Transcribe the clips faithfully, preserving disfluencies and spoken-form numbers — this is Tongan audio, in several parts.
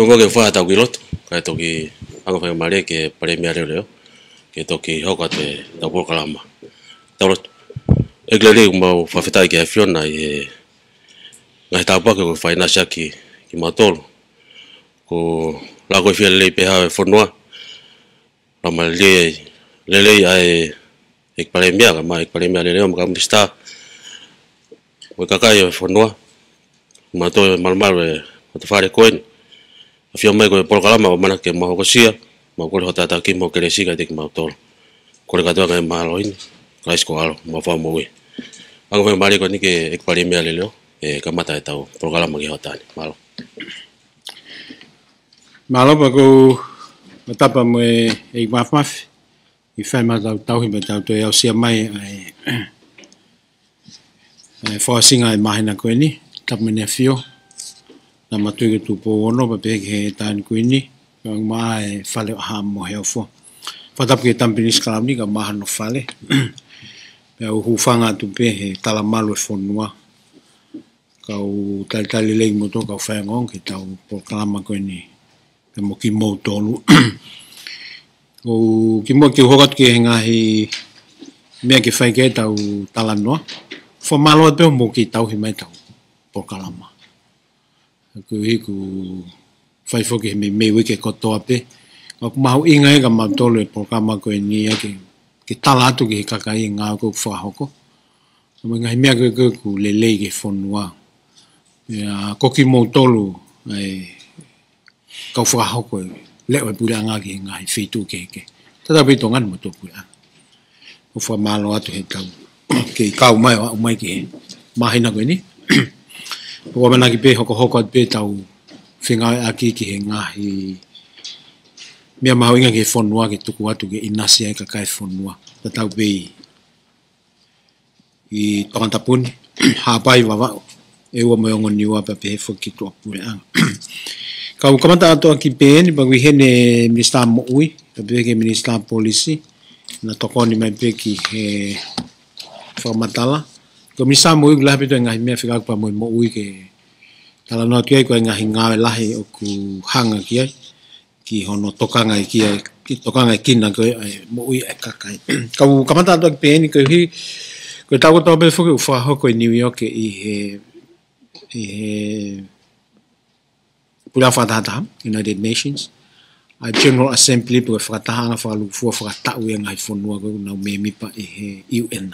Ko ke fai tau ki lotu, kae toki ʻoange faingamālie ki he Palēmia leʻoleʻo ke toki hoko atu ʻetau polokalama. Tau lotu. ʻEiki lelei, ʻoku mau fakafetaʻi ki he ʻAfiona ʻi he ngaahi tāpuaki kuo ke fai ʻinasi ʻaki kimautolu. Ko e lau ko e fie lelei pē ʻa e fonua, lau mālie, lelei ʻa e ʻEiki Palēmia, kae ʻumaʻā ʻEiki Palēmia leʻoleʻo mo e kau Minisitā, mo e kakai ʻo e fonua, mo e malumalu ʻo e matafale ko eni. ʻAfio mai ko e polokalama ʻoku mau ʻamanaki ke mau hokosia, mau kole hoʻo tataki mo e kelesi kiate kimautolu. Kole kātoa ngaahi mālohi ni, Kalaisi ko ho ʻAlo mo e Fakamoʻui. ʻOange faingamālie ko eni ki he ʻEiki Palēmia leʻoleʻo, ʻe kamata ʻetau polokalama ki he hoʻatā ni. Mālō. Mālō. Pea ʻoku ou fakatapu mo e ʻEiki Māfimafi ʻi he fai mai ʻetau tauhi mo ʻetau toe aʻusia mai ʻa e, ʻa e fakaʻosinga ʻo e māhina ko eni, tapu mo ʻEne ʻAfio, Tama Tuʻi ko Tupou Ono, pea pehē ki he Taʻahine Kuini, kae ʻumaʻā e Fale ʻo ʻAho mo e Ofo. Fakatapu ki he Tama Pilinisi Kalauni kae ʻumaʻā hono fale. Pea u hūfanga atu pē he talamalu ʻo e fonua, kau talitali lelei kimoutolu kau faiongoongo ki heʻetau polokalama ko eni, pea mo kimoutolu. ʻOku ou kimuʻa ke u hoko atu ki he ngaahi meʻa ke fai ki ai ʻetau talanoa, fakamālō atu pē hoʻomou kei tauhi mai ʻetau polokalama. Koeʻuhi ʻoku fai foki he meimei uike kotoa pē. Ka ʻoku mahuʻinga ia kiate kimautolu e polokalama ko eni ia ke, ke tala atu ki he kakai e ngāue ʻoku fakahoko, mo e ngaahi meʻa ko ē ʻoku lelei ki he fonua. Pea ko kimoutolu e kau fakahoko e leʻo ʻo e puleʻanga ki he ngaahi feituʻu kehekehe, tatau pē ʻi Tonga ni mo e tuʻapuleʻanga. ʻOku fakamālō atu heʻetau kei kau mai ʻo aʻu mai ki he māhina ko eni. ʻOku ou ʻamanaki pē hokohoko atu pē ʻetau fengāueʻaki ki he ngaahi meʻa mahuʻinga ki he fonua ke tuku atu ke ʻinasi ai e kakai e fonua, tatau pē ʻi ʻi Tongatapu ni, Haʻapai, Vavaʻu, ʻEua mo e Ongo Niua pea pehē foki ki tuʻapuleʻanga. Kau kamata atu ʻaki pē eni, pea ʻoku ʻi heni e Minisitā Moʻui, pea pehē ki he Minisitā Polisi, na tokoni mai pē ki he fakamatala. Ko e Minisitā Moʻui ʻoku lahi pē ʻetau ngaahi meʻa fekauʻaki pea mo e moʻui ke talanoa atu ai, ko e ngaahi ngāue lahi ʻoku hanga ki ai, ki hono tokangaʻi ki ai, ki tokangaʻi kina ko e, ʻa e moʻui ʻa e kakai. Kau kamata atu ʻaki pē eni koeʻuhi, ko e taʻu kotoa pē foki ʻoku fakahoko ʻi New York ʻi he, ʻi he Puleʻanga Fakatahataha, United Nations, ʻa e General Assembly pe ko e fakatahaʻanga fakalūkufua fakataʻu ʻa e ngaahi fonua ko ē ʻoku nau mēmipa ʻi he U N.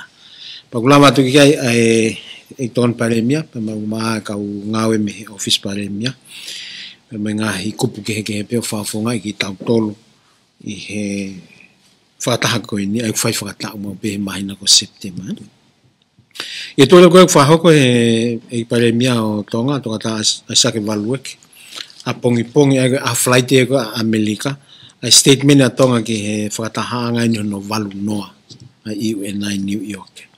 Pea ʻoku lava atu ki ai ʻa e, ʻEiki Tokoni Palēmia, pea mo e kau ngāue mei he ʻŌfisi Palēmia, pea mo e ngaahi kupu kehekehe pē ʻoku fakafofongaʻi kitautolu ʻi he fakataha ko eni, ʻa ia ʻoku fai fakataʻu maʻu pē he māhina ko Sepitema. ʻI he tuʻu ko ē ʻoku fakahoko ʻe he ʻEiki Palēmia ʻo Tonga, Toketā ʻAi-, ʻAisake Valueke, ʻapongipongi ʻa ia ko e ʻaho Falaite ko ē ʻa ʻAmelika, ʻa e statement ʻa Tonga ki he fakatahaʻanga eni hono valu noa ʻa e U N ʻi New York.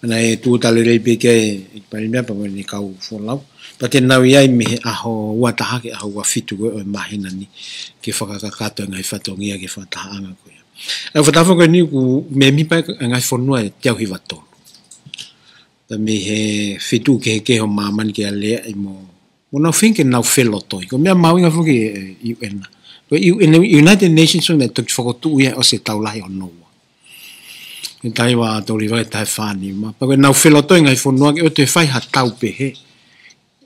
Naʻe tūʻuta lelei pē ki ai e ʻEiki Palēmia pea mo ʻene kau folau. Pea te nau ʻi ai mei he ʻaho ua taha ki he ʻaho ua fitu ko ē ʻo e māhina ni ke fakakakato e ngaahi fatongia ki he fakatahaʻanga ko ia. ʻA ia ʻoku fakataha foki eni ʻoku mēmipa e ngaahi fonua ʻe teau hiva tolu. Pea mei he feituʻu kehekehe ʻo māmani ke aleaʻi mo, mo nau feinga ke nau felotoi. Ko e meʻa mahuʻinga foki e, e U N. Ko e U N, United Nations ʻoku ne toki fokotuʻu ia ʻosi e Tau Lahi hono ua. ʻI he taha hiva tolu hiva ki he taha fā nima. Pea ko ʻenau felotoi e ngaahi fonua ke ʻoua toe fai ha tau pehē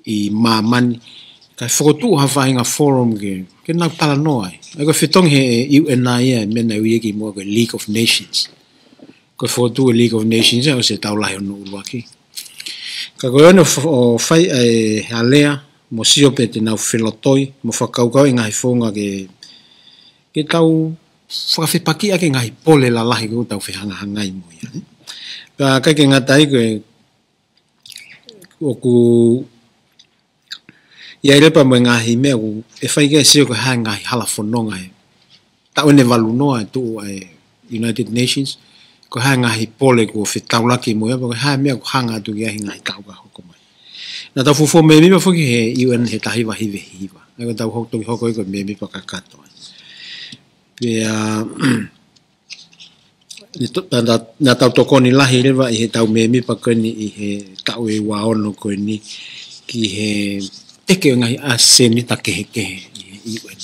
ʻi māmani, kae fokotuʻu ha faʻahinga forum ke, ke nau talanoa ai. ʻA ia ko e fetongi he U N ia, e meʻa naʻe ui ia kimuʻa ko e League of Nations. Ko e fokotuʻu e League of Nations ia ʻosi e Tau Lahi hono ʻuluaki. Ka ko e ʻoua naʻa fo-, ʻo fai ʻa e alea, mo sio pe te nau felotoi, mo fakakaukau e ngaahi founga ke, ke tau fakafepakiʻaki e ngaahi pole lalahi ʻoku tau fehangahangai mo ia, ē. Pea ʻikai ke ngata ai ko e ʻoku ʻi ai leva mo e ngaahi meʻa ʻoku ʻe fai ke sio ko e hā e ngaahi hala fononga he taʻu eni ʻe valu noa ʻe tuʻu ai e United Nations, ko e hā e ngaahi pole kuo fetaulaki mo ia, ko e hā e meʻa ʻoku hanga atu ki ai he ngaahi taʻu ka hoko mai. Naʻa tau fuofua mēmipa foki he U N he taha hiva hiva hiva. ʻA ia ko ʻetau hoko, toki hoko ia ko e mēmipa kakato. Pea, ne to-, naʻa, naʻa, naʻa tau tokoni lahi leva ʻi heʻetau mēmipa ko eni ʻi he taʻu ʻe ua ono ko eni ki he teke ʻo e ngaahi ʻasenita kehekehe ʻi he U N.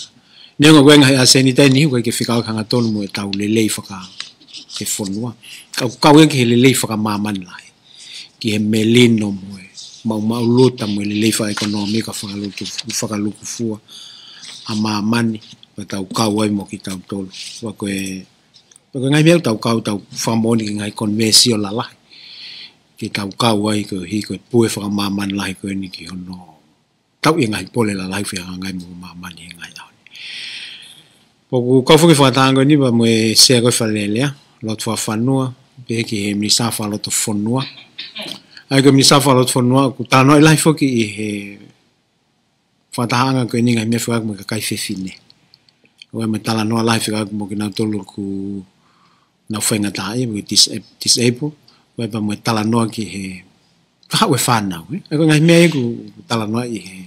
Neongo ko e ngaahi ʻasenita ni, ʻoku ʻikai ke fekauʻaki hangatonu mo ʻetau lelei faka-, ke fonua. Ka ʻoku kau ia ki he lelei fakamāmani lahi. Ki he melino mo e maʻumaʻuluta mo e lelei fakaʻekonōmika fakaluku-, fakalukufua ʻa māmani, ka tau kau ai mo kitautolu. ʻA ia ko e, ko e ngaahi meʻa ʻoku tau kau, tau fakamoʻoni ki he ngaahi konivesio lalahi. Ke tau kau ai koeʻuhi ko e pue fakamāmani lahi ko eni ki hono tau ʻi he ngaahi pole lalahi fehangahangai mo māmani he ngaahi ʻaho ni. ʻOku kau foki fakataha ko eni pea mo e Sea ko e Fale Alea, Lotu Fakafanua, pehē ki he Minisitā Fakalotofonua. ʻA ia ko e Minisitā Fakalotofonua, ʻoku talanoa lahi foki ʻi he fakatahaʻanga ko eni ngaahi meʻa fekauʻaki mo e kakai fefine. ʻOku ʻi ai mo e talanoa lahi fekauʻaki mo kinautolu ʻoku nau faingataʻaʻia, mo e dis-, disable, ʻoku ʻi ai pea mo e talanoa ki he kahaʻu e fānau, ē? ʻA ia ko e ngaahi meʻa ia ʻoku talanoa ʻi he,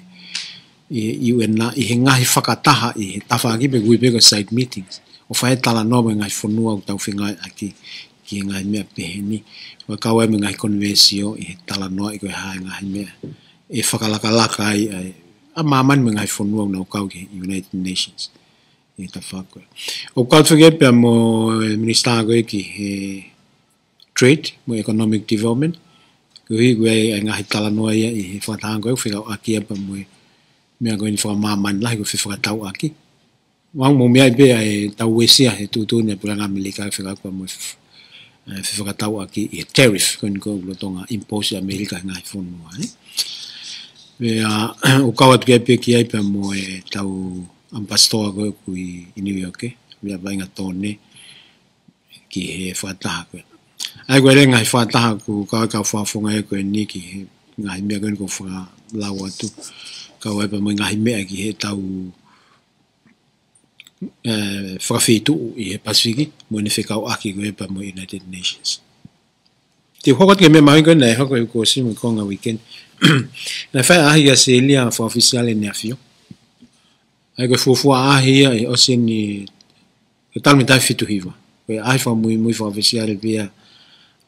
ʻi he U N, ʻi he ngaahi fakataha, ʻi he tafaʻaki pē ʻoku ui pē ko e side meetings. ʻO fai e talanoa mo e ngaahi fonua ʻoku tau fengāueʻaki ki he ngaahi meʻa pehē ni. ʻOku kau ai mo e ngaahi konivesio ʻi he talanoa ʻi ko e hā e ngaahi meʻa ʻe fakalakalaka ai, ai, ʻa māmani mo e ngaahi fonua ʻoku nau kau ki he United Nations. ʻI he tafaʻaki ko ē. ʻOku kau foki pea mo e Minisitā ko ē ki he Trade mo e Economic Development. Koeʻuhi ko e ngaahi talanoa ia ʻi he fakatahaʻanga ko ē, fekauʻaki ia pea mo e meʻa ko eni fakamāmani lahi ko e fefakatauʻaki. Mau mo meʻa pē ʻa e tau uesia he tuʻutuʻuni ʻa e Puleʻanga ʻAmelika fekauʻaki pea mo e f-, eh, fefakatauʻaki ʻi he tariff ko eni ʻoku lolotonga impose ʻe ʻAmelika he ngaahi fonua, ē. Pea, ʻoku kau atu ki ai pē ki ai pea mo e tau ʻamipasitoa ko ē ʻoku ʻi, ʻi New York, ē. Meʻa vaʻinga tone ki he fakataha ko ē. ʻA ia ko e ngaahi fakataha ʻoku kau, kau fakafofonga ia ko eni ki he ngaahi meʻa ko eni ʻoku fakalau atu. Kau ai pea mo e ngaahi meʻa ki he tau, eh, fakafeituʻu ʻi he Pasifiki, mo ʻene fekauʻaki ko ē pea mo e United Nations. Te u hoko atu ki he meʻa mahuʻinga ko ē naʻe hoko ʻi he kuo ʻosi mo e konga weekend. Naʻe fai ʻaʻahi ʻa ʻAositelēlia fakaʻofisiale ʻEne ʻAfio. ʻA ia ko e fuofua ʻaʻahi ia ʻi he ʻosi ni, ko e talu mei he taʻu fitu hiva. Ko e ʻaʻahi fakamuimui fakaʻofisiale pē ia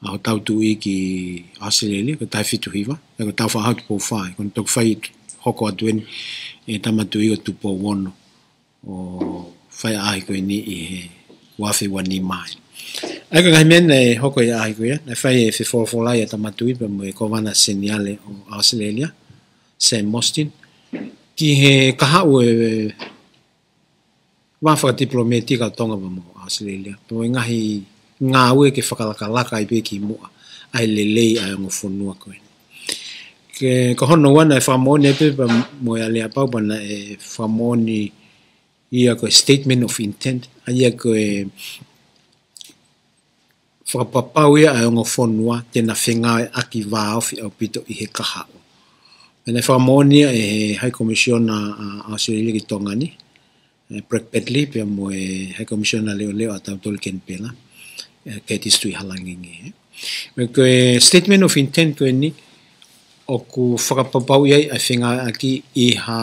ʻa hotau Tuʻi ki ʻAositelēlia, ko e taʻu fitu hiva. ʻA ia ko e taʻu fā ʻa Tupou Fā, ko ʻene toki fai hoko atu eni ʻe he Tama Tuʻi ko Tupou Ono. ʻO fai ʻaʻahi ko eni ʻi he ua afe ua nima. ʻA ia ko e ngaahi meʻa naʻe hoko ʻi he ʻaʻahi ko ia, naʻe fai e fefolofolai ʻa e Tama Tuʻi pea mo e Kōvana Seniale ʻo ʻAositelēlia, Sam Mostyn, ki he kahaʻu e vā fakatipilōmētika ʻa Tonga pea mo ʻAositelēlia. Pea mo e ngaahi ngāue ke fakalakalaka ai pē ki muʻa ʻa e lelei ʻa e ongo fonua ko eni. Ke, ko hono ua naʻe fakamoʻoni ai pē pea mo e aleapau pea naʻe fakamoʻoni ia ko e statement of intent, ʻa ia ko e fakapapau ia ʻa e ongo fonua te na fengāueʻaki vāofi ʻaupito ʻi he kahaʻu. Pea naʻe fakamoʻoni ia ʻe he High Commissioner ʻa ʻAositelēlia ki Tonga ni, ʻe Brad Bradley, pea mo e High Commissioner leʻoleʻo ʻa tautolu Kenipela, ʻe Curtis Tuʻihalangingi. Pea ko e statement of intent ko eni, ʻoku fakapapauʻi ai ʻa e fengāueʻaki ʻi ha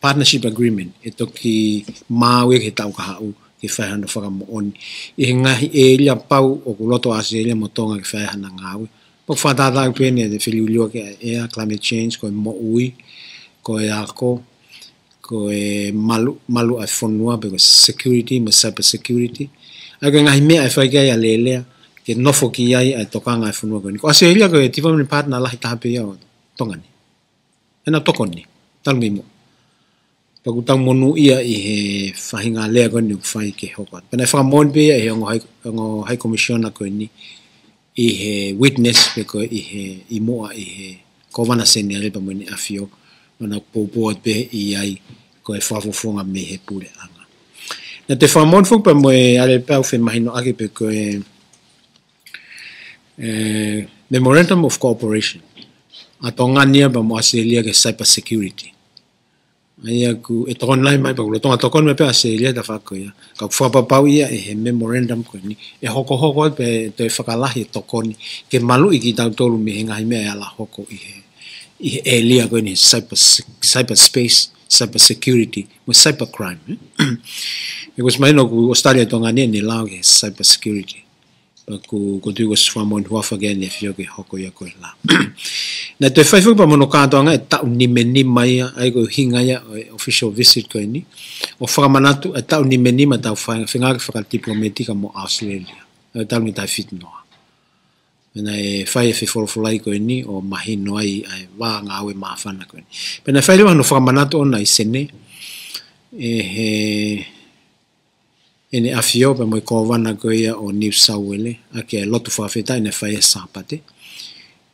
partnership agreement, ʻe toki maau ia ki he taʻu kahaʻu ke fai hano fakamoʻoni ʻi he ngaahi ʻēlia pau ʻoku loto ʻAositelēlia mo Tonga ke fai hana ngāue. Pea ʻoku fakatātā pē eni ʻa e feliuliuaki ʻa e ʻea, climate change, ko e moʻui, ko e ako, ko e malu, malu ʻa e fonua, pe ko e security, mo e cyber security. ʻA ia ko e ngaahi meʻa ʻe fai ki ai ʻa e alēlea, ke nofo ki ai ʻa e tokanga ʻa e fonua ko eni. Ko ʻAositelēlia ko e development partner lahi taha pē ia ʻo Tonga ni. ʻEna tokoni, talu mei muʻa. Pea ʻoku tau monūʻia ʻi he faʻahinga lea ko eni ʻoku fai ke hoko atu. Pea naʻe fakamoʻoni pē ia ʻe he ongo High, ongo High Commissioner ko eni ʻi he witness pe ko e ʻi he, ʻi muʻa ʻi he Kōvana Seniale pea mo ʻEne ʻAfio, ʻo na poupou atu pē ʻi ai ko e fakafofonga mei he Puleʻanga. Naʻe toe fakamoʻoni foki pea mo e aleapau femahinoʻaki pe ko e, e, Memorandum of Cooperation ʻa Tonga ni ia pea mo ʻAositelēlia ki he cyber security. ʻA ia ʻoku, ʻe tokoni lahi mai pea ʻoku lolotonga tokoni mai pē ʻAositelēlia he tafaʻaki ko ia. Ka ʻoku fakapapauʻi ia ʻe he memorandum ko eni, ʻe hokohoko ai pea toe fakalahi e tokoni ke maluʻi kitautolu mei he ngaahi meʻa ʻe ala hoko ʻi he, ʻi he ʻēlia ko eni cyber, cyber space, cyber security, mo cyber crime, ē? ʻOku ʻosi mahino ʻoku ʻAositelēlia Tonga ni ʻene lao ki he cyber security. Pea ʻoku, ʻoku ou tui ʻoku ʻosi fakamoʻoni huafa ki ai ʻEne ʻAfio ke hoko ia ko e lao. Naʻe toe fai foki pea mo hono kātoanga e taʻu nimanima ia, ʻa ia ko e ʻuhinga ia ʻo e official visit ko eni, ʻo fakamanatu e taʻu nimanima ʻetau fai-, fengāueʻaki fakadipilōmētika mo ʻAositelēlia. ʻA ia talu mei he taʻu fitu noa. Pea naʻe fai e fefolofolai ko eni ʻo mahino ai ʻa e vā ngāue māfana ko eni. Pea naʻe fai leva hono fakamanatu ʻona ʻi Senē, ʻe he ʻEne ʻAfio pea mo e Kōvana ko ia ʻo New South Wales, ʻaki e lotu fakafetaʻi naʻe fai he Sāpate.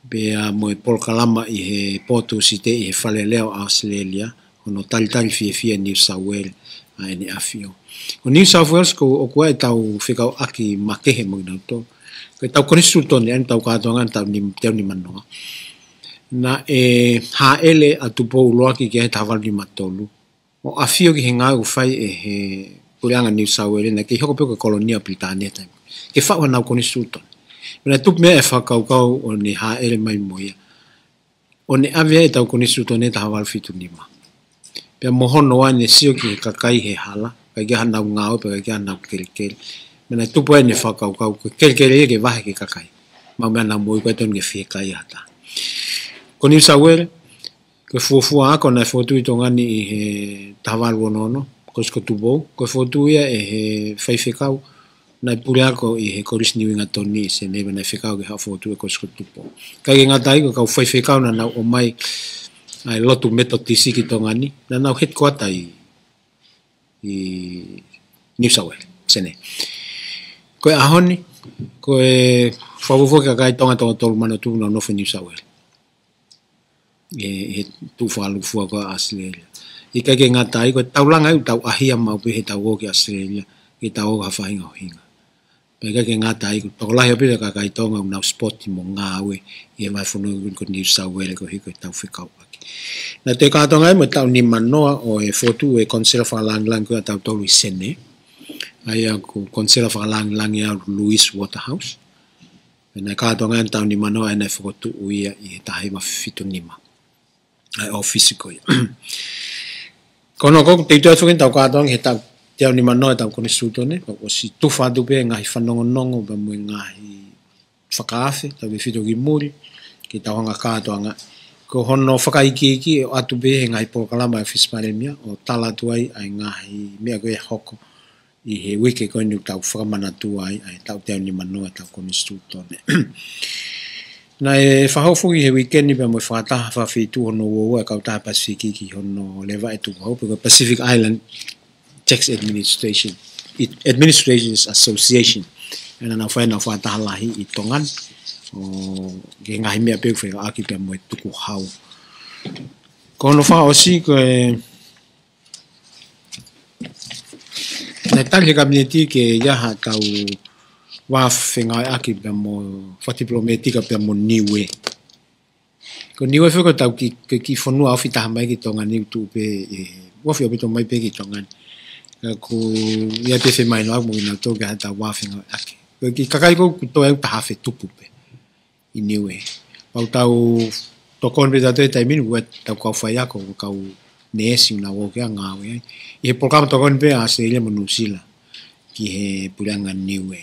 Pea mo e polokalama ʻi he pō Tūsite ʻi he Fale Alea ʻo ʻAositelēlia, hono talitali fiefia New South Wales ʻa ʻEne ʻAfio. Ko New South Wales ko ʻoku ʻi ai ʻetau fekauʻaki makehe mo kinautolu. Ko ʻetau konisitūtone, ʻa ʻetau kātoanga ʻi he taʻu nim-, teau nimanoa. Naʻe hāʻele ʻa Tupou ʻUluaki ki he taha valu nima tolu. ʻO ʻafio ki he ngāue ʻoku fai ʻe he Puleʻanga New South Wales, naʻe kei hoko pē ko e kolonia ʻo Pilitānia he taimi. Ke faʻu hanau konisitūtone. Pea naʻe tupu mei ai e fakakaukau ʻo ne hāʻele mai mo ia, ʻo ne ʻave ai ʻetau konisitūtone taha valu fitu nima. Pea mo hono ʻai ʻene sio ki he kakai he hala, ʻikai ke ʻi ai hanau ngāue, pea ʻikai ke ʻi ai hanau kelekele. Pea naʻe tupu ai ʻene fakakaukau, ko e kelekele ia ke vahe ki he kakai. Maʻu meʻa naʻa nau moʻui, ʻikai totonu ke fiekaia ha taha. Ko New South Wales, ko e fuofua ako naʻe fokotuʻu ʻi Tonga ni ʻi he taha valu ono ono, Kolisi ko Tupou, ko e fokotuʻu ia ʻe he faifekau naʻe puleako ʻi he Kolisi Niu Hingatoni ʻi Senē, naʻe fekau ki he fokotuʻu e Kolisi ko Tupou. ʻIkai ke ngata ai, ko e kau faifekau naʻa nau ō mai ʻa e lotu Metotisi ki Tonga ni, naʻa nau headquarter ʻi, ʻi New South Wales, Senē. Ko e ʻaho ni, ko e fakafuofua kakai Tonga toko tolu mano tupu naʻa nau nofo ʻi New South Wales. ʻE, he tuʻu fakalūkufua ko ia ʻa ʻAositelēlia. ʻIkai ke ngata ai, ko e taulanga ia ʻoku tau ʻahia maʻu pē heʻetau ō ki ʻAositelēlia, ke tau ō ki ha faʻahinga ʻuhinga. Pea ʻikai ke ngata ai, ko e tokolahi ʻaupito e kakai Tonga ʻoku nau sipoti mo ngāue ʻi he vahefonua ko New South Wales koeʻuhi ko ʻetau fekauʻaki. Naʻe toe kātoanga ai mo e taʻu nimanoa ʻo e fokotuʻu e konisela fakalāngilangi ko ia ʻatautolu ʻi Senē. ʻA ia ko e konisela fakalāngilangi ʻa Louise Waterhouse. Pea naʻe kātoanga ʻi he taʻu nimanoa, ʻa ia naʻe fokotuʻu ia ʻi he taha hiva fitu nima. ʻA e ʻōfisi ko ia. Ko hono ʻoku teuteu atu foki ʻetau kātoanga he taʻu teau nimanoa ʻetau konisitūtone, pea ʻosi tufa atu pē ngaahi fanongonongo pea mo e ngaahi fakaafe, tautefito ki muli, ke tau hanga kātoanga. Ko hono fakaikiiki ʻe ʻoatu pē he ngaahi polokalama ʻa e ʻŌfisi Palēmia, ʻo tala atu ai ʻa e ngaahi meʻa ko ē ʻe hoko ʻi he uike ko eni ʻoku tau fakamanatu ai ʻa e taʻu teau nimanoa ʻetau konisitūtone. Naʻe fakahoko foki he uike ni pea mo e fakataha fakafeituʻu hono uaua ʻa e Kautaha Pasifiki ki hono leva e tukuhau pe ko e Pacific Island Tax Administration, Administrations Association. ʻA ia naʻa nau fai ʻenau fakataha lahi ʻi Tonga ni, ʻo ki he ngaahi meʻa pē ʻoku fekauʻaki pea mo e tukuhau. Ko hono fakaʻosi ko e naʻe tali he Kapineti ke ʻi ai haʻatau vā fengāueʻaki pea mo, fakadipilōmētika pea mo Niuē. Ko Niuē foki ko ʻetau kiʻi, kiʻi fonua ofi taha mai ki Tonga ni, tuʻu pē, ʻe, ofi ʻaupito mai pē ki Tonga ni. Ka ʻoku ʻi ai pē femahinoʻaki mo kinautolu ke ʻi ai haʻatau vā fengāueʻaki. Ko e kiʻi kakai ko ē ʻoku toe ʻalu ʻo taha afe tupu pē ʻi Niuē. Pea ʻoku tau tokoni pē tautolu he taimi ni, ʻoku ʻi ai ʻetau kau faiako, ʻoku ʻi ai e kau neesi ʻoku nau ō ki ai ʻo ngāue ai. ʻI he polokalama tokoni pē ʻa ʻAositelēlia mo Nuʻusila ki he Puleʻanga Niuē.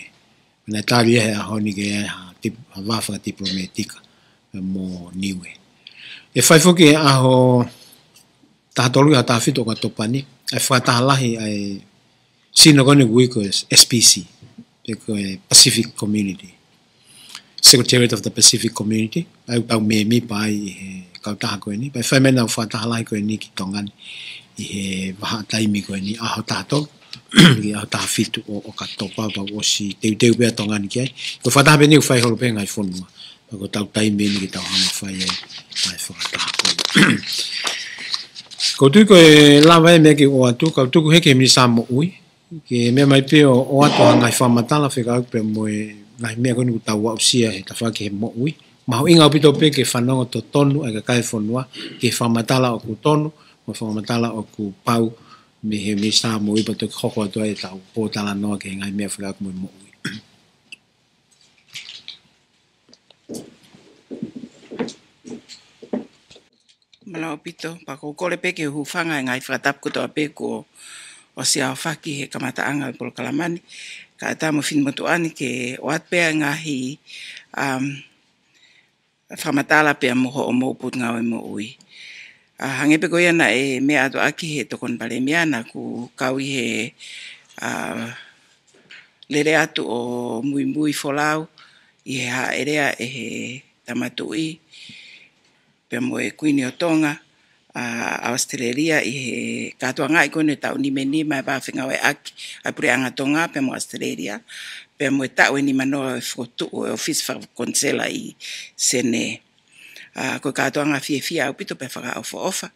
Naʻe tali ia he ʻaho ni ke ʻi ai ha tip-, ha vā fakadipilōmētika mo Niuē. ʻE fai foki he ʻaho taha tolu ki he taha fitu ʻo ʻOkatopa ni ʻa e fakataha lahi ʻa e sino ko eni ʻoku ui ko e S P C, pe ko e Pacific Community, Secretariat of the Pacific Community, ʻa ia ʻoku tau mēmipa ai ʻi he kautaha ko eni. Pea ʻe fai mai ʻenau fakataha lahi ko eni ki Tonga ni ʻi he vahaʻa taimi ko eni, ʻaho taha tolu ki he ʻaho taha fitu ʻo ʻOkatopa, pea ʻosi teuteu pē ʻa Tonga ni ki ai. Ko e fakataha pē eni ʻoku fai holo pē he ngaahi fonua. Pea ko ʻetau taimi eni ke tau hanga ʻo fai ai ʻa e fakataha ko eni. ʻOku ou tui ko e lava ia e meʻa ke ʻoatu, kau tuku heni ki he Minisitā Moʻui ke meʻa mai pē ʻo, ʻoatu ha ngaahi fakamatala fekauʻaki pea mo e ngaahi meʻa ko eni ʻoku tau aʻusia he tafaʻaki he moʻui. Mahuʻinga ʻaupito pē ke fanongo totonu ʻa e kakai e fonua ki he fakamatala ʻoku tonu mo e fakamatala ʻoku pau mei he Minisitā Moʻui, pea toki hoko atu ai ʻetau pōtalanoa ki he ngaahi meʻa fekauʻaki mo e moʻui. Mālō ʻaupito, pea ʻoku ou kole pē ke u hūfanga he ngaahi fakatapu kotoa pē kuo ʻosi aofaki he kamataʻanga ʻo e polokalama ni. Kae ʻatā mo e finemotuʻa ni ke ʻoatu pē ʻa e ngaahi, um, fakamatala pea mo hoʻomou potungāue moʻui. ʻA, hangē pē ko ia naʻe meʻa atu ʻaki he Tokoni Palēmia, naʻa ku kau ʻi he, ʻa, lele atu ʻo muimui folau ʻi he hāʻelea ʻe he Tama Tuʻi pea mo e Kuini ʻo Tonga, ʻa, ʻAositelēlia ʻi he kātoangaʻi ko eni taʻu nima nima ʻa e vā fengāueʻaki ʻa e Puleʻanga Tonga pea mo ʻAositelēlia, pea mo e taʻu ʻe nimanoa ʻo e fokotuʻu ʻo e ʻōfisi fakakonisela ʻi Senē. ʻA, ko e kātoanga fiefia ʻaupito pea fakaʻofoʻofa.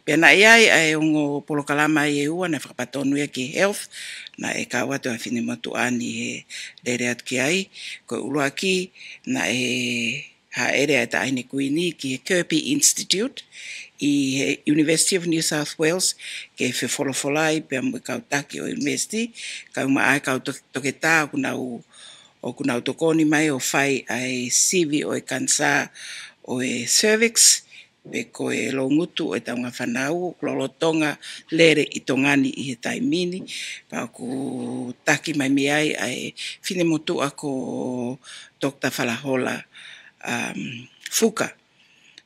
Pea naʻe ʻi ai ʻa e ongo polokalama ʻe ua naʻe fakapatonu ia ki he health, naʻe kau atu ʻa e finemotuʻa ni he lele atu ki ai. Ko e ʻuluaki, naʻe hāʻele ʻa e Taʻahine Kuini ki he Kirby Institute ʻi he University of New South Wales ke fefolofolai pea mo e kau taki ʻo e university, kau maʻa e kau to-, toketā ʻoku nau, ʻoku nau tokoni mai ʻo fai ʻa e sivi ʻo e kanisā ʻo e cervix, pe ko e loungutu ʻo e taungafanau, ʻoku lolotonga lele ʻi Tonga ni ʻi he taimi ni, pea ʻoku taki mai mei ai ʻa e finemotuʻa ko Doctor Falahola, um, Fuka.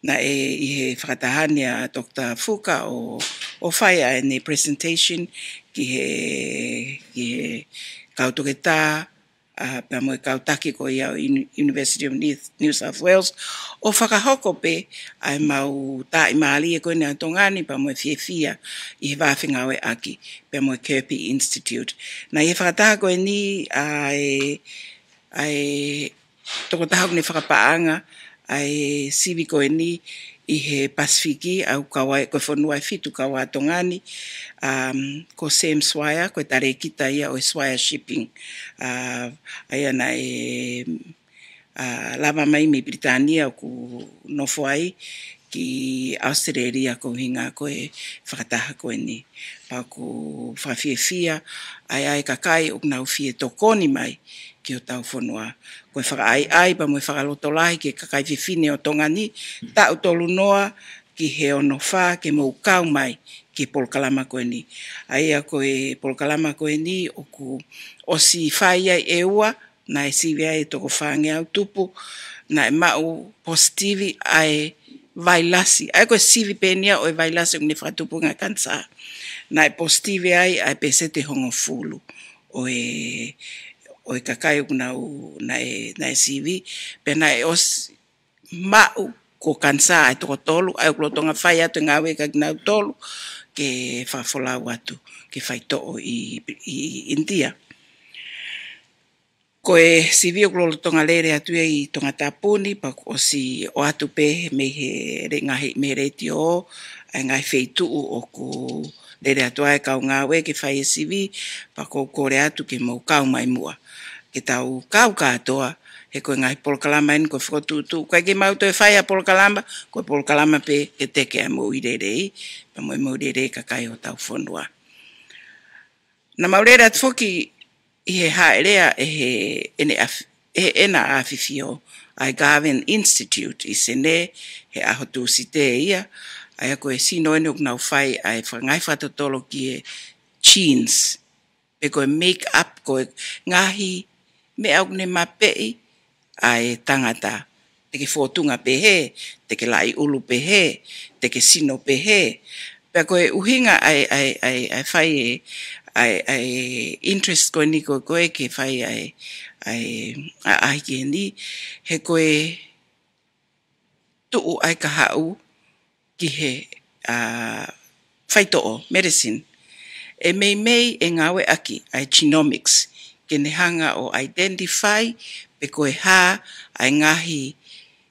Naʻe ʻi he fakataha ni ʻa Doctor Fuka ʻo, ʻo fai ʻa ʻene presentation ki he, ki he kau toketā, ʻa, pea mo e kau taki ko ia ʻo Uni-, University of New, New South Wales, ʻo fakahoko pē ʻa e mau tāʻimālie ko eni ʻa Tonga ni pea mo e fiefia ʻi he vā fengāueʻaki pea mo e Kirby Institute. Naʻe ʻi he fakataha ko eni ʻa e, ʻa e tokotaha ʻoku ne fakapaʻanga ʻa e sivi ko eni ʻi he Pasifiki, ʻa ia ʻoku kau ai, ko e fonua ʻe fitu kau ai ʻa Tonga ni, um, ko Sam Swire, ko e talēkita ia ʻo e Swire Shipping. ʻA, ʻa ia naʻe, ʻa, lava mai mei Pilitānia ʻoku nofo ai ki ʻAositelēlia ko e ʻuhinga ko e fakataha ko eni. Pea ʻoku fakafiefia ai ʻa e kakai ʻoku nau fie tokoni mai ki hotau fonua. Ko e fakaʻaiʻai pea mo e fakalotolahi ki he kakai fefine ʻo Tonga ni, taʻu tolu noa ki he ono fā ke mou kau mai ki he polokalama ko eni. ʻA ia ko e polokalama ko eni ʻoku ʻosi fai ai ʻe ua, naʻe sivi ai e toko fāngeau tupu, naʻe maʻu positivi ʻa e vailasi. ʻA ia ko e sivi pē eni ia ʻo e vailasi ʻoku ne fakatupu e ngaahi kanisā. Naʻe positivi ai ʻa e pēseti ʻe hongofulu ʻo e, ʻo e kakai ʻoku nau, naʻe, naʻe sivi, pea naʻe ʻosi maʻu ko e kanisā ʻa e toko tolu, ʻa ia ʻoku lolotonga fai atu e ngāue kia kinautolu ke fakafolau atu ki he faitoʻo ʻi, ʻi ʻInitia. Ko e sivi ʻoku lolotonga lele atu ia ʻi Tongatapu ni, pea kuo ʻosi ʻoatu pē mei he le-, ngaahi, mei he letiō, ʻa e ngaahi feituʻu ʻoku lele atu ai e kau ngāue ke fai e sivi, pea ʻoku ou kole atu ke mou kau mai muʻa. Ke tau kau kātoa, he ko e ngaahi polokalama eni ko e fokotuʻutuʻu. ʻIkai ke mau toe fai ha polokalama, ko e polokalama pē ke teke ʻa e moʻui lelei, pea mo e moʻui lelei e kakai ʻo hotau fonua. Naʻa mau lele atu foki ʻi he hāʻele ʻe he, ʻene ʻaf-, ʻe heʻena ʻAfifio ʻa e Garvan Institute ʻi Senē he ʻaho Tūsite ia, ʻa ia ko e sino eni ʻoku nau fai ʻa e faka-, ngaahi fakatotolo ki he genes, pe ko e make up, ko e ngaahi meʻa ʻoku ne mapeʻi ʻa e tangata. Te ke fōtunga pehē, te ke laʻi ʻulu pehē, te ke sino pehē. Pea ko e ʻuhinga ʻa e, ʻa e, ʻa e, ʻa e fai e, ʻa e, ʻa e interest ko eni ko, ko e ke fai ʻa e, ʻa e, ʻa, ʻa e ki heni, he ko e tuʻu ʻa e kahaʻu ki he, ʻa, faitoʻo, medicine. ʻE meimei ʻe ngāueʻaki ʻa e genomics, ke ne hanga ʻo identify pe ko e hā ʻa e ngaahi,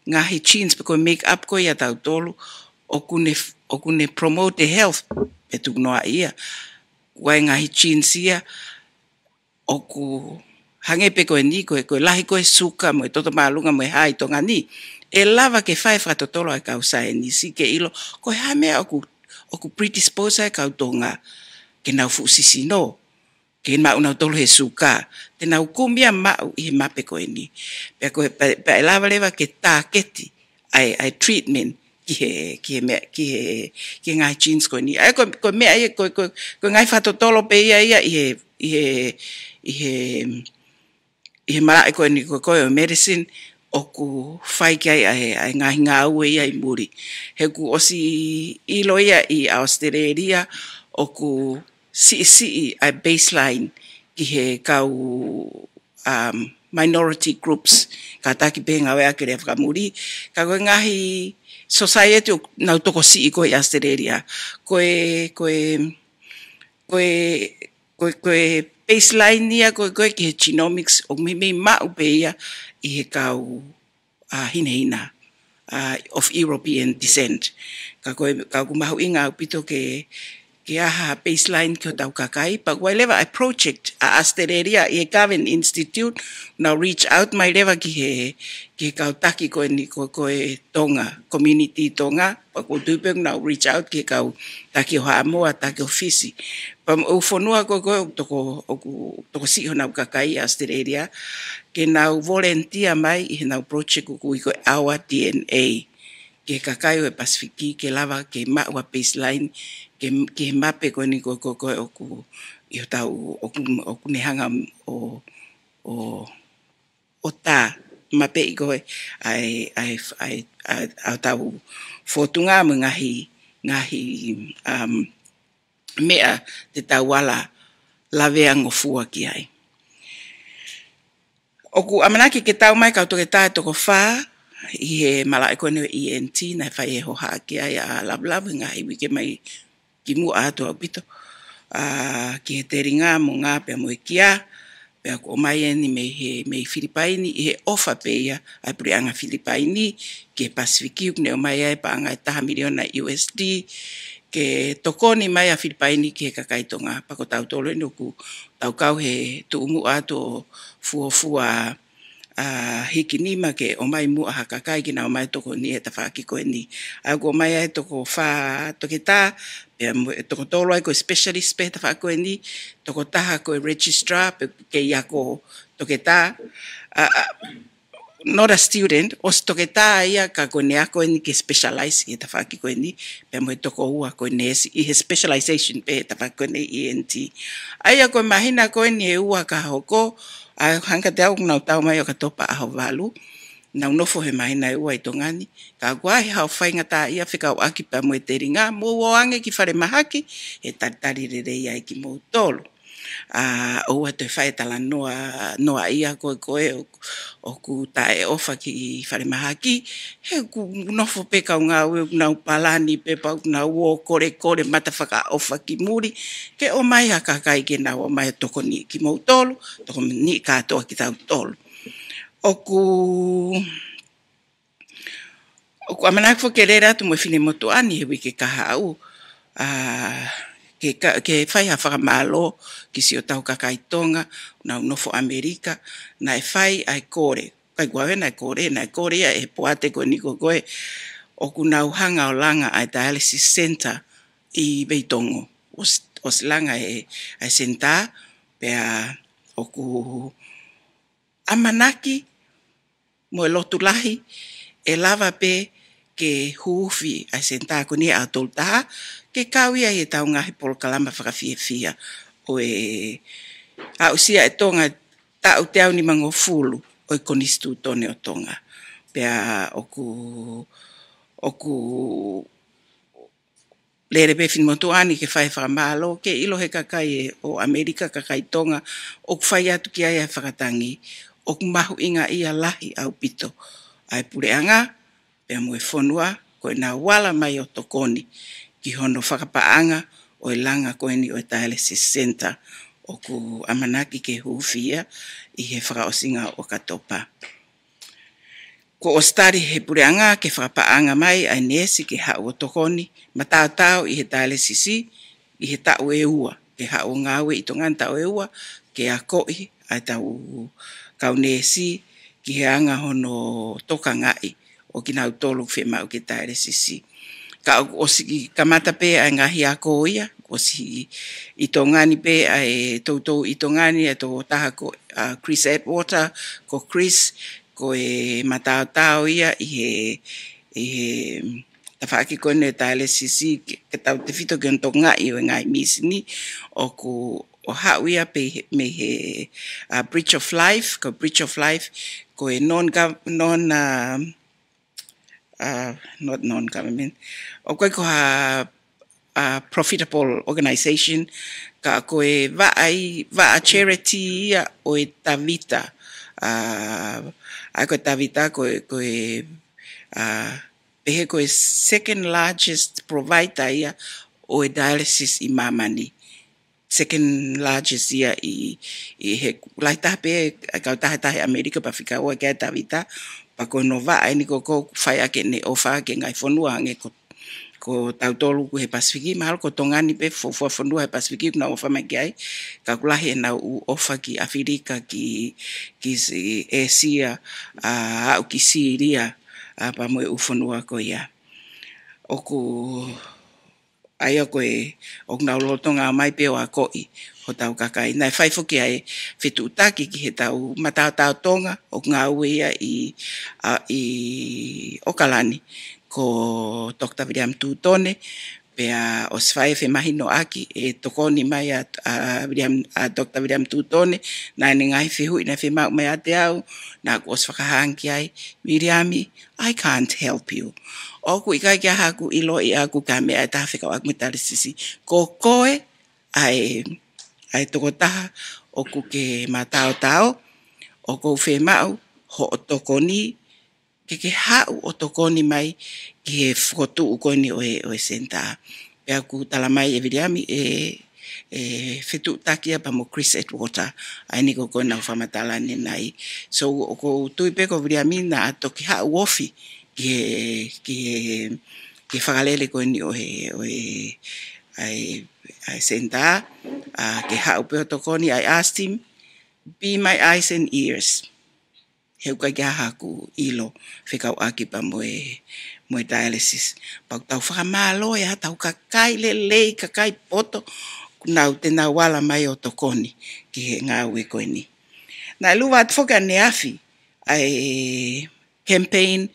ngaahi genes pe ko e make up ko ia ʻa tautolu, ʻoku ne, ʻoku ne promote e health, pe tukunoaʻi ia. ʻOku ʻi ai e ngaahi genes ia, ʻoku hangē pē ko eni, ko e, ko e lahi ko e suka mo e toto māʻolunga mo e hā ʻi Tonga ni. ʻE lava ke fai e fakatotolo ʻa e kau saienisi ke ʻilo, ko e hā e meʻa ʻoku, ʻoku predispose ai e kau Tonga ke nau fuʻu sisino, ke maʻu nautolu he suka, te nau kumi ia maʻu ʻi he mape ko eni. Pea ko e, pea, pea ʻe lava leva ke tāketi ʻa e, ʻa e treatment ki he, ki he meʻa, ki he, ki he ngaahi genes ko eni. ʻA ia ko, ko e meʻa ia, ko, ko, ko e ngaahi fakatotolo pē ia, ia ʻi he, ʻi he, ʻi he, ʻi he malaʻe ko eni ko, ko e medicine, ʻoku fai ki ai ʻa e, ʻa e ngaahi ngāue ia ʻi muli. He kuo ʻosi ʻilo ia ʻi ʻAositelēlia ʻoku siʻisiʻi ʻa e baseline ki he kau, um, minority groups, kātaki pē ngāueʻaki e lea fakamuli, ka ko e ngaahi society ʻoku nau tokosiʻi ko ē ʻi ʻAositelēlia. Ko e, ko e, ko e, ko e, ko e baseline ia ko ē, ko ē ki he genomics ʻoku meimei maʻu pē ia ʻi he kau, ʻa, hinehina, ʻa, of European descent. Ka ko e, ka ʻoku mahuʻinga ʻaupito ke, ke ʻi ai ha baseline ki hotau kakai, pea ʻoku ʻi ai leva ʻa e project ʻa ʻAositelēlia ʻi he Garvan Institute, nau reach out mai leva ki he, ki he kau taki ko eni ko, ko e Tonga, community Tonga, pea ʻoku ou tui pē ʻoku nau reach out ki he kau taki ʻo Haʻamoa, taki ʻo Fisi. Pea mo e fonua ko ē, ko ē ʻoku toko, ʻoku tokosiʻi honau kakai ʻi ʻAositelēlia, ke nau volunteer mai ʻi heʻenau project ʻoku ui ko e Our D N A. Ki he kakai ʻo e Pasifiki, ke lava ke maʻu ʻa e baseline, ke, ki he mape ko eni ko, ko, ko ē ʻoku ʻi hotau, ʻoku, ʻoku ne hanga ʻo, ʻo, ʻo tā mapeʻi ko ē ʻa e, ʻa e, ʻa e, ʻa e, ʻa hotau fōtunga mo e ngaahi, ngaahi, um, meʻa te tau ala laveangofua ki ai. ʻOku ʻamanaki ke tau mai kau toketā ʻe toko fā ʻi he malaʻe ko eni ʻo e E N T naʻe fai e hohaʻa ki ai ʻa Lavulavu he ngaahi uike mai kimuʻa atu ʻaupito, ʻa, ki he telinga mo ngā pea mo e kia, pea ʻoku ʻomai eni mei he, mei Filipaini ʻi he ʻofa pē ia ʻa e puleʻanga Filipaini ki he Pasifiki, ʻoku ne ʻomai ai e paʻanga ʻe taha miliona U S D, ke tokoni mai ʻa Filipaini ki he kakai Tonga. Pea ko tautolu eni ʻoku tau kau he tuʻumuʻa atu ʻo fuofua, ʻa, hiki nima ke ʻomai muʻa ha kakai ke nau ō mai ʻo tokoni he tafaʻaki ko eni. ʻA ia ʻoku ʻomai ai e toko fā toketā, pea mo e toko tolu ai ko e specialist pē he tafaʻaki ko eni, toko taha ko e registrar, pe kei ako toketā, ʻa, ʻa, not a student, ʻosi toketā ia ka ko ʻene ako eni ke specialize ʻi he tafaʻaki ko eni, pea mo e toko ua ko e neesi ʻi he specialization pē he tafaʻaki ko eni ʻi E N T. ʻA ia ko e māhina ko eni ʻe ua ka hoko, ʻa, hangē kiate au ʻoku nau tau mai ʻOkatopa ʻaho valu, nau nofo he māhina ʻe ua ʻi Tonga ni, ka ʻoku ʻi ai haʻo faingataʻaʻia fekauʻaki pea mo e telinga, mou ō ange ki falemahaki, ʻe talitali lelei ai kimoutolu. ʻA, ʻoua toe fai e talanoa noaʻia ko ē ko ē ʻoku, ʻoku taʻeʻofa ki falemahaki, he ʻoku nofo pē kau ngāue ʻoku nau palani pē pea ʻoku nau ō kolekole mata fakaʻofa ki muli, ke ō mai ha kakai ke nau ō mai ʻo tokoniʻi kimoutolu, tokoniʻi kātoa kitautolu. ʻOku, ʻoku ʻamanaki foki ke lele atu mo e finemotuʻa ni he uike kahaʻu, ʻa, ke ka-, ke fai ha fakamālō ki siʻotau kakai Tonga, nau nofo ʻAmelika, naʻe fai ʻa e kole, ʻikai ko au ē naʻe kole, naʻe kole ia ʻe he poate ko eni ko ē, ʻoku nau hanga ʻo langa ʻa e dialysis center ʻi Veitongo. ʻOsi, ʻosi langa e, ʻa e senitā, pea ʻoku ʻamanaki mo e lotu lahi, ʻe lava pē ke huufi ʻa e senitā ko eni ʻaho tolu taha, ke kau ia ʻi heʻetau ngaahi polokalama fakafiefia ʻo e aʻusia ʻe Tonga taʻu teau nimangofulu ʻo e Konisitūtone ʻo Tonga. Pea ʻoku, ʻoku lele pē finemotuʻa ni ke fai e fakamālō, ke ʻilo he kakai ʻo ʻAmelika, kakai Tonga, ʻoku fai atu ki ai ʻa e fakatangi, ʻoku mahuʻingaʻia lahi ʻaupito ʻa e puleʻanga, pea mo e fonua, ko ʻenau ala mai ʻo tokoni ki hono fakapaʻanga ʻo e langa ko eni ʻo e dialysis center, ʻoku ʻamanaki ke huufi ia ʻi he fakaʻosinga ʻo ʻOkatopa. Kuo ʻosi tali he puleʻanga ke fakapaʻanga mai ʻa e neesi ke haʻu ʻo tokoni mataotao ʻi he dialysis ʻi he taʻu ʻe ua, ke haʻu ʻo ngāue ʻi Tonga ni taʻu ʻe ua, ke akoʻi ʻa ʻetau kau neesi ki he anga hono tokangaʻi ʻo kinautolu ʻoku fiemaʻu ke dialysis. Ka ʻoku ʻosi kamata pē ʻa e ngaahi ako ia, ʻosi ʻi Tonga ni pē ʻa e toutou ʻi Tonga ni, ʻa e tokotaha ko, ʻa, Chris Atwater, ko Chris, ko e mataotao ia ʻi he, ʻi he tafaʻaki ko eni ʻo e dialysis, ke, ke tautefito ki hono tokangaʻi ʻo e ngaahi mīsini, ʻoku ʻo haʻu ia pē he, mei he, uh, Bridge of Life, ko Bridge of Life, ko e non-gov-, non, uh, uh, not non-government, ʻoku ʻikai ko ha, uh, profitable organization, ka ko e vaʻa ʻi, vaʻa charity ia ʻo e Tavita, uh, ʻa ko e Tavita ko e, ko e, uh, pehē ko e second largest provider ia ʻo e dialysis ʻi māmani. Second largest ia ʻi, ʻi he lahi taha pē ʻa e kautaha tahi ʻAmelika pea fika ua ki ai Tavita, pea ko hono vaʻa eni ko ē ʻoku fai ʻaki ʻene ʻofa ki he ngaahi fonua hangē ko, ko tautolu ʻoku he Pasifiki, mahalo ko Tonga ni pē fuofua fonua he Pasifiki ʻoku nau ʻofa mai ki ai, ka ʻoku lahi ʻenau ʻofa ki ʻAfilika, ki, ki si-, ʻĒsia, ʻa, aʻu ki Sīlia, ʻa, pea mo e ʻū fonua ko ia. ʻOku ʻA ia ko e, ʻoku nau lolotonga mai pē ʻo akoʻi hotau kakai. Naʻe fai foki ʻa e fetuʻutaki ki heʻetau mataotao Tonga, ʻoku ngāue ia ʻi, ʻa, ʻi ʻOkalani, ko Doctor Viliami Tutone, pea ʻosi fai e femahinoʻaki ʻe tokoni mai ʻa, ʻa Viliami, ʻa Doctor Viliami Tutone, naʻa ne ngaahi fehuʻi naʻe fiemaʻu mai ʻiate au, naʻa ku ʻosi fakahā ange ki ai, Viliami, I can't help you. ʻOku ʻikai ke ʻi ai haʻaku ʻiloʻi ʻaʻaku ki ha meʻa ʻe taha fekauʻaki mo e dialysis. Ko koe ʻa e, ʻa e tokotaha ʻoku ke mataotao, ʻoku ou fiemaʻu hoʻo tokoni, ke ke haʻu ʻo tokoni mai ki he fokotuʻu ko eni ʻo e, ʻo e senitā. Pea ʻoku tala mai ʻe Viliami ʻe, ʻe fetuʻutaki ia pea mo Chris Atwater, ʻa eni ko ē ʻoku nau fakamatala ʻanenai. So, ʻoku ou tui pē ko Viliami naʻa toki haʻu ofi ki he, ki he, ki he fakalele ko eni ʻo e, ʻo e, ʻa e, ʻa e senitā, ʻa, ke haʻu pē ʻo tokoni, I asked him, be my eyes and ears. He ʻoku ʻikai ke ʻi ai haʻaku ʻilo fekauʻaki pea mo e, mo e dialysis. Pea ʻoku tau fakamālō ʻi heʻetau kakai lelei, kakai poto, ʻoku nau, te nau ala mai ʻo tokoni ki he ngāue ko eni. Naʻe luva atu foki ʻaneafi ʻa e campaign,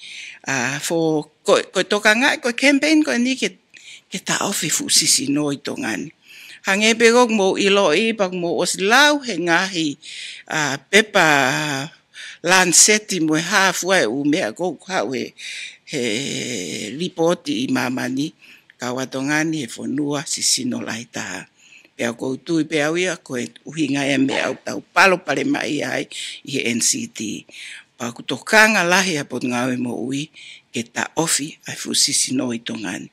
ʻa, for, ko, ko e tokangaʻi, ko e campaign ko eni ke, ke taʻofi fuʻu sisino ʻi Tonga ni. Hangē pē ko ʻoku mou ʻiloʻi, pea ʻoku mou ʻosi lau he ngaahi, ʻa, pepa Lancet mo e hā fua e ʻū meʻa ko ē ʻoku haʻu he, he lipooti ʻi māmani, kau ʻa Tonga ni he fonua sisino lahi taha. Pea ʻoku ou tui pē au ia, ko e ʻuhinga ia e meʻa ʻoku tau palopalemaʻi ai ʻi he N C D. Pea ʻoku tokanga lahi ʻa e Potungāue Moʻui ke taʻofi ʻa e fuʻu sisino ʻi Tonga ni.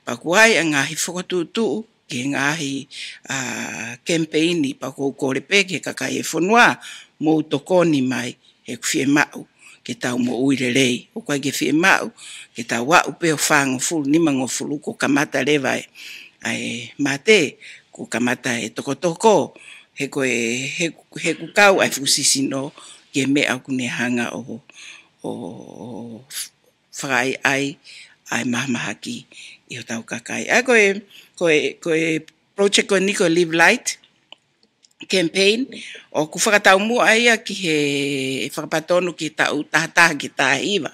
Pea ʻoku ʻi ai ʻa e ngaahi fokotuʻutuʻu ki he ngaahi, ʻa, kemipeini, pea ʻoku ou kole pē ki he kakai e fonua, mou tokoni mai, he ʻoku fiemaʻu ke tau moʻui lelei. ʻOku ʻikai ke fiemaʻu ke tau aʻu pē ʻo fāngofulu, nimangofulu, kuo kamata leva e, ʻa e mate, kuo kamata e tokotoko, he ko e, he, he ʻoku kau ʻa e fuʻu sisino ki he meʻa ʻoku ne hanga ʻo, ʻo, ʻo fakaʻaiʻai ʻa e mahamahaki ʻi hotau kakai. ʻA ia ko e, ko e, ko e project ko eni ko e Live Light campaign, ʻoku fakataumuʻa ia ki he fakapatonu ki he taʻu taha taha ki he taha hiva,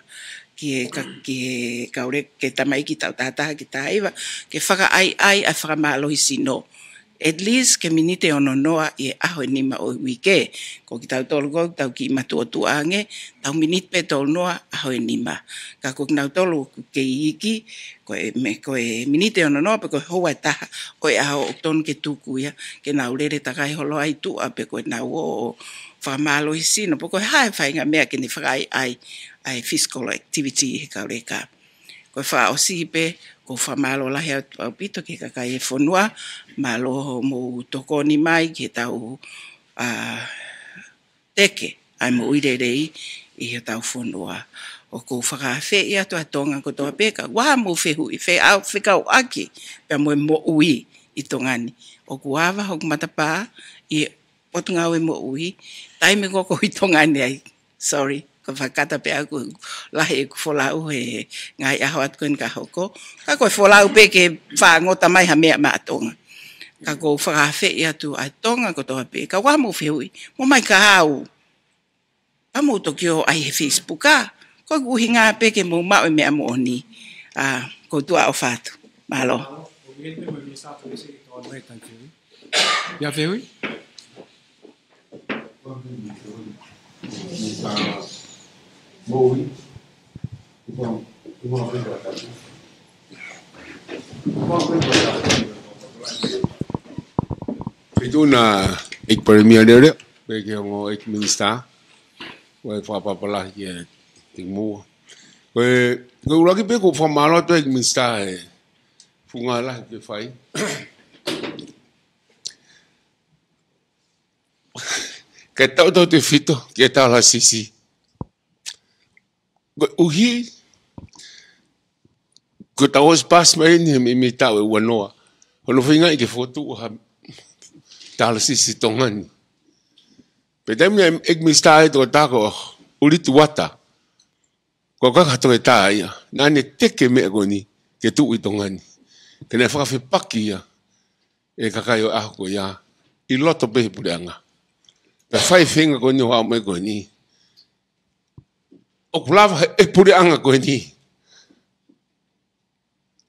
ki he ka-, ki he kaule-, ki he tamaiki taʻu taha taha ki he taha hiva, ke fakaʻaiʻai ʻa e fakamālohi sino. At least ke miniti ʻe ono noa ʻi he ʻaho ʻe nima ʻo e uike. Ko kitautolu ko ē ʻoku tau kiʻi matuʻotuʻa ange, tau miniti pē ʻe tolu noa ʻaho ʻe nima. Ka ko kinautolu ʻoku kei iiki, ko e me-, ko e miniti ʻe ono noa pe ko e houa ʻe taha ʻo e ʻaho ʻoku totonu ke tuku ia, ke nau lele takai holo ai tuʻa pe ko ʻenau ō ʻo fakamālohi sino, pe ko e hā e faʻahinga meʻa ke ne fakaʻaiʻai ʻa e physical activity he kauleka. Ko e fakaʻosi pē, ʻoku ou fakamālō lahi atu ʻaupito ki he kakai e fonua, mālō hoʻomou tokoni mai ki heʻetau, ʻa, teke ʻa e moʻui lelei ʻi hotau fonua. ʻOku ou fakaafeʻi atu ʻa Tonga kotoa pē, kapau ʻoku ʻi ai haʻamou fehuʻi, feʻau, fekauʻaki pea mo e moʻui ʻi Tonga ni. ʻOku ava hoku matapā ʻi he Potungāue Moʻui, taimi ko ē ʻoku ou ʻi Tonga ni ai. Sorry, ko e fakakata pē ʻaʻaku, lahi ʻeku folau he ngaahi ʻaho atu ko eni ka hoko. Ka ko e folau pē ke fāngota mai ha meʻa maʻa Tonga. Ka ʻoku ou fakaafeʻi atu ʻa Tonga kotoa pē, kapau ʻoku ʻi ai haʻamou fehuʻi, mou ʻomai kia au. Pea mou toki ō ʻai he Facebook, ʻa, ko e ʻuhinga pē ke mou maʻu e meʻa moʻoni. ʻA, ʻoku ou tuʻa ʻofa atu. Mālō. Ia fehui? Feituʻu na ʻEiki Palēmia Leoleo, pea ki he ongo ʻEiki Minisitā, ʻoku ou fakapapau lahi ki he kimuʻa. Ko e, ko e ʻuluaki pē ʻoku ou fakamālō atu ʻEiki Minisitā he funga lahi ke fai. Kae tautautefito ki he tālasisi. Koeʻuhi, kuo tau ʻosi paasi mai eni he meimei taʻu ʻe uanoa. Hono feingaʻi ke fokotuʻu ha tālasisi Tonga ni. Pea taimi naʻe ʻEiki Minisitā ai toko taha ko ʻUlituata. Ko e kau toketā ia. Naʻa ne teke meʻa ko eni ke tuʻu ʻi Tonga ni. Ke ne fakafepaki ia ʻe he kakai ʻo e ʻaho ko ia ʻi loto pē he puleʻanga. Pea fai e feinga ko eni ʻo aʻu mai ko eni. ʻOku lava he, he puleʻanga ko eni.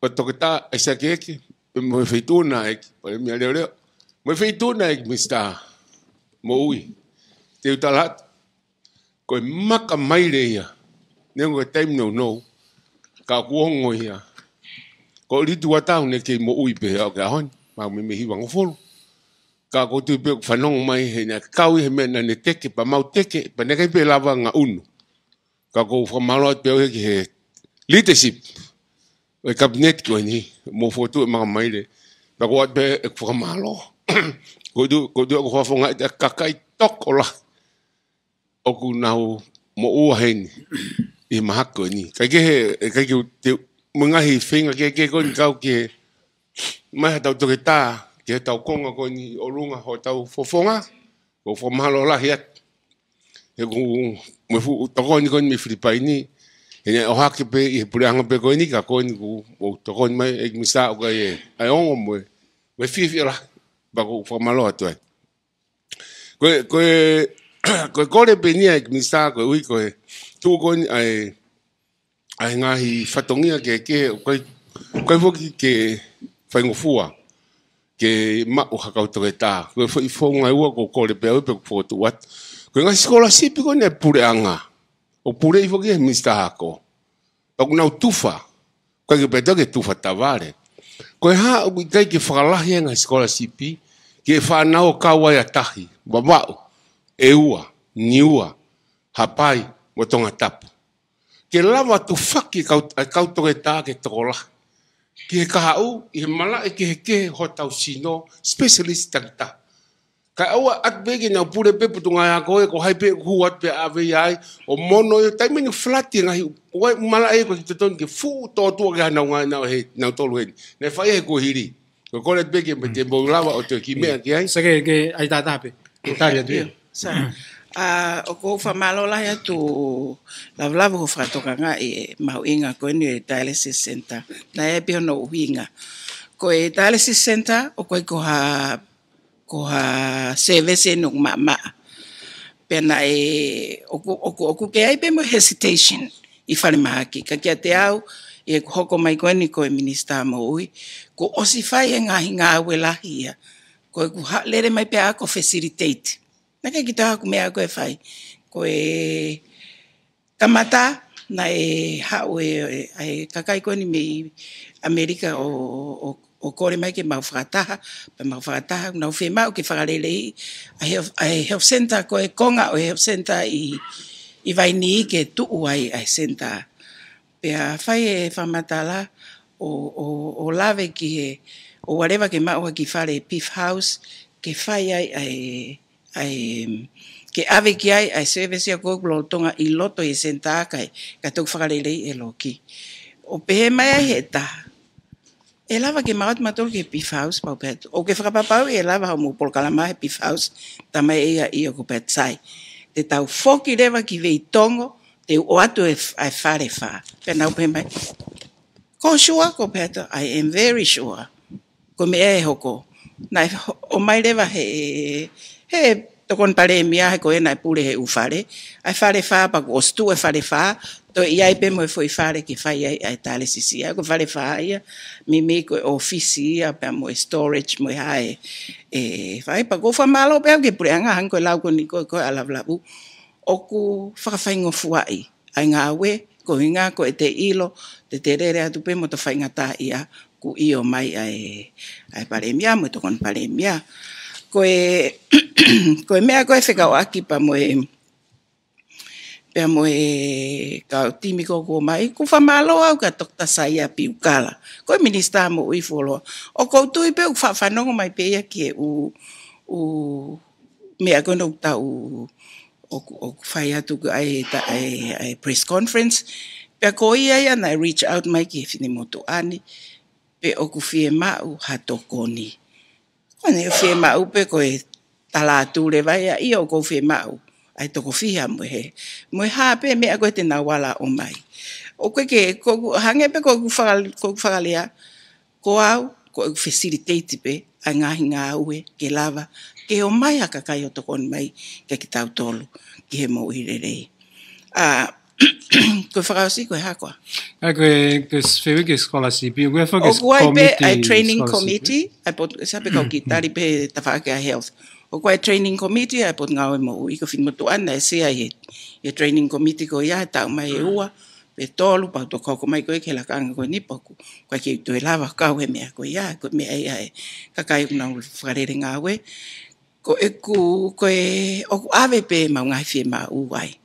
ʻO toketā ʻAisake ʻEke, pea mo e feituʻu na ʻEiki Palēmia Leoleo, mo e feituʻu na ʻEiki Minisitā Moʻui. Te u tala atu, ko e maka maile ia. Neongo ko e taimi nounou, ka ʻoku ongo ia. Ko ʻUlituata ʻoku ne kei moʻui pē he ʻaho ki he ʻaho ni, maʻu meimei hivangofulu. Ka ʻoku ou tui pē ʻoku fanongo mai he naʻe kau ia he meʻa naʻa ne teke, pea mau teke, pea naʻe ʻikai pē lava ngaʻunu. Ka ʻoku ou fakamālō atu pē au ia ki he leadership ʻo e Kapineti ko eni, mou fokotuʻu e maka maile. Pea ʻoku ou ʻoatu pē ʻeku fakamālō. ʻOku ou tui, ʻoku ou tui ʻoku ou fakafofongaʻi ʻa e kakai tokolahi ʻoku nau moʻua heni ʻi he mahaki ko eni. Kae kehe, ʻe ʻikai ke u, te, mo e ngaahi feinga kehekehe ko eni kau ki he, mai haʻatau toketā, ki heʻetau konga ko eni ʻi ʻolunga hotau fofonga, ʻoku ou fakamālō lahi atu. He ʻoku, mo e fuʻu tokoni ko eni mei Filipaini, he naʻe ʻohake pē ʻi he puleʻanga pē ko eni, ka ko eni ʻoku mou tokoni mai ʻEiki Minisitā ʻoku ʻi ai e, ʻa e ongo mo e, mo e fiefia lahi, pea ʻoku ou fakamālō atu ai. Ko e, ko e, ko e kole pē eni ia ʻEiki Minisitā, koeʻuhi ko e tuʻu ko eni ʻa e, ʻa e ngaahi fatongia kehekehe, ʻoku ʻikai, ʻoku ʻikai foki ke faingofua ke maʻu ha kau toketā. Ko e foʻi founga ʻe ua ʻoku ou kole pē au pea ʻoku fokotuʻu atu. Ko e ngaahi sikolasipi ko eni ʻa e puleʻanga, ʻoku puleʻi foki ʻe he Minisitā Ako. Pea ʻoku nau tufa, ʻikai ke pehē ke tufa tavale. Ko e hā ʻoku ʻikai ke fakalahi ai e ngaahi sikolasipi ki he fānau ʻoku kau ai ʻa tahi, Vavaʻu, ʻEua, Niua, Haʻapai, mo Tongatapu. Ke lava tufaki e kau, e kau toketā ke tokolahi ki he kahaʻu, ʻi he malaʻe kehekehe hotau sino, specialist takitaha. Kae ʻoua ʻe ʻatu pē ke nau pule pē Potungāue Ako ē, ko hai pē ʻoku hū atu pē ʻave ia ai, ʻo mono ia, taimi ni ʻoku flat e ngaahi, ʻoku ʻi ai e malaʻe ʻoku ʻikai totonu ke fuʻu tōtua ke hanaunga naʻa nau ʻi heni, nautolu heni. Naʻe fai he kuohili. Ko e kole pē ke, ke mou lava ʻo toe kiʻi meʻa ki ai. Sai ke, ke ʻai tātā pē. Ke tali atu ia. Sai. ʻA, ʻoku ou fakamālō lahi atu Lavulavu hoʻo fakatokangaʻi e mahuʻinga ko eni e dialysis center. Naʻe ʻi ai pē hono ʻuhinga. Ko e dialysis center, ʻoku ʻikai ko ha, ko ha service ʻeni ʻoku maʻamaʻa. Pea naʻe, ʻoku, ʻoku, ʻoku kei ʻi ai pē mo e hesitation ʻi falemahaki. Ka kiate au, ʻi heʻeku hoko mai ko eni ko e Minisitā Moʻui, kuo ʻosi fai e ngaahi ngāue lahi ia. Ko ʻeku ha-, lele mai pē au ko e facilitate. Naʻe ʻikai ke toe ʻi ai haku meʻa ko ē ʻe fai. Ko e kamata, naʻe haʻu e, e, e kakai ko eni mei ʻAmelika ʻo, ʻo, ʻo kole mai ke mau fakataha, pea mau fakataha, nau fiemaʻu ke fakaleleiʻi ʻa e health, ʻa e health center, ko e konga ʻo e health center ʻi, ʻi Vainī ke tuʻu ai ʻa e center. Pea fai e fakamatala ʻo, ʻo, ʻo lave ki he, ʻoua leva ke maʻu ha kiʻi fale PFHouse, ke fai ai ʻa e, ʻa e, ke ʻave ki ai ʻa e service ia ko ē ʻoku lolotonga ʻi loto ʻi he center kae, kae toki fakaleleiʻi e loki. ʻO pehē mai ai he taha, ʻe lava ke maʻu atu mautolu ki he PFHouse, pau pē atu. ʻOku ke fakapapau ʻe lava hoʻomou polokalama he PFHouse? Talamai ʻe ia ʻio, ko pē atu. Sai. Te tau foki leva ki Veitongo, te u ʻoatu e f-, ʻa e fale ʻe fā. Pea nau pehē mai, ko e sure? Ko pē atu, I am very sure. Ko e meʻa ʻe hoko. Naʻe ho-, ʻomai leva he, he tokoni palēmia he ko ena e pule he ʻū fale. ʻA e fale fā pea kuo ʻosi tuʻu e fale fā, toe ʻi ai pē mo e foʻi fale ke fai ai ʻa e tālesisi. ʻA ia ko e fale fā ia, meimei ko e ʻōfisi ia pea mo e storage mo e hā ʻe fai. Pea ʻoku ou fakamālō pē au ki he puleʻanga hangē ko e lau ko eni ko ē ʻa Lavulavu. ʻOku fakafaingofuaʻi ʻa e ngāue, ko e ʻuhinga ko ʻete ʻilo te te lele atu pē mo te faingataʻaʻia kuo ʻomai ʻa e, ʻa e palēmia mo e tokoni palēmia. Ko e, ko e meʻa ko ē fekauʻaki pea mo e, pea mo e kau timi ko ē kuo ʻomai, ʻoku ou fakamālō au kia Toketā Saia Piukala, ko e minisitā moʻui fuoloa. ʻOku ou tui pē ʻoku faʻa fanongo mai pē ia ki he ʻū, ʻū meʻa ko ē ʻoku tau, ʻoku, ʻoku fai atu ko ē ʻa e, ʻa e, ʻa e press conference. Pea ko ia ia naʻe reach out mai ki he finemotuʻa ni pe ʻoku fiemaʻu ha tokoni. Ko ʻene fiemaʻu pē ko e tala atu leva ia, ʻio ʻoku ou fiemaʻu ʻa e toko fiha mo e hē, mo e hā pē meʻa ko ē te nau ala ʻomai. ʻOku ʻikai ke, ko, hangē pē ko ʻeku faka-, ko ʻeku fakalea, ko au, ko ʻeku facilitate pē ʻa e ngaahi ngāue ke lava ke ʻomai ha kakai ʻo tokoni mai kia kitautolu ki he moʻui lelei. ʻA, ko e fakaʻosi ko e hā koā? ʻA, ko e, ko e fehuʻi ki he scholarship, ʻoku ʻi ai foki e ʻoku ʻi ai pē committee ʻa e training scholarship, committee, ʻa e pot-, sai pē kau kiʻi tali pē tafaʻaki ʻa e health. ʻOku ʻi ai e training committee ʻa e Potungāue Moʻui, ko e finemotuʻa ni naʻe sea ʻi he, ʻi he training committee ko ia he taʻu mai ʻe ua pe tolu, pea u toki hoko mai ko ē ki he lakanga ko eni pea ʻoku, ʻoku ʻikai ke u toe lava kau he meʻa ko ia, ko e meʻa ia ʻa e kakai ʻoku nau fakalele ngāue. Ko ʻeku, ko e, ʻoku ʻave pē ʻemau ngaahi fiemaʻu ai.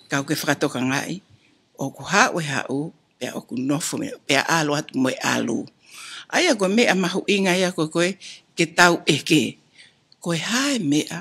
Ka ʻoku ke fakatokangaʻi, ʻoku haʻu e haʻu, pea ʻoku nofo mei, pea ʻalu atu mo e ʻalu. ʻA ia ko e meʻa mahuʻinga ia ko ē ko ē ke tau ʻeke. Ko e hā e meʻa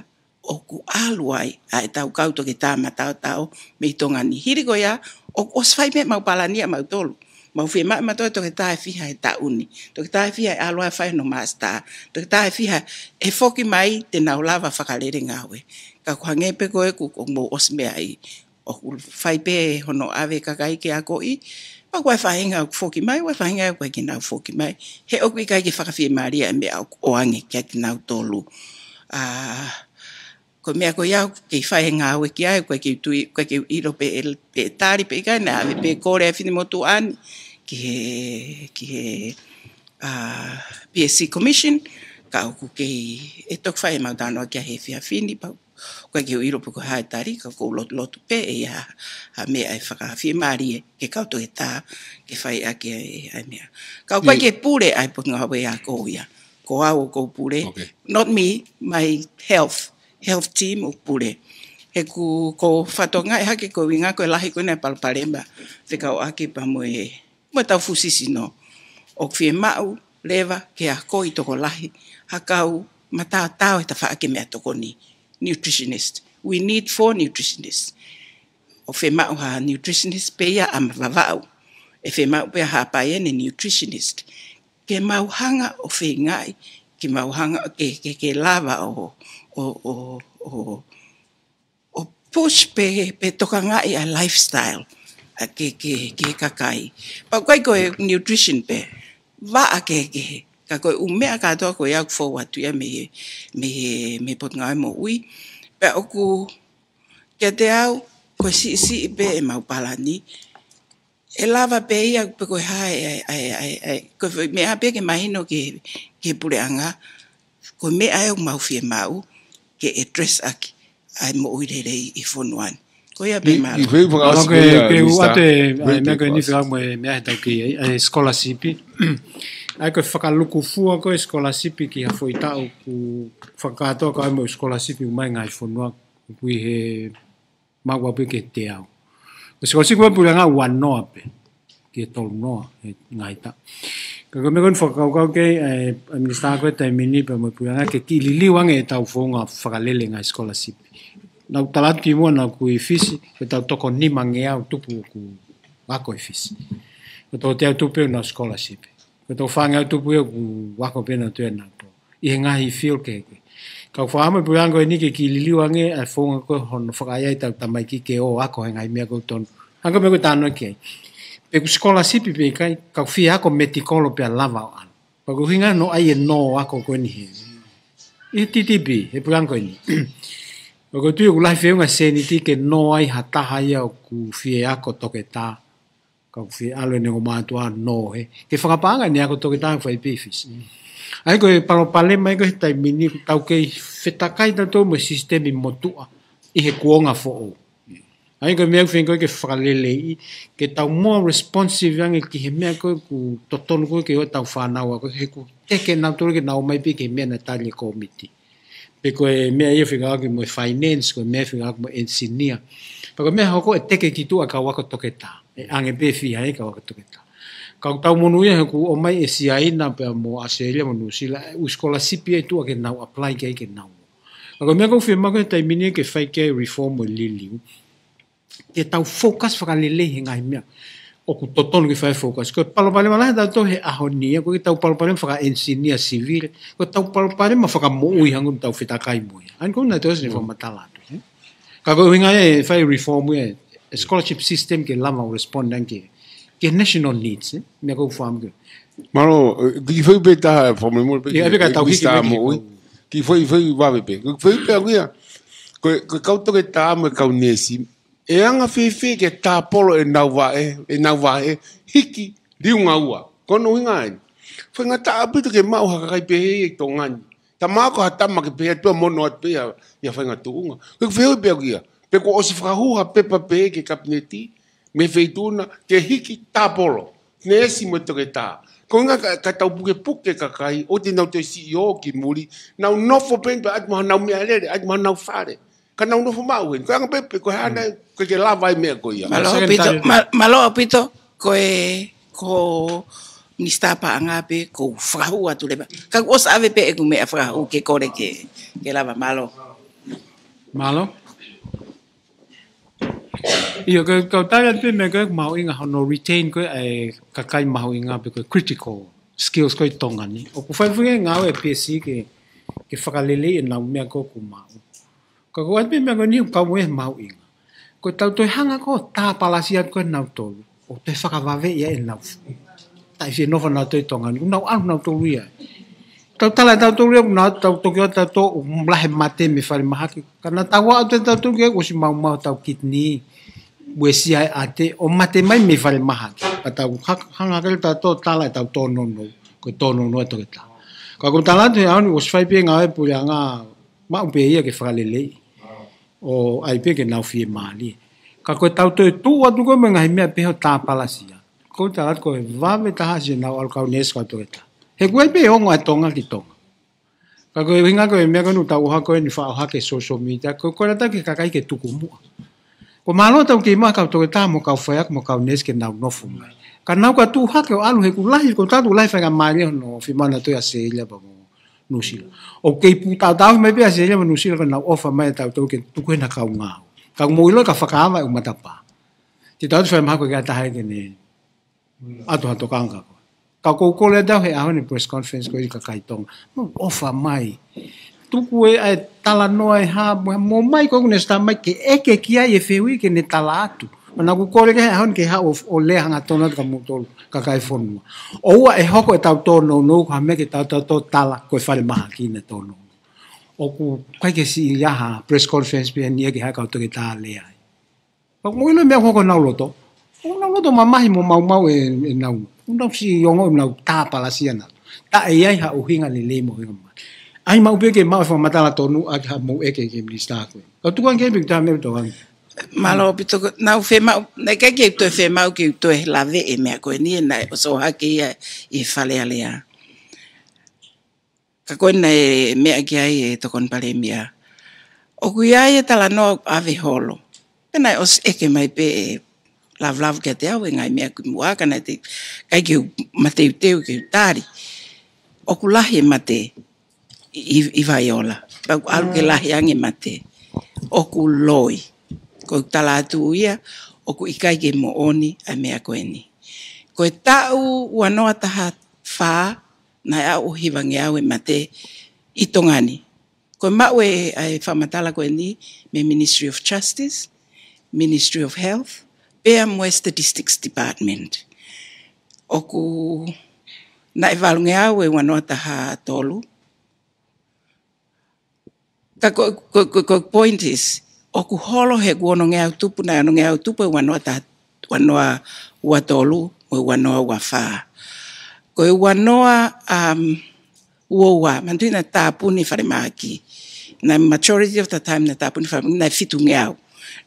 ʻoku ʻalu ai ʻa ʻetau kau toketā mataotao mei Tonga ni. Hili ko ia, ʻoku ʻosi fai pē ʻemau palani ʻamautolu. Mau fiemaʻu ʻe mautolu e toketā ʻe fiha he taʻu ni, toketā ʻe fiha ʻe ʻalu ai ʻo fai hono master, toketā ʻe fiha ʻe foki mai te nau lava fakalele ngāue. Ka ʻoku hangē pē ko ē ʻoku, ʻoku mou ʻosi meaʻi, ʻoku fai pē hono ʻave e kakai ke akoʻi, pea ʻoku ʻi ai e faʻahinga ʻoku foki mai, ʻoku ʻi ai e faʻahinga ʻoku ʻikai ke nau foki mai. He ʻoku ʻikai ke fakafiefiemālie e meʻa ʻoku ʻoange kia kinautolu. ʻA, ko e meʻa ko ia ʻoku kei fai e ngāue ki ai, ʻoku ʻikai ke u tui, ʻoku ʻikai ke u ʻilo pe ʻe, pe ʻe tali pe ʻikai, naʻe ʻave pē kole ʻa e finemotuʻa ni ki he, ki he, ʻa, P S C Commission, ka ʻoku kei, ʻe toki fai ʻemau talanoa ki ai he efiafi ni, pea ʻoku ʻikai ke u ʻilo pe ko e hā e tali, ka ʻoku ou lotulotu pē ʻe ʻi ai ha, ha meʻa ʻe fakafiemālie ki he kau toketā ke fai ʻaki ʻa e, ʻa e meʻa. Ka ʻoku ʻikai ke pule ʻa e Potungāue Ako ia. Ko au ʻoku ou pule. Okay. Not me, my health, health team ʻoku pule. He ʻoku, ʻoku ou fakatokangaʻi hake ko e ʻuhinga ko e lahi ko ena e palopalema fekauʻaki pea mo e, mo ʻetau fuʻu sisino. ʻOku fiemaʻu leva ke akoʻi tokolahi ha kau mataotao he tafaʻaki e meʻatokoni. Nutritionist. We need four nutritionists. ʻOku fiemaʻu ha nutritionist pē ia ʻa Vavaʻu. ʻE fiemaʻu pē ha paiene nutritionist. Ke mau hanga ʻo feingaʻi, ke mau hanga ke, ke, ke lava ʻo, ʻo, ʻo, ʻo, ʻo push pē, pe tokangaʻi ʻa e lifestyle ʻa e, ke, ke, ke kakai. Pea ʻoku ʻikai ko e nutrition pē, vaʻa kehekehe. Ka ko e ʻū meʻa kātoa ko ia ʻoku fou atu ia mei he, mei he, mei he Potungāue Moʻui. Pea ʻoku, kiate au, ko e siʻisiʻi pē ʻemau palani. ʻE lava pē ia pe ko e hā e, e, e, e, e, ko e meʻa pē ke mahino ki he, ki he puleʻanga, ko e meʻa ʻoku mau fiemaʻu ke address ʻaki ʻa e moʻui lelei ʻi he fonua ni. Ko ia pē. Mālō. Ke, ke u ʻoatu e, ʻa e meʻa ko eni fekauʻaki mo e meʻa he tau ki ai, ʻa e scholarship. ʻA ia ko e fakalukufua ko e scholarship ki ha foʻi taʻu ʻoku fakakātoa ko e ʻai mo e scholarship ʻoku ʻomai ngaahi fonua ʻoku ʻi he maʻu pē ki he teau. Ko e scholarship ko e puleʻanga ua noa pē ki he tolu noa he ngaahi taʻu. Ka ko e meʻa ko eni fakakaukau ki ai ʻa e, ʻa e minisitā ko ē taimi ni pea mo e puleʻanga ke kiʻi liliu ange ʻetau founga fakalele ngaahi scholarship. Naʻa ku tala atu kimuʻa naʻa ku ʻi Fisi, ko ʻetau toko nimangeau tupu ʻoku ako ʻi Fisi. Ko e toko teau tupu ʻoku nau scholarship. Ko e toko fāngeau tupu ia ʻoku ako pē nautolu ia nautolu ʻi he ngaahi field kehekehe. Ka ʻoku ou fakaʻamu e puleʻanga ko eni ke kiʻi liliu ange ʻa e founga ko ē hono fakaʻaiʻai ʻetau tamaiki ke ō ako he ngaahi meʻa ʻoku tonu. Hangē ko e meʻa ko ē talanoa ki ai. Pe ʻoku scholarship pe ʻikai, ka ʻoku fie ako medical pea lava ʻo ʻalu. Pea ko e ʻuhinga ia hono ʻai e nō ako ko eni he, ʻi he T T P, he puleʻanga ko eni. ʻOku ou tui ʻoku lahi feʻunga sēniti ke nō ai ha taha ia ʻoku fie ako toketā. Ka ʻoku fie ʻalu ʻene ongo mātuʻa nō he. Ke fakapaʻanga ʻene ako toketā ʻoku fai pē ʻi Fisi. ʻA ia ko e palopalema ia ko ē he taimi ni ʻoku tau kei fetakai tautolu mo e sisitemi motuʻa ʻi he kuonga foʻou. ʻA ia ko e meʻa ʻoku feinga ko ē ke fakaleleiʻi, ke tau more responsive ange ki he meʻa ko ē ʻoku totonu ko ē ke ʻoua tau fānau ako, he ʻoku teke nautolu ke nau ō mai pē ki he meʻa naʻe tali ʻe he kōmiti. Pe ko e meʻa ia fekauʻaki mo e finance, ko e meʻa fekauʻaki mo e engineer. Pea ko e meʻa hoko ʻe teke ki tuʻa kau ako toketā. ʻE ʻange pē fiha ia kau ako toketā. Ka ʻoku tau monūʻia he ʻoku ō mai ʻa Siaina pea mo ʻAositelēlia mo Nuʻusila, ʻū scholarship ia ʻi tuʻa ke nau apply ki ai ke nau. Ka ko e meʻa ʻoku ou fiemaʻu ko ē he taimi ni ke fai ki ai e reform ʻo e liliu. Ke tau focus fakalelei he ngaahi meʻa ʻoku totonu ke fai focus. Ko e palopalema lahi ʻatautolu he ʻaho ni, ʻoku ʻikai ke tau palopalema faka-engineer civil, ko ʻetau palopalema fakamoʻui hangē ko ʻetau fetakai mo ia. ʻA ia ko ena ʻoku ʻosi ʻene fakamatala atu, ē? Ka ko e ʻuhinga ia e fai reform ia e scholarship system ke lava ʻo respond ange ki he national needs, ē? Meʻa ʻoku ou fakaʻamu ke. Mālō, ē, kiʻi foʻi pē taha fakamolemole pē, ʻIo, ʻa ia pē ka tau hiki Mister pē ki he Moʻui. Kiʻi foʻi, foʻi vave pē. Kiʻi foʻi pē ʻaku ia. Ko e, ko e kau toketā mo e kau neesi, ʻe anga fēfē ke tāpolo ʻenau vaʻe, ʻenau vaʻe, hiki liunga ua. Ko hono ʻuhinga eni. Faingataʻa ʻaupito ke maʻu ha kakai pehē ʻi Tonga ni. Tama ko ha tama ke pehē atu pē mono atu pē ia, ia fainga tuʻunga. Ko e fehuʻi pē ʻaku ia. Pe kuo ʻosi fakahū ha pepa pehē ki he kapineti, mei he feituʻu na, ke hiki tāpolo. Neesi mo e toketā. Ko e ʻuhinga ka, ka tau pukepuke kakai, ʻoua te nau toe siʻi ō ki muli, nau nofo pē pē ʻatu mo honau meʻalele, ʻatu mo honau fale. Ka nau nofo maʻu heni. Ko e anga pē pē, ko e hā nai, ko e ke lava ai meʻa ko ia. Mālō ʻaupito, Secretary. Mā-, mālō ʻaupito, ko e, ko Minisitā Paʻanga pē, ʻoku ou fakahū atu leva. Ka kuo ʻosi ʻave pē ʻeku meʻa fakahū ke kole ke, ke lava, mālō. Mālō. ʻIo, ko e, kau tali atu pē meʻa ko e mahuʻinga hono retain ko ē ʻa e kakai mahuʻinga pe ko e critical skills ko ē ʻi Tonga ni. ʻOku fai foki e ngāue ʻa e P S C ke, ke fakaleleiʻi ʻenau meʻa ko ē ʻoku maʻu. Ka ko e ʻai pē meʻa ko eni ʻoku kau mo e mahuʻinga. Ko ʻetau toe hanga ko ē ʻo tāpalasia ko ē nautolu. ʻO toe fakavaveʻi ai ʻenau. Taʻe fie nofo nautolu ʻi Tonga ni. ʻOku nau ʻalu nautolu ia. Tau tala ʻe tautolu ia, ʻoku nau tau toki ʻo tautolu, ʻoku lahi e mate mei falemahaki. Ka naʻa tau aʻu atu ʻe tautolu ki ai, kuo ʻosi maumau ʻetau kidney. Uesia e ʻate, ʻo mate mai mei falemahaki. Ka tau ha-, hanga hake ʻe tautolu ʻo tala ʻetau tōnounou. Ko e tōnounou ʻa e toketā. Ka ʻoku ou tala atu he ʻaho ni, ʻosi fai pē ngāue puleʻanga maʻu pē ia ke fakaleleiʻi. ʻO ʻai pē ke nau fiemālie. Ka ko ʻetau toe tuʻu atu ko ē mo e ngaahi meʻa pehē ʻo tāpalasia. ʻOku ou tala atu ko e vave taha siʻenau ʻalu kau neesi kau toketā. He ʻoku ʻi ai pē e ongo ʻa Tonga ki Tonga. Ka ko e ʻuhinga ko e meʻa ko eni ʻoku tau ʻohake ko eni faʻa ʻohake social media. Ko e kole atu ki he kakai ke tuku muʻa. Ko e mālō ʻetau kei maʻu e kau toketā mo e kau faiako mo e kau neesi ke nau nofo mai. Ka nau ka tuʻu hake ʻo ʻalu he ʻoku lahi, ko e taha ʻoku lahi faingamālie hono fiemaʻu nautolu ʻi ʻAositelēlia pea mo Nuʻusila. ʻOku kei pūtautau mai pē ʻAositelēlia mo Nuʻusila ka nau ʻofa mai ʻia tautolu ke tuku hena kau ngāue. Ka ʻoku mou ʻilo ka fakaava e ʻū matapā. Te tau ʻoatu fakamahaki ko e kiʻi taha ke ne ʻoatu ha tokanga ko ē. Ka ʻoku ou kole atu he ʻaho ni press conference ko ē ki he kakai Tonga. Mou ʻofa mai. Tuku e ʻai talanoa ʻe hā, mo, mo mai ko ē ʻoku ne start mai ke ʻeke ki ai e fehuʻi ke ne tala atu. Mana ʻoku kole ke he ʻaho ni ke haʻu ʻo, ʻo lea hangatonu atu kia moutolu kakai fonua. ʻOua ʻe hoko ʻetau tōnounou ko ha meʻa ke tau, tau, tau tala ko e falemahaki naʻe tōnounou. ʻOku ʻikai ke siʻi ia ha press conference pē eni ia ke haʻu e kau toketā ʻo lea ai. Pea ʻoku mou ʻilo e meʻa ʻoku hoko ʻi honau loto. ʻOku nau loto mamahi mo maumau e, ʻenau. ʻOku nau siʻi ongoʻi ʻoku nau tāpalasia nautolu. Taʻe ʻi ai ha ʻuhinga lelei mo ʻuhinga mamahi. ʻAi maʻu pē ke maʻu e fakamatala tonu ʻaki haʻamou ʻeke ki he minisitā ko ē. Ka tuku ange pē ki he taha meʻa ʻoku tau ange. Mālō ʻaupito ko, naʻa ku fiemaʻu, naʻe ʻikai ke u toe fiemaʻu ke u toe lave e meʻa ko eni, naʻe ʻosi ʻohake ia ʻi he Fale Alea. Ka ko ena e meʻa ki ai e Tokoni Palēmia. ʻOku ʻi ai e talanoa ʻave holo. Pea naʻe ʻosi ʻeke mai pē ʻe Lavulavu kiate au e ngaahi meʻa kimuʻa ka naʻe teʻeki ai ke u mateuteu ke u tali. ʻOku lahi e mate ʻi, ʻi, ʻi Vaiola. Pea ʻoku ʻalu ke lahi ange e mate. ʻOku loi. Ko e tala atu ia, ʻoku ʻikai ke moʻoni ʻa e meʻa ko eni. Ko e taʻu ua noa taha fā, naʻe aʻu ʻo hivangeau e mate ʻi Tonga ni. Ko e maʻu e, ʻa e fakamatala ko eni, mei he Ministry of Justice, Ministry of Health, pea mo e Statistics Department. ʻOku, naʻe valungeau e ua noa taha tolu, Ka ko, ko, ko, ko point is, ʻoku holo he kuo onongeau tupu, naʻe onongeau tupu e ua noa ta, ua noa ua tolu, mo e ua noa ua fā. Ko e ua noa, um, ua ua, manatuʻi naʻe tāpuni falemahaki. Naʻe majority of the time naʻe tāpuni falemahaki, naʻe fitungeau.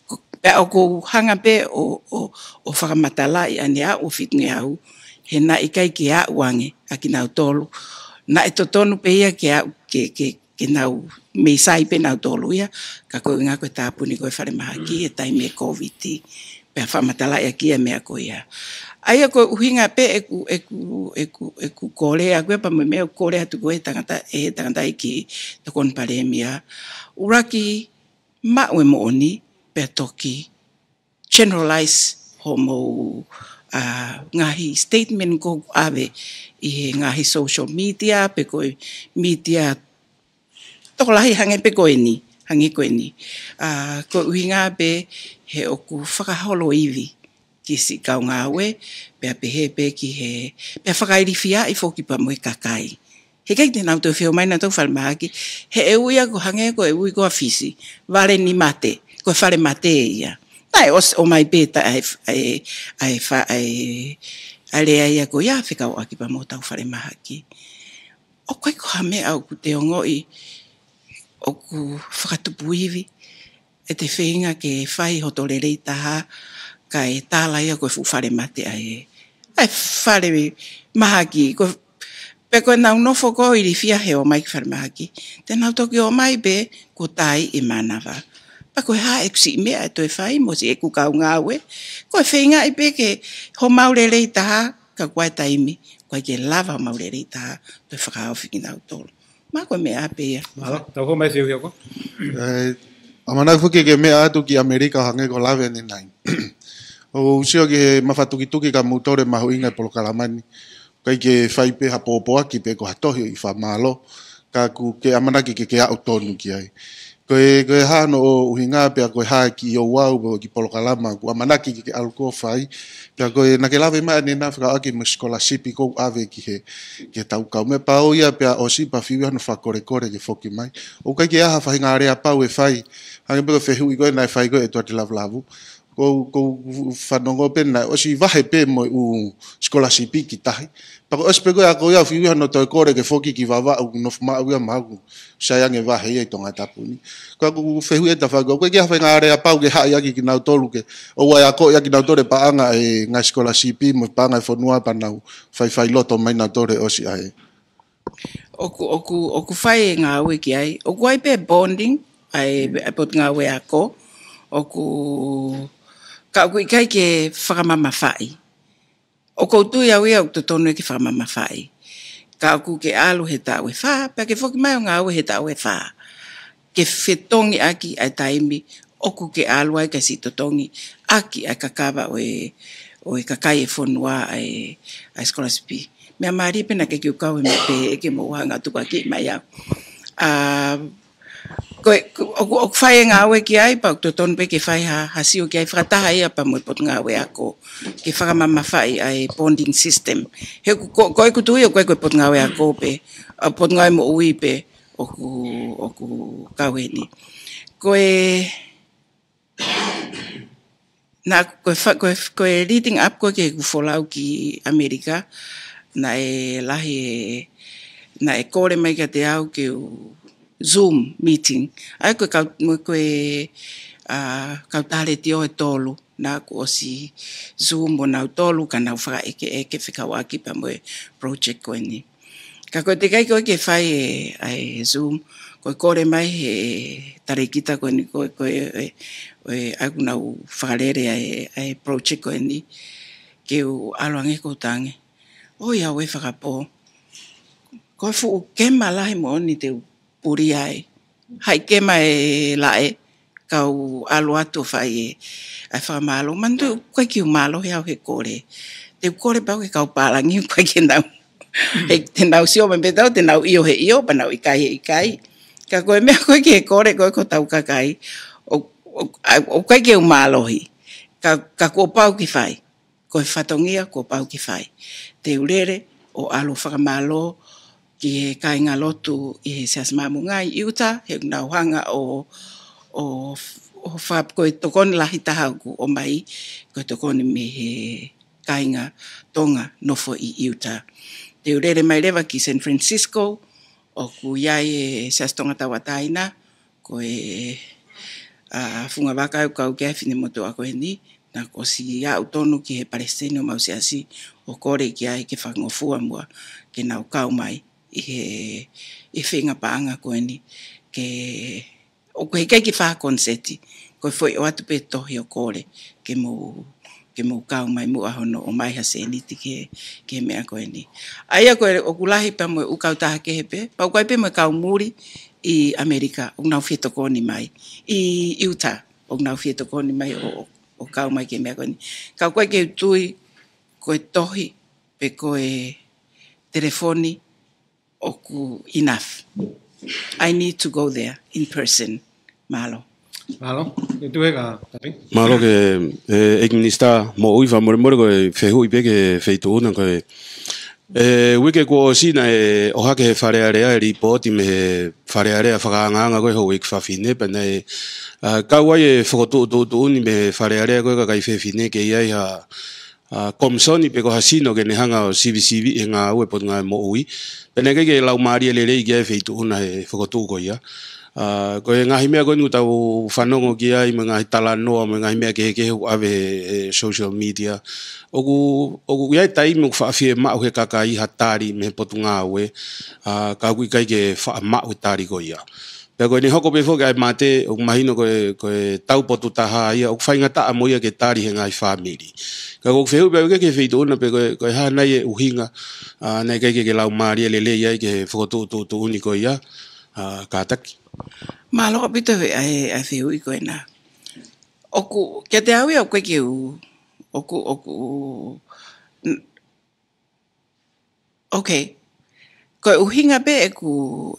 Ko, pea ʻoku ou hanga pē ʻo, ʻo, ʻo fakamatalaʻi ʻanenai ʻo fitungeau, he naʻe ʻikai ke aʻu ange ʻa kinautolu. Naʻe totonu pē ia ke aʻu, ke, ke, ke nau mei sai pē nautolu ia, ka ko e ʻuhinga ko e tāpuni ko e falemahaki he taimi e Covid. Pea fakamatalaʻi ʻaki ia e meʻa ko ia. ʻA ia ko e ʻuhinga pē ʻeku, ʻeku, ʻeku, ʻeku kole ʻaku ia pea mo e meʻa ʻoku kole atu ko e tangata, e tangataʻeiki tokoni palēmia. ʻUluaki maʻu e moʻoni, pea toki generalize hoʻomou, ʻa, ngaahi statement ʻoku ʻave ʻi he ngaahi social media, pe ko e media tokolahi hangē pē ko eni, hangē ko eni. ʻA, ko e ʻuhinga pē he ʻoku fakaholo ivi ki siʻi kau ngāue, pea pehē pē ki he, pea fakailifiaʻi foki pea mo e kakai. Heʻikai te nau toe feʻao mai nautolu falemahaki, he ʻe ui ia ko hangē ko e ui ko ʻa Fisi, vale ni mate, ko e falemate ia. Naʻe ʻosi ʻomai pē ta ʻa e, ʻa e, ʻa e fa-, ʻa e, ʻa e lea ia ko ia fekauʻaki pea mo hotau falemahaki. ʻOku ʻikai ko ha meʻa ʻoku te ongoʻi ʻoku fakatupu ivi, ʻe te feinga ke fai hoto lelei taha, kae tala ia ko e fuʻu falemate ʻa e, ʻa e falemahaki, ko, pea ko ʻenau nofo ko ē ʻo ilifia he ō mai ki falemahaki, te nau toki ō mai pē kuo tā e mānava. Pea ko e hā ʻeku siʻi meʻa ʻe toe fai mo siʻeku kau ngāue, ko e feingaʻi pē ke homau lelei taha, ka ko e taimi, ʻoku ʻikai ke lava homau lelei taha, toe fakahaofi kinautolu. Ma ko e meʻa pē ia. Mālō, tau hō mai Fiu Hioko. ʻE, ʻamanaki foki ke meʻa atu ki ʻAmelika hangē ko e lave ʻanenai. ʻOku ou sio ki he mafatukituki ka mou tole mahuʻinga e polokalama ni. ʻIkai ke fai pē ha pōpoaki pe ko ha tohi ʻi fakamālō. Ka ʻoku ke ʻamanaki ke ke aʻu tonu ki ai. Ko e, ko e hā hono ʻuhinga pea ko e hā e kiʻi ouau pe ko e kiʻi polokalama ʻoku ʻamanaki ke ke ʻalu ko ē ʻo fai. Pea ko e naʻa ke lave mai ʻanenai fekauʻaki mo e scholarship ʻoku ʻave ki he, ki he tau kau meʻa pau ia pea ʻosi pea fiu ia hono fakakolekole ke foki mai. ʻOku ʻikai ke ʻi ai ha faʻahinga aleapau ʻe fai. Hangē pē ko e fehuʻi ko ē naʻe fai ko ē ʻe Tuʻatelavulavou. Ko, ko e fanongo pē naʻe ʻosi vahe pē mo e ʻū scholarship ki tahi. Pea ko e ʻosi pē ko ia ko ia fiu ia hono toe kole ke foki ki Vavaʻu, nofo maʻu ia maʻaku. Sai ange vahe ia ʻi Tongatapu ni. Ko ʻeku fehuʻi ʻe taha foki, ʻoku ʻikai ke ʻi ai ha faʻahinga aleapau ke haʻi ʻaki kinautolu ke, ʻoua ʻe akoʻi ʻaki kinautolu e paʻanga e ngaahi scholarship mo e paʻanga e fonua pea nau faifai loto mai nautolu he ʻosi ʻa e. ʻOku, ʻoku, ʻoku fai e ngāue ki ai. ʻOku ʻi ai pē bonding, ʻa e, ʻa e potungāue ako. ʻOku, ka ʻoku ʻikai ke fakamamafaʻi. ʻOku ou tui au ia ʻoku totonu ke fakamamafaʻi. Ka ʻoku ke ʻalu he taʻu ʻe fā, pea ke foki mai ʻo ngāue he taʻu ʻe fā. Ke fetongi ʻaki ʻa e taimi, ʻoku ke ʻalu ai kae siʻi totongi ʻaki ʻa e kakava ʻo e, ʻo e kakai e fonua ʻa e, ʻa e scholarship. Meʻa mālie pē naʻa ke kiʻi kau he meʻa pē ʻe ke mou hanga ʻo tukuakiʻi mai au. ʻA, ko e, ko, ʻoku, ʻoku fai e ngāue ki ai, pea ʻoku totonu pē ke fai ha, ha sio ki ai fakataha ia pea mo e potungāue ako. Ke fakamamafaʻi ʻa e bonding system. He ko, ko, ko ʻeku tui ʻoku ʻikai ko e potungāue ako pē, ʻa e potungāue moʻui pē, ʻoku, ʻoku kau heni. Ko e, naʻa, ko e fa-, ko e, ko e leading up ko ē ke u folau ki ʻAmelika, naʻe lahi e, naʻe kole mai kiate au ke u Zoom meeting. ʻA ia ko e kau, mo e ko e, ʻa, kau talētio ʻe tolu, naʻa ku ʻosi Zoom mo nautolu ka nau fakaʻekeʻeke fekauʻaki pea mo e project ko eni. Ka ko e teʻeki ai ko ē ke fai e, ʻa e Zoom, ko e kole mai he talēkita ko eni ko e, ko e, ʻe, ʻe, ʻa ia ʻoku nau fakalele ʻa e, ʻa e project ko eni, ke u ʻalu ange ʻo tangi. ʻOi, ʻa e fakapō. Ko e fuʻu kema lahi moʻoni te u puli ai. Hai kema ʻe laʻe, kau ʻalu atu ʻo fai e, ʻa e fakamālō. Manatuʻi ʻoku ʻikai ke u mālohi au he kole. Te u kole pau ki he kau pālangi, ʻoku ʻikai ke nau. He te nau sio mai pē tautolu, te nau ʻio he ʻio, pea nau ʻikai he ʻikai. Ka ko e meʻa ko ē ki he kole ko ē ki hotau kakai, ʻo, ʻo, ʻa, ʻoku ʻikai ke u mālohi. Ka, ka kuo pau ke fai. Ko e fatongia kuo pau ke fai. Te u lele ʻo ʻalu ʻo fakamālō ʻi he kāingalotu ʻi he Siasi Māmonga ʻi ʻIutā, he ʻoku nau hanga ʻo, ʻo, ʻo fa-, ko e tokoni lahi taha ʻoku ʻomai, ko e tokoni mei he kāinga Tonga nofo ʻi ʻIutā. Te u lele mai leva ki San Francisco, ʻoku ʻi ai e Siasi Tonga Tauʻatāina, ko e, ʻa, fungavaka ʻoku kau ki ai e finemotuʻa ko eni, naʻá ku ʻosi aʻu tonu ki he palesiteni ʻo homau siasi ʻo kole ki ai ke fakangofua muʻa ke nau kau mai ʻi he, ʻi he feinga paʻanga ko eni ke, ʻoku ʻikai ke fai ha koniseti, ko e foʻi ʻoatu pē tohi ʻo kole ke mou, ke mou kau mai muʻa hono ʻomai ha sēniti ki he, ki he meʻa ko eni. ʻA ia ko e ʻoku lahi pē mo e ʻū kautaha kehe pē, pea ʻoku ʻi ai pē mo e kau muli ʻi ʻAmelika, ʻoku nau fie tokoni mai. ʻI ʻIutā, ʻoku nau fie tokoni mai ʻo, ʻo, ʻo kau mai ki he meʻa ko eni. Ka ʻoku ʻikai ke u tui ko e tohi, pe ko e telefoni, ʻoku enough. I need to go there in person. Mālō. Mālō. E tuʻu ē ka, Tapi? Mālō ki he, e, ʻEiki Minisitā Moʻui, fakamolemole ko e fehuʻi pē ki he feituʻu na ko e, e, uike kuo ʻosi naʻe ʻohake ʻe he Fale Alea e lipooti mei he Fale Alea fakaangaanga ko e houʻeiki fafine, pea naʻe, ʻa, kau ai e fokotuʻu tuʻutuʻuni mei he Fale Alea ko e kakai fefine ke ʻi ai ha, ʻa, komisoni pe ko ha sino ke ne hanga ʻo sivisiviʻi e ngāue Potungāue Moʻui. Pea naʻe ʻikai ke laumālie lelei ki ai e feituʻu na he fokotuʻu ko ia. ʻA, ko e ngaahi meʻa ko eni ʻoku tau fanongo ki ai, mo e ngaahi talanoa, mo e ngaahi meʻa kehekehe ʻoku ʻave he, he social media. ʻOku, ʻoku ʻi ai e taimi ʻoku faʻa fiemaʻu ʻe he kakai ha tali mei he Potungāue, ʻa, ka ʻoku ʻikai ke faʻa maʻu e tali ko ia. Pea ko ʻene hoko pē foki ʻa e mate, ʻoku mahino ko e, ko e taupotu taha ia, ʻoku faingataʻa mo ia ke tali ʻe he ngaahi fāmili. Ka ko e fehuʻi pē au ki he feituʻu na pe ko e, ko e hā nai e ʻuhinga, ʻa, naʻe ʻikai ke, ke laumālie lelei ai ki he fokotuʻu tuʻutuʻuni ko ia, ʻa, kātaki. Mālō ʻaupito ʻa e, ʻa e fehuʻi ko ena. ʻOku, kiate au ia ʻoku ʻikai ke u, ʻoku, ʻoku, n-, Ok. Ko e ʻuhinga pē ʻeku,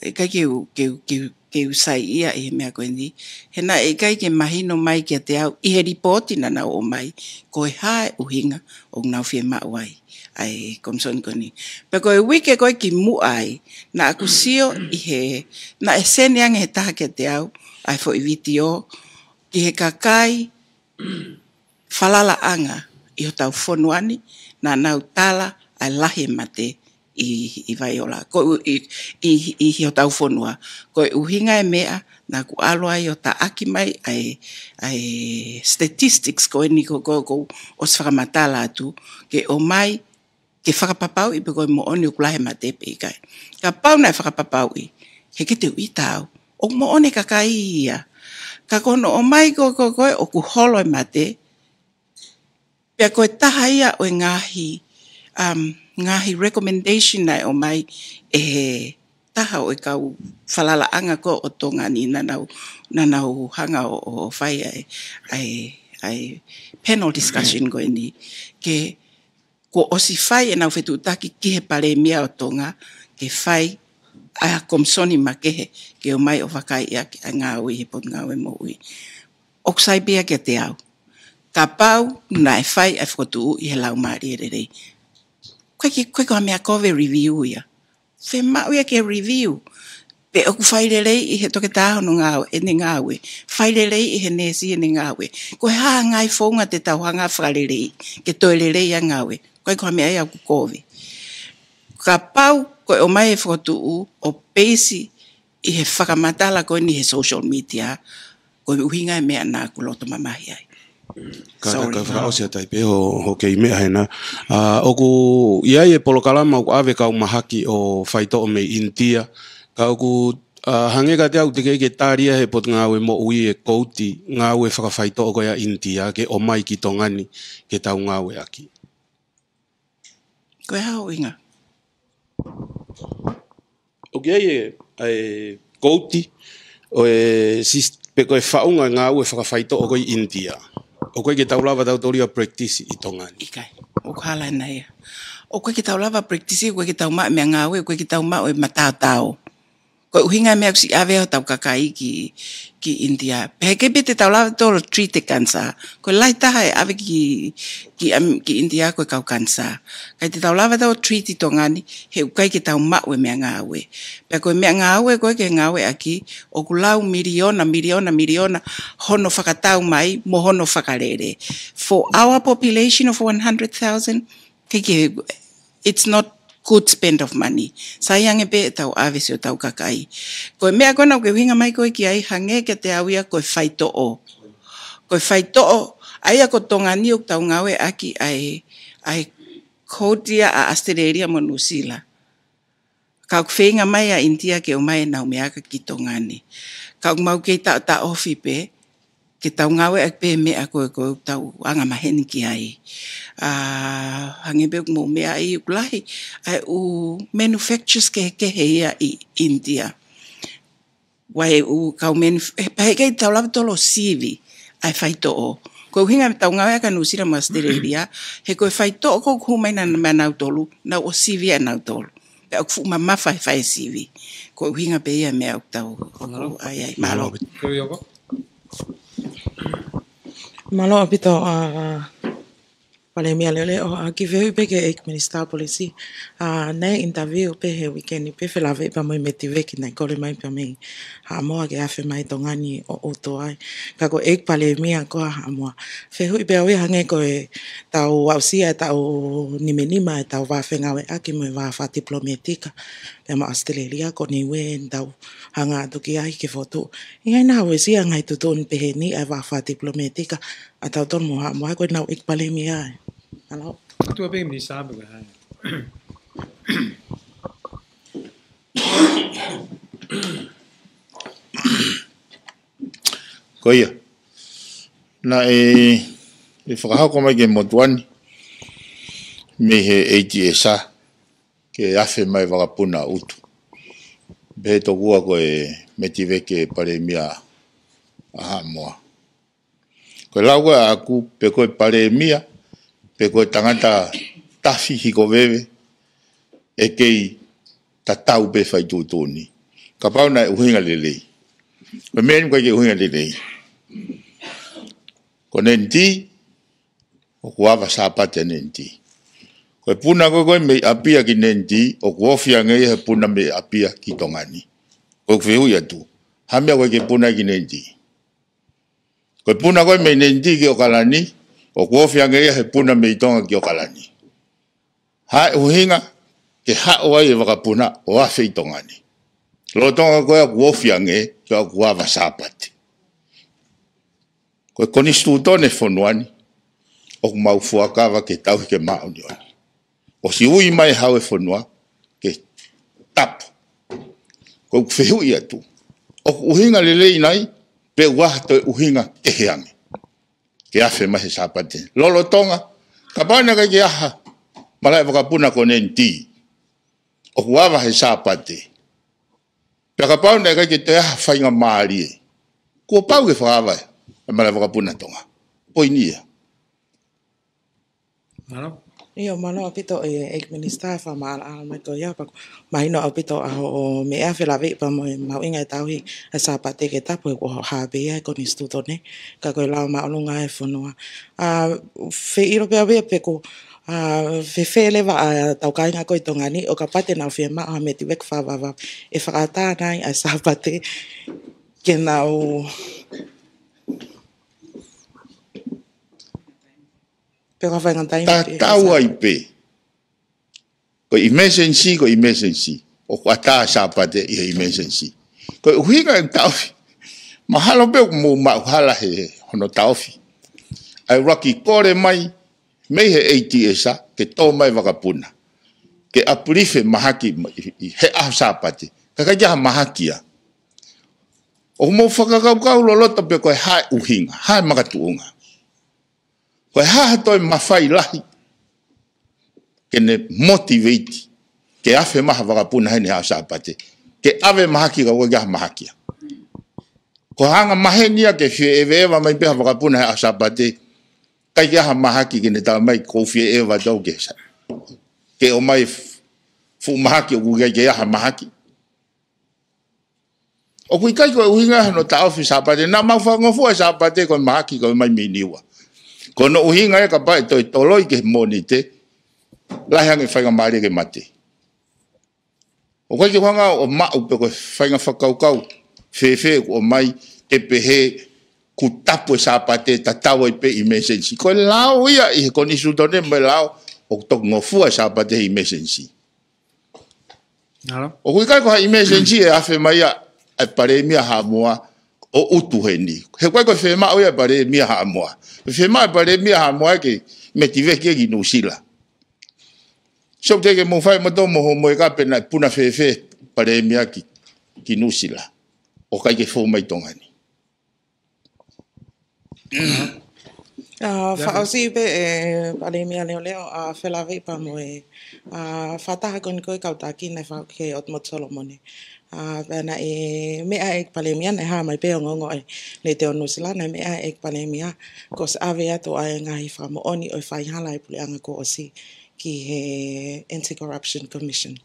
ʻikai ke u, ke u, ke u, ke u saiʻia ʻi he meʻa ko eni. He naʻe ʻikai ke mahino mai kiate au ʻi he lipooti naʻa nau ʻomai, ko e hā e ʻuhinga ʻoku nau fiemaʻu ai ʻa e komisoni ko eni. Pea ko e uike ko ē kimuʻa ai, naʻá ku sio ʻi he, naʻe sene ange ʻe he taha kiate au ʻa e foʻi vitiō ki he kakai falalaʻanga ʻi hotau fonua ni, naʻa nau tala ʻa e lahi e mate ʻi, ʻi Vaiola. Ko u-, ʻi, ʻi, ʻi hotau fonua. Ko e ʻuhinga e meʻa, naʻá ku ʻalu ai ʻo taʻaki mai ʻa e, ʻa e statistics ko eni ko, ko, ko ʻosi fakamatala atu, ke ʻomai ke fakapapauʻi pe ko e moʻoni ʻoku lahi e mate pe ʻikai. Kapau naʻe fakapapauʻi, he ʻikai te u ʻita au, ʻoku moʻoni e kakai ia. Ka ko hono ʻomai ko, ko, ko ē ʻoku holo e mate, pea ko e taha ia ʻo e ngaahi, um, ngaahi recommendation naʻe ʻomai ʻe he taha ʻo e kau falalaʻanga ko ē ʻo Tonga ni naʻa nau, naʻa nau hanga ʻo, ʻo, ʻo fai ʻa e, ʻa e, ʻa e panel discussion ko eni. Ke kuo ʻosi fai ʻenau fetuʻutaki ki he Palēmia ʻo Tonga, ke fai ʻa e komisoni makehe, ke ō mai ʻo vakaiʻi ʻaki ʻa e ngāue ʻi he Potungāue Moʻui. ʻOku sai pē ia kiate au. Kapau naʻe fai ʻa e fokotuʻu ʻi he laumālie lelei. Ko e ki, ko e ko ha meʻa kovi e review ia. Fiemaʻu ia ke review. Pe ʻoku fai lelei ʻe he toketā hono ngāue, ʻene ngāue. Fai lelei ʻe he neesi ʻene ngāue. Ko e hā e ngaahi founga te tau hanga fakaleleiʻi, ke toe lelei ʻa e ngāue. ʻIkai ko ha meʻa ia ʻoku kovi. Kapau ko e ʻomai e fokotuʻu ʻo peisi ʻi he fakamatala ko eni he social media, ko e ʻuhinga e meʻa naʻá ku loto mamahi ai. Ka, ka, sorry, ka fakaʻosi atu ai pē ho, ho kei meʻa hena. ʻA, ʻoku ʻi ai e polokalama ʻoku ʻave kau mahaki ʻo faitoʻo mei ʻInitia. Ka ʻoku, ʻa, hangē kiate au teʻeki ke tali ia ʻe he Potungāue Moʻui e kouti ngāue fakafaitoʻo ko ia ʻa ʻInitia ke ʻomai ki Tonga ni ke tau ngāueʻaki. Ko e hā hoʻo ʻuhinga? ʻOku ʻi ai e, e kouti ʻo e sis-, pe ko e faʻunga ngāue fakafaitoʻo ko ē ʻi ʻInitia. ʻOku ʻikai ke tau lava tautolu ia ʻo practice ʻi Tonga ni. ʻIkai. ʻOku hala ʻena ia. ʻOku ʻikai ke tau lava practice, ʻoku ʻikai ke tau maʻu e meʻangāue, ʻoku ʻikai ke tau maʻu e mataotao. Ko e ʻuhinga e meʻa ʻoku siʻi ʻave ai hotau kakai ki, ki ʻInitia. Pea ʻikai pē te tau lava ʻo treat e kanisā. Ko e lahi taha e ʻave ki, ki, am, ki ʻInitia ko e kau kanisā. ʻIkai te tau lava ʻo treat Tonga ni, he ʻoku ʻikai ke tau maʻu e meʻangāue. Pea ko e meʻangāue ko ē ke ngāueʻaki, ʻoku lau miliona, miliona, miliona, hono fakatau mai, mo hono fakalele. For our population of one hundred thousand, ke, ke, it's not good spend of money. Sai ange pē ʻetau ʻave siʻotau kakai. Ko e meʻa ko ena ʻoku ke ʻuhinga mai ko ē ki ai, hangē kiate au ia ko e faitoʻo. Ko e faitoʻo, ʻa ia ko Tonga ni ʻoku tau ngāueʻaki ʻa e, ʻa e code ia ʻa ʻAositelēlia mo Nuʻusila. Ka ʻoku feinga mai ʻa ʻInitia ke ʻomai ʻenau meʻa ki Tonga ni. Ka ʻoku mau kei taʻotaʻofi pē, ke tau ngāueʻaki pē meʻa ko ē ʻoku tau angamaheni ki ai. ʻA, hangē pē ʻoku mou meaʻi ʻoku lahi ʻa e ʻū manufacturers kehekehe ia ʻi ʻInitia. ʻA e ʻū kau manuf-, eh, pea heʻikai te tau lava ʻo tolo sivi ʻa e faitoʻo. Ko e ʻuhinga ʻetau ngāueʻaki ʻa Nuʻusila mo ʻAositelēlia, he ko e faitoʻo ko ē ʻoku hū mai na, mei nautolu, nau ʻosi sivi ʻe nautolu. Pea ʻoku fuʻu mamafa he fai e sivi. Ko e ʻuhinga pē ia e meʻa ʻoku tau, ʻoku ai ai. Mālō. Mālō. Mālō ʻaupito, ʻa, Palēmia Leʻoleʻo, ʻa, kiʻi fehuʻi pē ki he ʻEiki Minisitā Polisi. ʻA, naʻe interview pē he weekend pē felāveʻi pea mo e Metiveki naʻe kole mai pea mei Haʻamoa ke afe mai Tonga ni ʻo ʻutu ai. Ka ko e ʻEiki Palēmia ko ē ʻa Haʻamoa. Fehuʻi pē au ia hangē ko ʻetau aʻusia ʻetau nimenima ʻetau vā fengāueʻaki mo e vā fakatipilometika pea mo ʻAositelēlia ko Niue, ʻetau hanga atu ki ai ke fotu. ʻIkai naʻa uesia ngaahi tuʻutuʻuni pehē ni ʻa e vā fakatipilometika ʻa tautolu mo Haʻamoa, ko ʻenau ʻEiki Palēmia ai. Mālō. Tuʻu pē Minisitā pē ko e hā. Ko ia. Naʻe, ʻe fakahoko mai ki he motuʻa ni mei he ATS ke afe mai vakapuna ʻutu. Pehē tokua ko e Metiveki Palēmia ʻa Haʻamoa. Ko e lau ko ē ʻaʻaku, pe ko e Palēmia, pe ko e tangata tafi hikoveve, ʻe kei tatau pē fai tuʻutuʻuni. Kapau naʻe ʻuhinga lelei. Ko e meʻa ni ʻoku ʻikai ke ʻuhinga lelei. Ko Nenitī, ʻoku ava Sāpate Nenitī. Ko e puna ko ē ko ē mei ʻApia ki Nenitī, ʻoku ofi ange ia he puna mei ʻApia ki Tonga ni. Ko ʻeku fehuʻi atu. Hā e meʻa ʻoku ʻikai ke puna ki Nenitī? Ko e puna ko ē mei Nenitī ki ʻOkalani, ʻoku ofi ange ia he puna mei Tonga ki ʻOkalani. Hā e ʻuhinga ke haʻu ai e vakapuna ʻo afe ʻi Tonga ni? Lolotonga ko ē ʻoku ofi ange, ka ʻoku ava Sāpate. Ko e konisitūtone fonua ni, ʻoku mau fuakava ke tauhi ki he māʻoniʻoni. ʻOsi ui mai e Hau e Fonua ke tapu. Ko ʻeku fehuʻi atu. ʻOku ʻuhinga lelei nai, pe ʻoku ʻi ai ha toe ʻuhinga kehe ange ke afe mai he Sāpate. Lolotonga, kapau naʻe ʻikai ke ʻi ai ha malaʻe vakapuna ko Nenitī, ʻoku ava he Sāpate. Pea kapau naʻe ʻikai ke toe ʻi ai ha faingamālie, kuo pau ke fakaava e malaʻe vakapuna Tonga. Poini ia. Mālō. ʻIo, mālō ʻaupito e, ʻEiki Minisitā, fakamaʻalaʻala mai ko ia, pea ʻoku mahino ʻaupito ʻa hoʻo meʻa felāveʻi pea mo e mahuʻinga e tauhi e Sāpate ke tapu, he ʻoku hā pē ia he konisitūtone, ka ko e lao māʻolunga e fonua. ʻA, fie ʻilo pē au ia pe ko, ʻa, fēfē leva ʻa ʻetau kāinga ko ē ʻi Tonga ni, ʻo kapau te nau fiemaʻu ha Metiveki fakavavevave, ʻe fakaʻatā nai ʻa e Sāpate ke nau pe ko e faʻahinga taimi pē. Tatau ai pē. Ko e emergency, ko e emergency. ʻOku ʻatā Sāpate ʻi he emergency. Ko e ʻuhinga e taʻofi. Mahalo pē ʻoku mou maʻu hala he hono taʻofi. ʻA e ʻuluaki kole mai mei he ATS ke tō mai vakapuna. Ke uplift e mahaki ʻi, ʻi he ʻaho Sāpate. Ka ʻikai ke ʻi ai ha mahaki ia. ʻOku mou fakakaukau loloto pe ko e hā e ʻuhinga, hā e makatuʻunga. Ko e hā ha toe mafai lahi ke ne motivate, ke afe mai ha vakapuna heni he ʻaho Sāpate, ke ʻave mahaki ka ʻoku ʻikai ke ʻi ai ha mahaki ia. Ko e anga maheni ia ke fie ʻeveʻeva mai pē ha vakapuna he ʻaho Sāpate, ʻikai ke ʻi ai ha mahaki ke ne tala mai ʻoku ou fie ʻeva atu ke sa-, ke ʻomai fuʻu mahaki ʻoku ʻikai ke ʻi ai ha mahaki. ʻOku ʻikai ko e ʻuhinga hono taʻofi Sāpate, naʻa mau fakangofua Sāpate ko e mahaki ko e mai miniua. Ko hono ʻuhinga ia kapau ʻe toe toloi ki he Mōnite, lahi ange faingamālie ke mate. ʻOku ʻikai ke u hanga ʻo maʻu pe ko e faʻahinga fakakaukau fēfē ʻoku ʻomai ke pehē kuo tapu e Sāpate tatau ai pē emergency. Ko e lao ia ʻi he konisitūtone mo e lao ʻoku toki ngofua e Sāpate he emergency. ʻOku ʻikai ko ha emergency ʻe afe mai ia ʻa e Palēmia Haʻamoa ʻo ʻutu heni. He ʻoku ʻikai ko e fiemaʻu ia ʻa e Palēmia Haʻamoa. Fiemaʻu ʻa e Palēmia Haʻamoa ke metiveki ki Nuʻusila. So te ke mo fai mo tō mo ho mo e ka pe naʻe puna fēfē Palēmia ki, ki Nuʻusila. ʻO ʻikai ke fou mai Tonga ni. ʻA, fakaʻosi pē ʻe Palēmia Leoleo, ʻa, felāveʻi pea mo e, ʻa, fakataha ko eni ko e kau taki naʻe fai ke ʻOtu Motu Solomone. ʻA, pea naʻe meʻa ʻe Palēmia naʻe hā mai pē ongoongo ʻe Leteo Nuʻusila, naʻe meʻa ʻe Palēmia kuo ʻosi ʻave atu ʻa e ngaahi fakamoʻoni ʻo e faihala ʻa e puleʻanga kuo ʻosi ki he Anti-Corruption Commission.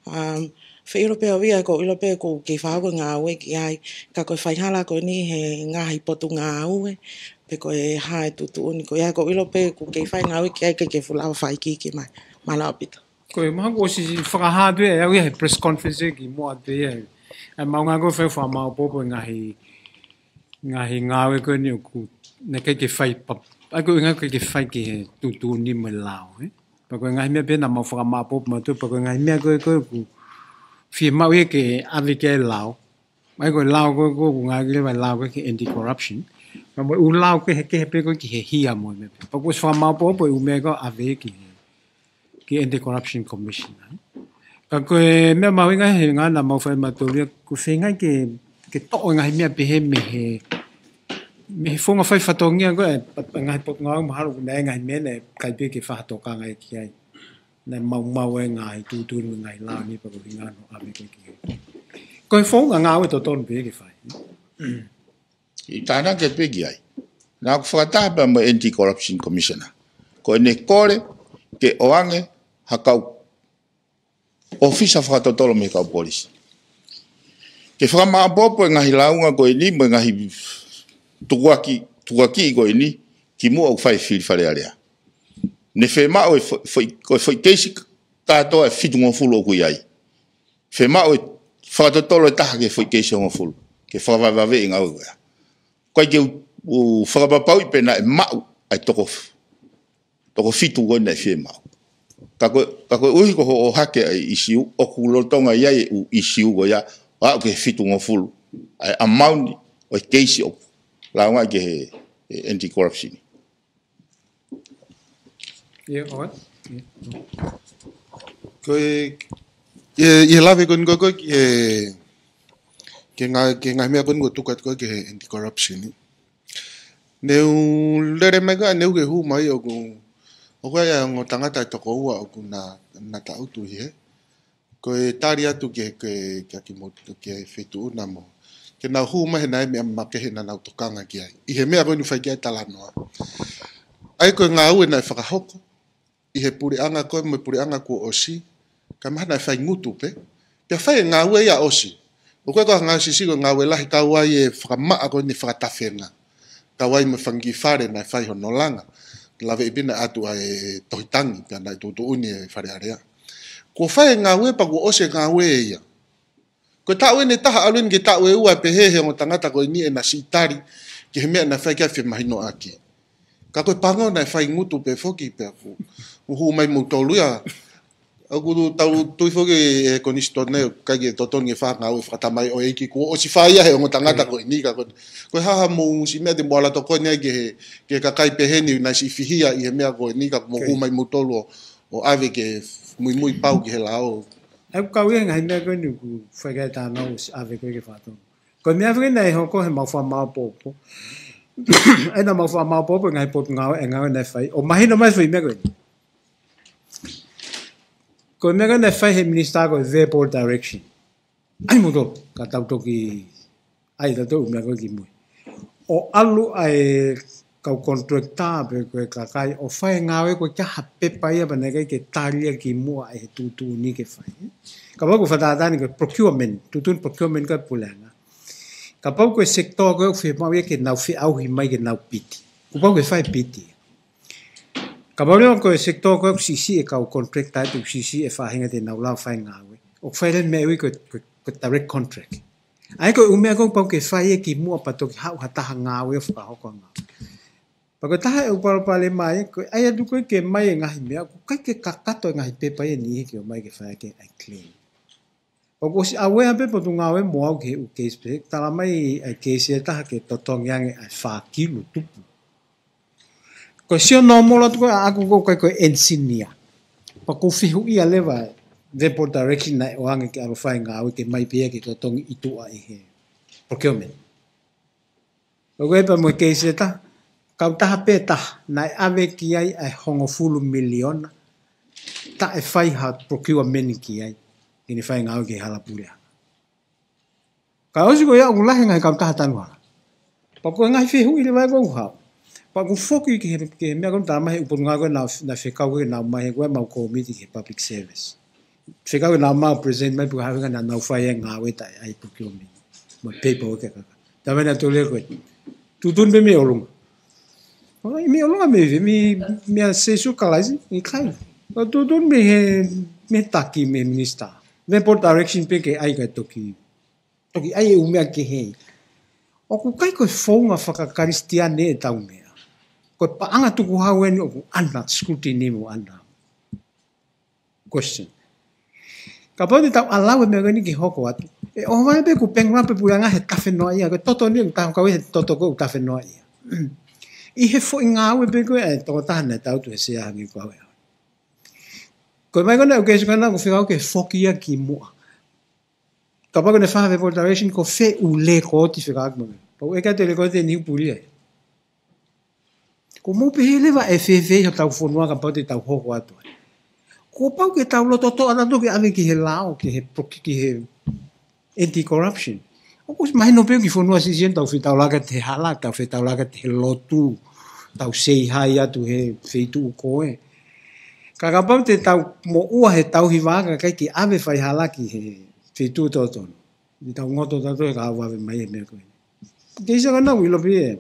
Um, feʻilo pē au ia, ʻoku ou ʻilo pē ʻoku kei fakahoko e ngāue ki ai, ka ko e faihala ko eni he ngaahi potungāue, pe ko e hā e tuʻutuʻuni ko ia, ʻoku ou ʻilo pē ʻoku kei fai ngāue ki ai, ke ke fuʻu lava fai iiki mai. Mālō ʻaupito. Ko e mahalo kuo ʻosi fakahā atu ʻe au ia he press conference ki muʻa atu ia. ʻA e maʻu ngā ko e fai fakamaopoopo e ngaahi, ngaahi ngāue ko eni ʻoku, naʻe ʻikai ke fai pa-, ʻa ia ko e ngāue ʻikai ke fai ki he tuʻutuʻuni mo e lao, ē? Pea ko e ngaahi meʻa pē naʻa mau fakamaopoopo mautolu, pea ko e ngaahi meʻa ko ē ko ē ʻoku fiemaʻu ia ke ʻave ki ai e lao. ʻA ia ko e lao ko ē ko ē ʻoku ngāueʻaki leva e lao ko ē ki he anti-corruption. Pea mo e ʻū lao kehekehe pē ko ē ki he hia mo e meʻa pē. Pea kuo ʻosi fakamaopoopo e ʻū meʻa ko ē ʻave ki he, ki he Anti-Corruption Commission, ē? Ka ko e meʻa mahuʻinga he ngāue naʻa mau fai mautolu ia, ʻoku feinga ke, ke toʻo e ngaahi meʻa pehē mei he, mei he founga fai fatongia ko ē, ʻa e ngaahi potungāue mahalo ʻoku ʻi ai e ngaahi meʻa naʻe ʻikai pē ke fakatokanga ia ki ai. Naʻe maumau e ngaahi tuʻutuʻuni mo e ngaahi lao ni pea ko e ʻuhinga hono ʻave ko ē ki ai. Ko e founga ngāue totonu pē ke fai. ʻI tānaki pē ki ai. Naʻa ku fakataha pē mo e Anti-Corruption Commissioner. Ko ʻene kole ke ʻoange ha kau ʻōfisa fakatotolo mei he kau polisi ke fakamaopoopo e ngaahi lāunga ko eni mo e ngaahi tukuakiʻi, tukuakiʻi ko eni kimuʻa ʻoku fai e fili Fale Alea. Ne fiemaʻu e fo-, foʻi, ko e foʻi keisi kātoa ʻe fitungofulu ʻoku ʻi ai. Fiemaʻu e fakatotolo ʻe taha ki he foʻi keisi hongofulu ke fakavavevaveʻi e ngāue ko ia. ʻOku ʻikai ke u, u fakapapauʻi pe naʻe maʻu ʻa e toko f-, toko fitu ko ē naʻe fiemaʻu. Ka ko e, ka koeʻuhi ko hoʻo ʻohake ʻa e ʻīsiu, ʻoku lolotonga ʻi ai e ʻū ʻīsiu ko ia, ʻo aʻu ki he fitungofulu ʻa e amount ʻo e keisi ʻoku lāungaʻi ki he, he anti-corruption. ʻIo, ʻoe. ʻIo. Ko e, ʻi he, ʻi he lave ko eni ko ē, ko e, ki he, ki he ngā-, ki he ngaahi meʻa ko eni kuo tuku atu ko ē ki he anti-corruption. Ne u lele mai ko ē, ne u ke hū mai ʻoku, ʻoku ʻi ai e ongo tangata ʻe toko ua ʻoku na, na taʻutu ʻi he. Ko e tali atu ki he, ki he, ki he kimoutolu, ki he feituʻu na mo. Ke nau hū mai he naʻe meʻa makehe naʻa nau tokanga ki ai. ʻI he meʻa ko eni fai ki ai e talanoa. ʻA ia ko e ngāue naʻe fakahoko ʻi he puleʻanga ko ē mo e puleʻanga kuo ʻosi, ka mahalo naʻe fai ngutu pē. Pea fai e ngāue ia ʻosi. ʻOku ʻikai ko ha ngāue siʻisiʻi, ko e ngāue lahi, kau ai e fakamaʻa ko eni fakatafenga. Kau ai mo e fanga kiʻi fale naʻe fai hono langa. Laveʻi pē naʻe ʻatu ʻa e tohi tangi, pea naʻe tuʻutuʻuni e Fale Alea. Kuo fai e ngāue pea kuo ʻosi e ngāue ia. Ko e taʻu eni ʻe taha, ʻalu eni ki he taʻu ʻe ua, pehē ʻe he ongo tangata ko eni ʻena siʻi tali ki he meʻa naʻe fai ki ai e femahinoʻaki. Ka ko e pango naʻe fai ngutu pē foki pea ku, ku hū mai moutolu ia. ʻOku tau tui foki ʻe he konisitūtone ʻoku ʻikai ke totonu ke fai ha ngāue fakatamai ʻo e ʻEiki kuo ʻosi fai ia ʻe he ongo tangata ko eni, ka ko, ko e hā haʻamou siʻi meʻa te mou ala tokoni ai ki he, ki he kakai pehē ni naʻe siʻi fihia ʻi he meʻa ko eni ka mou hū mai moutolu ʻo, ʻo ʻave ke muimui pau ki he lao. ʻOku kau ia he ngaahi meʻa ko eni ʻoku fai ki ai e talanoa ʻosi ʻave ko ē ke fakatonu. Ko e meʻa foki naʻe hoko he mau fakamaopoopo. ʻA ia naʻa mau fakamaopoopo e ngaahi potungāue, e ngāue naʻe fai. ʻO mahino mai foʻi meʻa ko eni. Ko e meʻa ko ē naʻe fai he minisitā ko e verbal direction. ʻAi moutolu, ka tau toki ʻai tautolu meʻa ko ē ki mui. ʻO ʻalu ʻa e kau contractor pe ko e kakai ʻo fai e ngāue, ko e ʻikai ha pepa ia pea naʻe ʻikai ke tali ia kimuʻa ʻe he tuʻutuʻuni ke fai. Ka ʻoku fakatātā ni ko e procurement, tuʻutuʻuni procurement ko e puleʻanga. Kapau ko e sekitoa ko ē ʻoku fiemaʻu ia ke nau feʻauhi mai ke nau piti, kuo pau ke fai piti. Kapau leva ko e sekitoa ko ē ʻoku siʻisiʻi e kau contractor, ʻoku siʻisiʻi e faʻahinga te nau lava fai e ngāue, ʻoku fai leva e meʻa ʻe ui ko e, ko e, ko e direct contract. ʻA ia ko e ʻū meʻa ko ē ʻoku pau ke fai ia kimuʻa pea toki haʻu ha taha ngāue ʻo fakahoko e ngāue. Pea ko e taha e ʻū palopalema ia, ko e ʻai atu ko ē ke ʻomai e ngaahi meʻa, ʻoku ʻikai ke kakato e ngaahi pepa ia ʻe niʻihi ke ʻomai ke fai ʻaki e claim. Pea kuo ʻosi aware pē Potungāue mo au ki he ʻū case pehē, talamai ʻa e case ʻe taha ke totongi ange ʻa e fā kilu tupu. Ko e sio normal atu ko ē ʻaʻaku, ʻoku ʻikai ko e engineer. Pea ʻoku ou fehuʻia leva verbal direction naʻe ʻoange ke ʻalu ʻo fai e ngāue ke ʻomai pē ia ke totongi ʻi tuʻa ʻi he procurement. ʻOku ʻi ai pē mo e case ʻe taha, kautaha pē ʻe taha, naʻe ʻave ki ai ʻa e hongofulu miliona, taʻe fai ha procurement ki ai, ke ne fai e ngāue ki he hala puleʻanga. Ka ʻosi ko ia ʻoku lahi e ngaahi kautaha tanu hala. Pea ko e ngaahi fehuʻi leva ia ʻoku ou haʻu. Pea ʻoku foki ki he, ki he meʻa ko ē naʻe talamai ʻe he ʻū Potungāue ko ē naʻa, naʻe fekau ke nau ōmai he ko e mau kōmiti ki he public service. Fekau ke nau ōmai ʻo present mai pe ko e hā e ʻuhinga naʻa nau fai e ngāue taʻe ʻai procurement. Mo e paperwork ʻa e kakai. Talamai naʻe tō leva ko e tuʻutuʻuni pē mei ʻolunga. ʻOi, mei ʻolunga mei, mei, mei a Sēsū Kalaisi, ʻikai. Ko e tuʻutuʻuni mei he, mei he taki, mei he minisitā. Verbal direction pē ke ʻai kae toki, toki ʻai e ʻū meʻa kehe. ʻOku ʻikai ko e founga faka-Kalisitiane ʻetau meʻa. Ko e paʻanga tukuhau eni ʻoku under scrutiny mo under question. Kapau te tau allow e meʻa ko eni ke hoko atu, ʻe ʻohovale pē kuo bankrupt e puleʻanga he tafe noaʻia, ko e toto ni ʻoku tau kau he toto ko ē ʻoku tafe noaʻia. ʻI he foʻi ngāue pē ko ē ʻa e tokotaha naʻe tau tu he sea hangē ko au ē. Ko e meʻa ko ena ʻoku ke sio ko ena ʻoku fekau ke foki ia kimuʻa. Kapau ko ʻene fai ha verbal direction ko fē ʻū lēkooti fekauʻaki mo e meʻa. Pau ʻe ʻikai te lēkooti ʻe niʻihi puli ai. Kuo mou pehē leva ʻe fēfē hotau fonua kapau te tau hoko atu ai. Kuo pau ke tau loto toʻa tautolu ke ʻave ki he lao, ki he proki-, ki he anti-corruption. ʻOku ʻosi mahino pē ki he fonua siʻisiʻi eni tau fetaulaki atu he hala, tau fetaulaki atu he lotu, tau say hi atu he feituʻu ko ē. Ka kapau te tau moʻua he tauhi vaka kae ʻikai ke ʻave faihala ki he feituʻu totonu. ʻI tau ngoto tautolu he ka vave mai e meʻa ko ē. Ke isa ka nau ʻilo pē ē.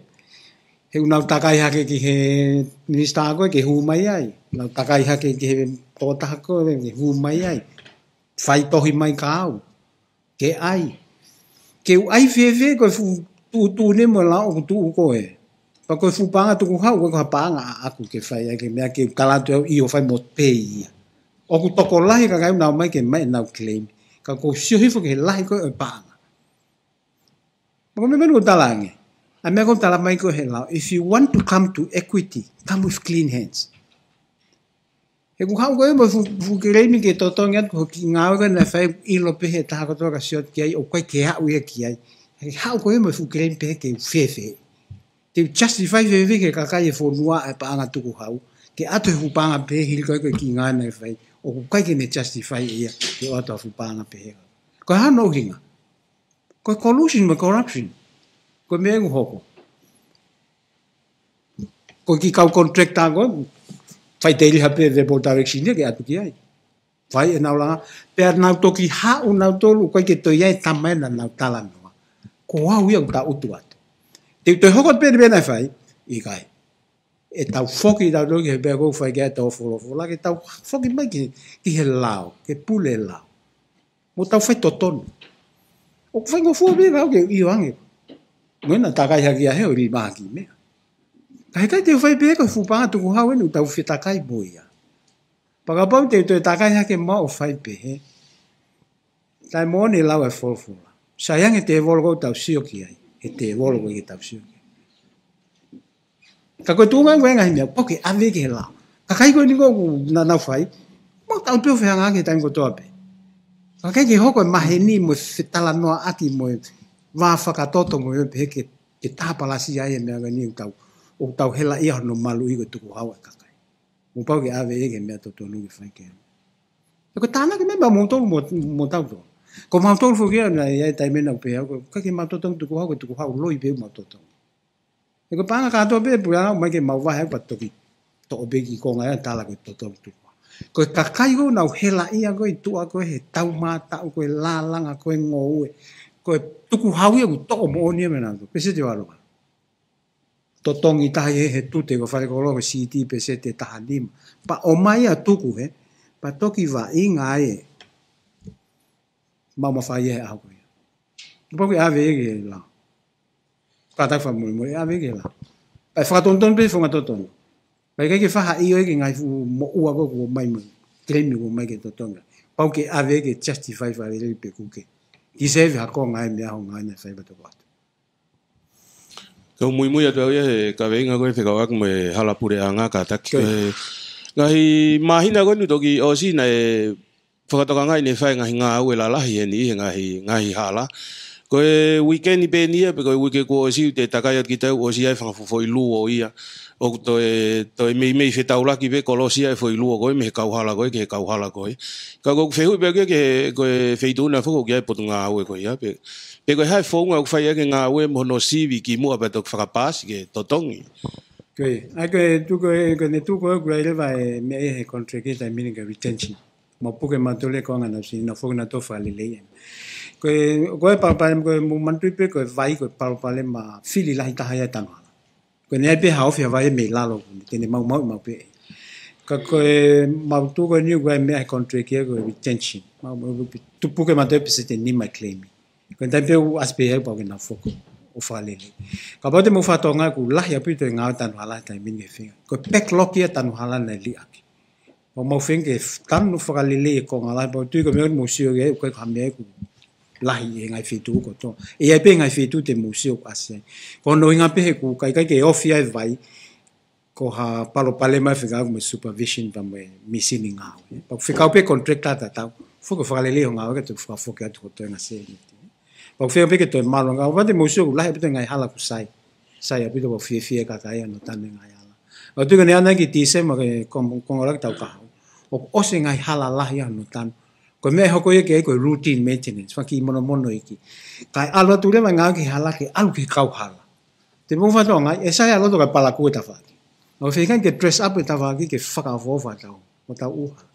He ʻoku nau takai hake ki he minisitā ko ē ke hū mai ai. Nau takai hake ki he tokotaha ko ē ke hū mai ai. Fai tohi mai kia au. Ke ʻai. Ke u ʻai fēfē ko e fuʻu tuʻutuʻuni mo e lao ʻoku tuʻu ko ē. Pea ko e fuʻu paʻanga tukuhau ko e ko ha paʻanga ʻaʻaku ke fai ai ke meʻa ke u tala atu au ʻio fai mo pē ia. ʻOku tokolahi e kakai ʻoku nau ōmai ke ʻomai ʻenau claim. Ka ʻoku ou sio hifo ki he lahi ko ē ʻo e paʻanga. Pea ko e meʻa eni ʻoku ou tala ange. ʻA e meʻa ʻoku ou tala mai ko ē he lao. If you want to come to equity, come with clean hands. He ʻoku haʻu koe mo e fuʻu, fuʻu claim ke totongi atu ko e kiʻi ngāue ko ē naʻe fai ʻilo pē he taha kotoa ka sio ki ai ʻoku ʻikai ke aʻu ia ki ai. He haʻu koe mo e fuʻu claim pē ke fēfē. Te u justify fēfē ki he kakai e fonua e paʻanga tukuhau. Ke ʻatu he fuʻu paʻanga pē hili ko ē ko e kiʻi ngāue naʻe fai. ʻOku ʻikai ke ne justify ia ke ʻoatu ha fuʻu paʻanga pē he. Ko e hā hono ʻuhinga? Ko e collusion mo e corruption. Ko e meʻa ʻoku hoko. Ko e kiʻi kau contractor ko ē, fai tēliha pē verbal direction ia ke ʻatu ki ai. Fai ʻenau langa, pea nau toki haʻu nautolu ʻoku ʻikai ke toe ʻi ai e tama ia naʻa nau talanoa. Ko au ia ʻoku ta utu atu. Te u toe hoko pē pē naʻe fai, ʻikai. ʻE tau foki tautolu ki he pea ʻoku fai ki ai e tau folofola, ke tau foki mai ki, ki he lao, ke pule e lao. Mo tau fai totonu. ʻOku faingofua pē kau ke ʻio ange. Mo ena takai hake ia he ʻo lima hake meʻa. Ka heʻikai te u fai pē ko e fuʻu paʻanga tukuhau eni ʻoku tau fetakai mo ia. Pea kapau te u toe takai hake mo au ʻo fai pehē. Taimi ʻoku ne lau e folofola. Sai ange tēvolo ko ē ʻoku tau sio ki ai. He tēvolo ko ē ke tau sio ki ai. Ka ko e tuʻunga ʻoku ʻi ai e ngaahi meʻa, pau ke ʻave ki he lao. Kakai ko eni ko ē ʻoku nau fai, mo tau pē ʻo fehangahangai he taimi kotoa pē. Kae ʻikai ke hoko e maheni mo e fetalanoaʻaki mo e vā fakatoto mo e pehē ke, ke tāpalasia ai e meʻa ko eni ʻoku tau, ʻoku tau helaʻia hono maluʻi ko e tukuhau e kakai. Mo pau ke ʻave ia ki he meʻa totonu ke fai ki ai. Ko e tānaki mai mautolu mo, mo tautolu. Ko mautolu foki ia naʻe ʻi ai e taimi naʻa ku pehē au, ko e ʻikai ke mau totongi tukuhau, ko e tukuhau loi pē mau totongi. He ko e paʻanga kātoa pē puleʻanga ʻoku ʻomai ke mau vahe ʻo toki toʻo pē ki konga ia tala ko e totongi tukuhau. Ko e kakai ko ē ʻoku nau helaʻia ko ē ʻi tuʻa ko ē he taumātaʻu ko ē lālanga ko ē ngoue. Ko e tukuhau ia ʻoku toʻo moʻoni ia mei nautolu. Peseti ʻe valu. Totongi taha ia he tute ko e falekoloa ko e CD peseti ʻe taha nima. Pea ʻomai ʻo tuku he, pea toki vaʻinga ai ʻe maʻu mafai ia he ʻaho ko ia. Pau ke ʻave ia ki he lao. Kātaki fakamolemole, ʻave ia ki he lao. Kae fakatonutonu pē founga totonu. Kae ʻikai ke faʻa ʻio ia ki he ngaahi fuʻu moʻua ko ē kuo ʻomai mai. Claim kuo ʻomai ke totongi. Pau ke ʻave ia ke justify fakalelei pe kuo ke deserve ha konga ia mei he ʻaho ngāue naʻe fai pea toki ʻoatu. Kau muimui atu au ia he kaveinga ko e fekauʻaki mo e hala puleʻanga kātaki. Ko ia. Ko e ngaahi māhina ko eni toki ʻosi naʻe fakatokangaʻi naʻe fai ngaahi ngāue lalahi heni he ngaahi, ngaahi hala. Ko e uike ni pē eni ia, pe ko e uike kuo ʻosi ʻoku te takai atu ki he taʻu ʻosi ai fanga fuʻu foʻi luo ia. ʻOku toe, toe meimei fetaulaki pē kolosi ai foʻi luo ko ē, mei he kauhala ko ē, ki he kauhala ko ē. Ka ko ʻeku fehuʻi pē ki he, ko e feituʻu naʻe foki ʻoku ʻi ai e potungāue ko ia, pe, pe ko e hā e founga ʻoku fai ʻaki e ngāue mo hono sivi kimuʻa pea toki fakapaasi ke totongi. Ko ia, ʻa ia ko e tuʻu ko ē, ko e ne tuʻu ko ē ʻoku ʻi ai leva e meʻa ia he contract ia taimi ni ko e retention. Mo puke mautolu e konga naʻa nau sini, nau foki nautolu fakalelei. Ko e, ko e palopalema, ko e mou manatuʻi pē, ko e vai, ko e palopalema fili lahi taha ia ʻa e tanu hala. Ko eni ai pē ha ofi ha vai mei lalo, te ne maumau, mau pē. Ka ko e mau tuʻu ko eni ʻoku ʻi ai e meʻa he contract ia ko e retention. Mau, mau, tupuke mautolu e peseti ʻe nima e claim. Ko e taimi pē ʻoku ʻasi pē ai pau ke nau foki ʻo fakalelei. Kapau te mou fakatokangaʻi ʻoku lahi ʻaupito e ngāue tanu hala he taimi ni he feinga. Ko e backlog ia tanu hala naʻe liʻaki. Pea mau feinga ke tanu fakalelei e konga lahi, pea ʻoku ou tui ko e meʻa ʻoku mou sio ki ai, ʻoku ʻikai ko ha meʻa ʻoku lahi he ngaahi feituʻu kotoa. ʻE ʻi ai pē ngaahi feituʻu te mou sio ʻoku ʻasi ai. Ko hono ʻuhinga pē he ʻoku ʻikai ke ofi ai e vai, ko ha palopalema ia fekauʻaki mo e supervision pea mo e mīsini ngāue. Pea ʻoku fekau pē contractor tatau, foki ʻo fakalelei hoʻo ngāue kae toki fakafoki atu hoʻo toenga sēniti. Pea ʻoku feinga pē ke toe malu ngāue, pea te mou sio ʻoku lahi ʻaupito e ngaahi hala ʻoku sai. Sai ʻaupito pea ʻoku fiefia e kakai ʻi hono tanu e ngaahi hala. ʻOku ou tui ko eni ʻanai ki Tīsema ki he kong-, konga ʻuluaki taʻu kahaʻu. ʻOku ʻosi e ngaahi hala lahi ia hono tanu. Ko e meʻa ʻe hoko ia ki ai ko e routine maintenance, fanga kiʻi monomono iiki. Kae ʻalu atu leva e ngāue ki he hala ke ʻalu ki he kauhala. Te mou fakatokangaʻi, ʻe sai ʻa e loto kae palakū e tafaʻaki. ʻOku feinga ke dress up e tafaʻaki ke fakaʻofoʻofa ʻetau, hotau ʻū hala.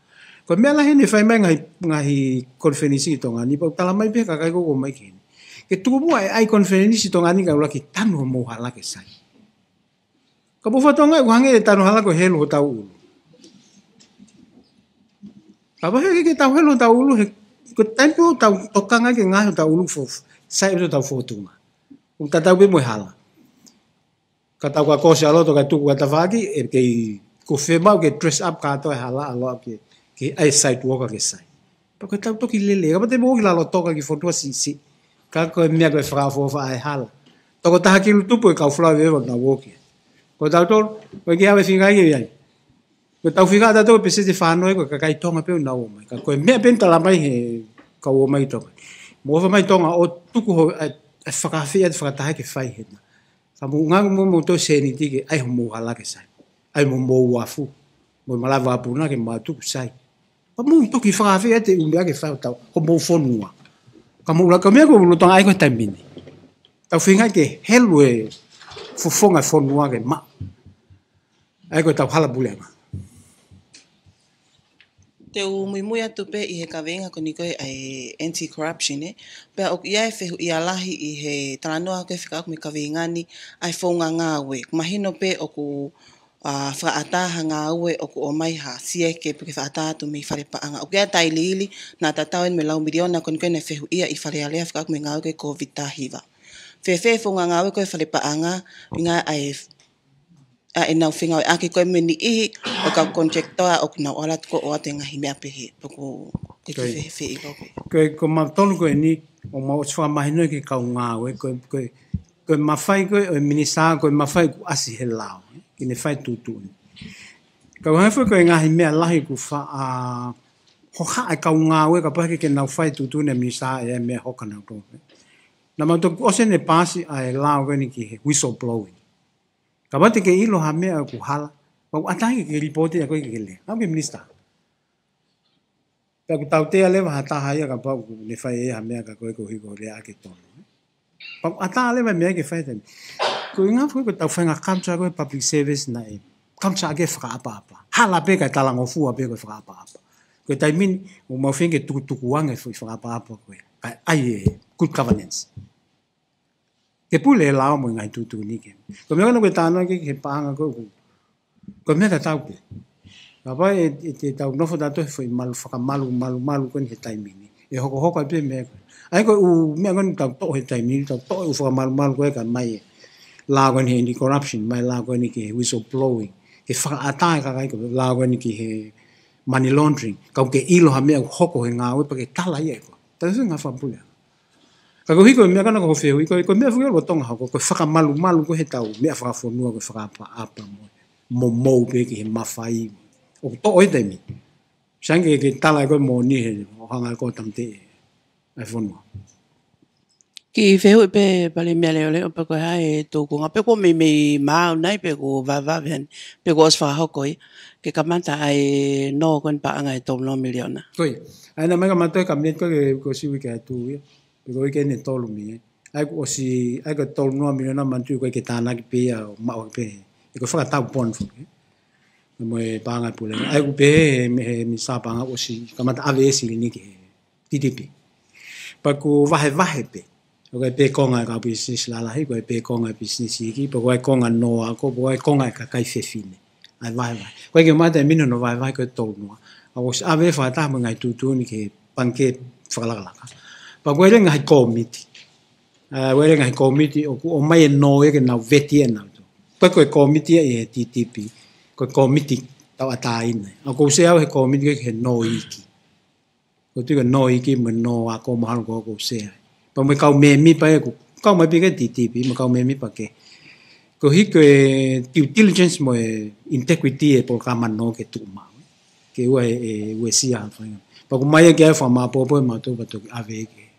Ko e meʻa lahi eni naʻe fai mai ngaahi, ngaahi konifelenisi ʻi Tonga ni, pea ʻoku tala mai pē ʻe he kakai ko ē ʻoku ʻomai ki heni. Ke tuku muʻa e ʻai konifelenisi ʻi Tonga ni kae ʻuluaki tanu homou hala ke sai. Kapau ʻoku fakatokangaʻi ʻoku hangē e tanu hala ko e helu hotau ʻulu. Kapau he ʻikai ke tau helu hotau ʻulu, he ko e taimi ʻoku tau tokanga ke ngaohi hotau ʻulu fo-, sai ʻaupito hotau fōtunga. ʻOku tatau pē mo e hala. Ka tau ka kosi ʻa loto kae tuku ʻa e tafaʻaki, ʻe kei ko e fiemaʻu ke dress up kātoa e hala ʻalu ki he, ki he ʻai e site worker ke sai. Pea ko ʻetau toki lele, kapau te mou ō ki Lalotoka ki he fonua siʻisiʻi. Ka ko e meʻa ko e fakaʻofoʻofa ʻa e hala. Toko taha kilu tupu e kau flau ʻe ua nau ō ki ai. Ko tautolu, ko e ke ʻave feinga ke ʻi ai. Ko ʻetau feinga ʻatautolu peseti fā noa ia ko e kakai Tonga pē ʻoku nau ō mai. Ka ko e meʻa pē ʻoku tala mai he kau ō mai Tonga. Mou ō mai Tonga ʻo tuku ho, ʻa e, ʻa e fakaafeʻi ʻa e fakataha ke fai hena. Ka mou ngāue mo, mo e toe sēniti ke ʻai homou hala ke sai. ʻAi mo homou uafu. Mo e malaʻe vakapuna ke mau tuku sai. Pea mou toki fakaafeʻi ʻa e ʻū meʻa ke fai hotau, homou fonua. Ka mou laka meʻa ko e lolotonga ʻa e ko e taimi ni. Tau feinga ke helu e fofonga fonua ke maʻu. ʻA e ko ʻetau hala puleʻanga. Te u muimui atu pē ʻi he kaveinga ko eni ko e ʻa e anti-corruption, ē. Pea ʻoku ʻi ai e fehuʻia lahi ʻi he talanoa ko ē fekauʻaki mo e kaveinga ni ʻa e founga ngāue. Mahino pē ʻoku, ʻa, fakaʻatā ha ngāue ʻoku ʻomai ha sieke pe ke fakaʻatā atu mei fale paʻanga. ʻOku ʻi ai e tailiili naʻa tatau eni mo e lau miliona ko eni ko ē naʻe fehuʻia ʻi Fale Alea fekauʻaki mo e ngāue ko ē COVID taha hiva. Fēfē e founga ngāue ko ē fale paʻanga, ʻuhinga ʻa e ʻa ʻenau fengāueʻaki ko ē mo e niʻihi ʻo e kau contractor ʻoku nau ʻalu atu ko ē ʻo ʻoatu e ngaahi meʻa pehē. Pea ko e Ko e. fēfē ʻi ko ē. Ko e, ko mautolu ko eni, ʻoku mau ʻosi fakamahinoʻi ki he kau ngāue, ko e, ko e, ko e mafai ko ē ʻo e minisitā, ko e mafai ʻoku ʻasi he lao, ē, ke ne fai tuʻutuʻuni. Ka ʻoku hangē foki ko e ngaahi meʻa lahi ʻoku faʻa hohaʻa e kau ngāue, kapau he ʻikai ke nau fai tuʻutuʻuni ʻa e minisitā ʻa e meʻa ʻoku hoko ʻanautolu. Naʻa mau toki ʻosi eni paasi ʻa e lao ko eni ki he whistleblowing. Kapau te ke ʻilo ha meʻa ʻoku hala, pea ʻoku ʻatā ke ke lipooti ʻa koe ke ke lea. Aʻu ki he minisitā. Pea ʻoku tautea leva ha taha ia kapau ʻoku ne fai ʻe ia ha meʻa kia koe koeʻuhi ko e lea ʻaki e tonu. Pea ʻoku ʻatā leva e meʻa ke fai taimi. Ko e ʻuhinga foki ko ʻetau faʻahinga culture ko ē public service naʻe culture ʻaki e fakaʻapaʻapa. Hala pē kae talangofua pē ko e fakaʻapaʻapa. Ko e taimi ni, ʻoku mau feinga ke tukutuku ange foʻi fakaʻapaʻapa ko ē. Kae ʻai e good governance. Ke pule e lao mo e ngaahi tuʻutuʻuni ke. Ko e meʻa ko ena ko e tānaki ki he paʻanga ko ē. Ko e meʻa tatau pē. Kapau ʻe, ʻe te tau nofo tautolu he foʻi malu fakamalu, malu, malu ko eni he taimi ni. ʻE hokohoko ai pē meʻa ko ē. ʻA ia ko e ʻū meʻa ko eni tau toʻo he taimi ni, tau toʻo e ʻū fakamalumalu ko ē kae ʻomai e lao ko eni he anti-corruption, ʻomai e lao ko eni ki he whistleblowing. Ke fakaʻatā e kakai ko e lao ko eni ki he money laundering. Kau ke ʻilo ha meʻa ʻoku hoko he ngāue pea ke tala ia ʻe koe. Tau sio ngaahi fakapule. Ka ko e hiko e meʻa ko ena ko e fehuʻi, ko e, ko e meʻa fuʻu ʻalu ʻo Tonga hoko, ko e fakamalumalu ko ē he tau meʻa fakafonua, ko e fakaʻapaʻapa mo, mo mou pē ki he mafai. ʻOku toʻo e taimi. Sai ange ke, ke tala ʻe koe moʻoni he, ʻo hanga ʻe koe ʻo tāmateʻi e fonua. Kiʻi fehuʻi pē Palēmia Leʻoleʻo pe ko e hā e tūkunga pe kuo meimei maau nai pe kuo vavevave heni, pe kuo ʻosi fakahoko ia, ke kamata ʻa e nō ko eni paʻanga ʻe tolu noa miliona. Ko ia. ʻA ia naʻe ʻomai ka mato e Cabinet ko ē ke, ko e sivi ke atu ia. Pe ko e uike ʻe tolu mei ai. ʻA ia kuo ʻosi, ʻa ia ko e tolu noa miliona manatu ko ē ke tānaki pē ia ʻo maʻu pē. ʻE ko e fakatau bond foki. Mo e paʻanga pule. ʻA ia kuo pehē he, he Minisitā Paʻanga ʻosi kamata ʻave e silini ki he T T P. Pea kuo vahevahe pē. ʻOku ʻi ai pē konga e kau pisinisi lalahi, ʻoku ʻi ai pē konga e pisinisi iiki, pea ʻoku ʻi ai konga nō ako, pea ʻoku ʻi ai konga e kakai fefine. ʻA ia vahevahe. ʻOku ʻikai ke mata e mino no vahevahe ko e tolu noa. ʻA ia kuo ʻosi ʻave fakataha mo e ngaahi tuʻutuʻuni ki he pangikē fakalakalaka. Pea ʻoku ʻi ai e ngaahi kōmiti. ʻA ia ʻoku ʻi ai e ngaahi kōmiti ʻoku ʻomai e nō ia ke nau veti ʻe nautolu. Ko e, ko e kōmiti ia ʻi he T T P. Ko e kōmiti tauʻatāina. ʻA ia ʻoku ou sea au he kōmiti ko ē ki he nō iiki. ʻOku ou tui ko e nō iiki mo e nō ako mahalo ko ē ʻoku ou sea ai. Pea mo e kau mēmipa ia ʻoku kau mai pē ki he T T P, mo e kau mēmipa kehe. Ko e hiko e due diligence mo e integrity e polokalama nō ke tuʻu maʻu. Ke ʻoua ʻe, ʻe uesia ha faʻahinga. Pea ʻoku ʻomai ia ke ʻai fakamāʻopoʻopo ʻe mautolu pea toki ʻave ki he,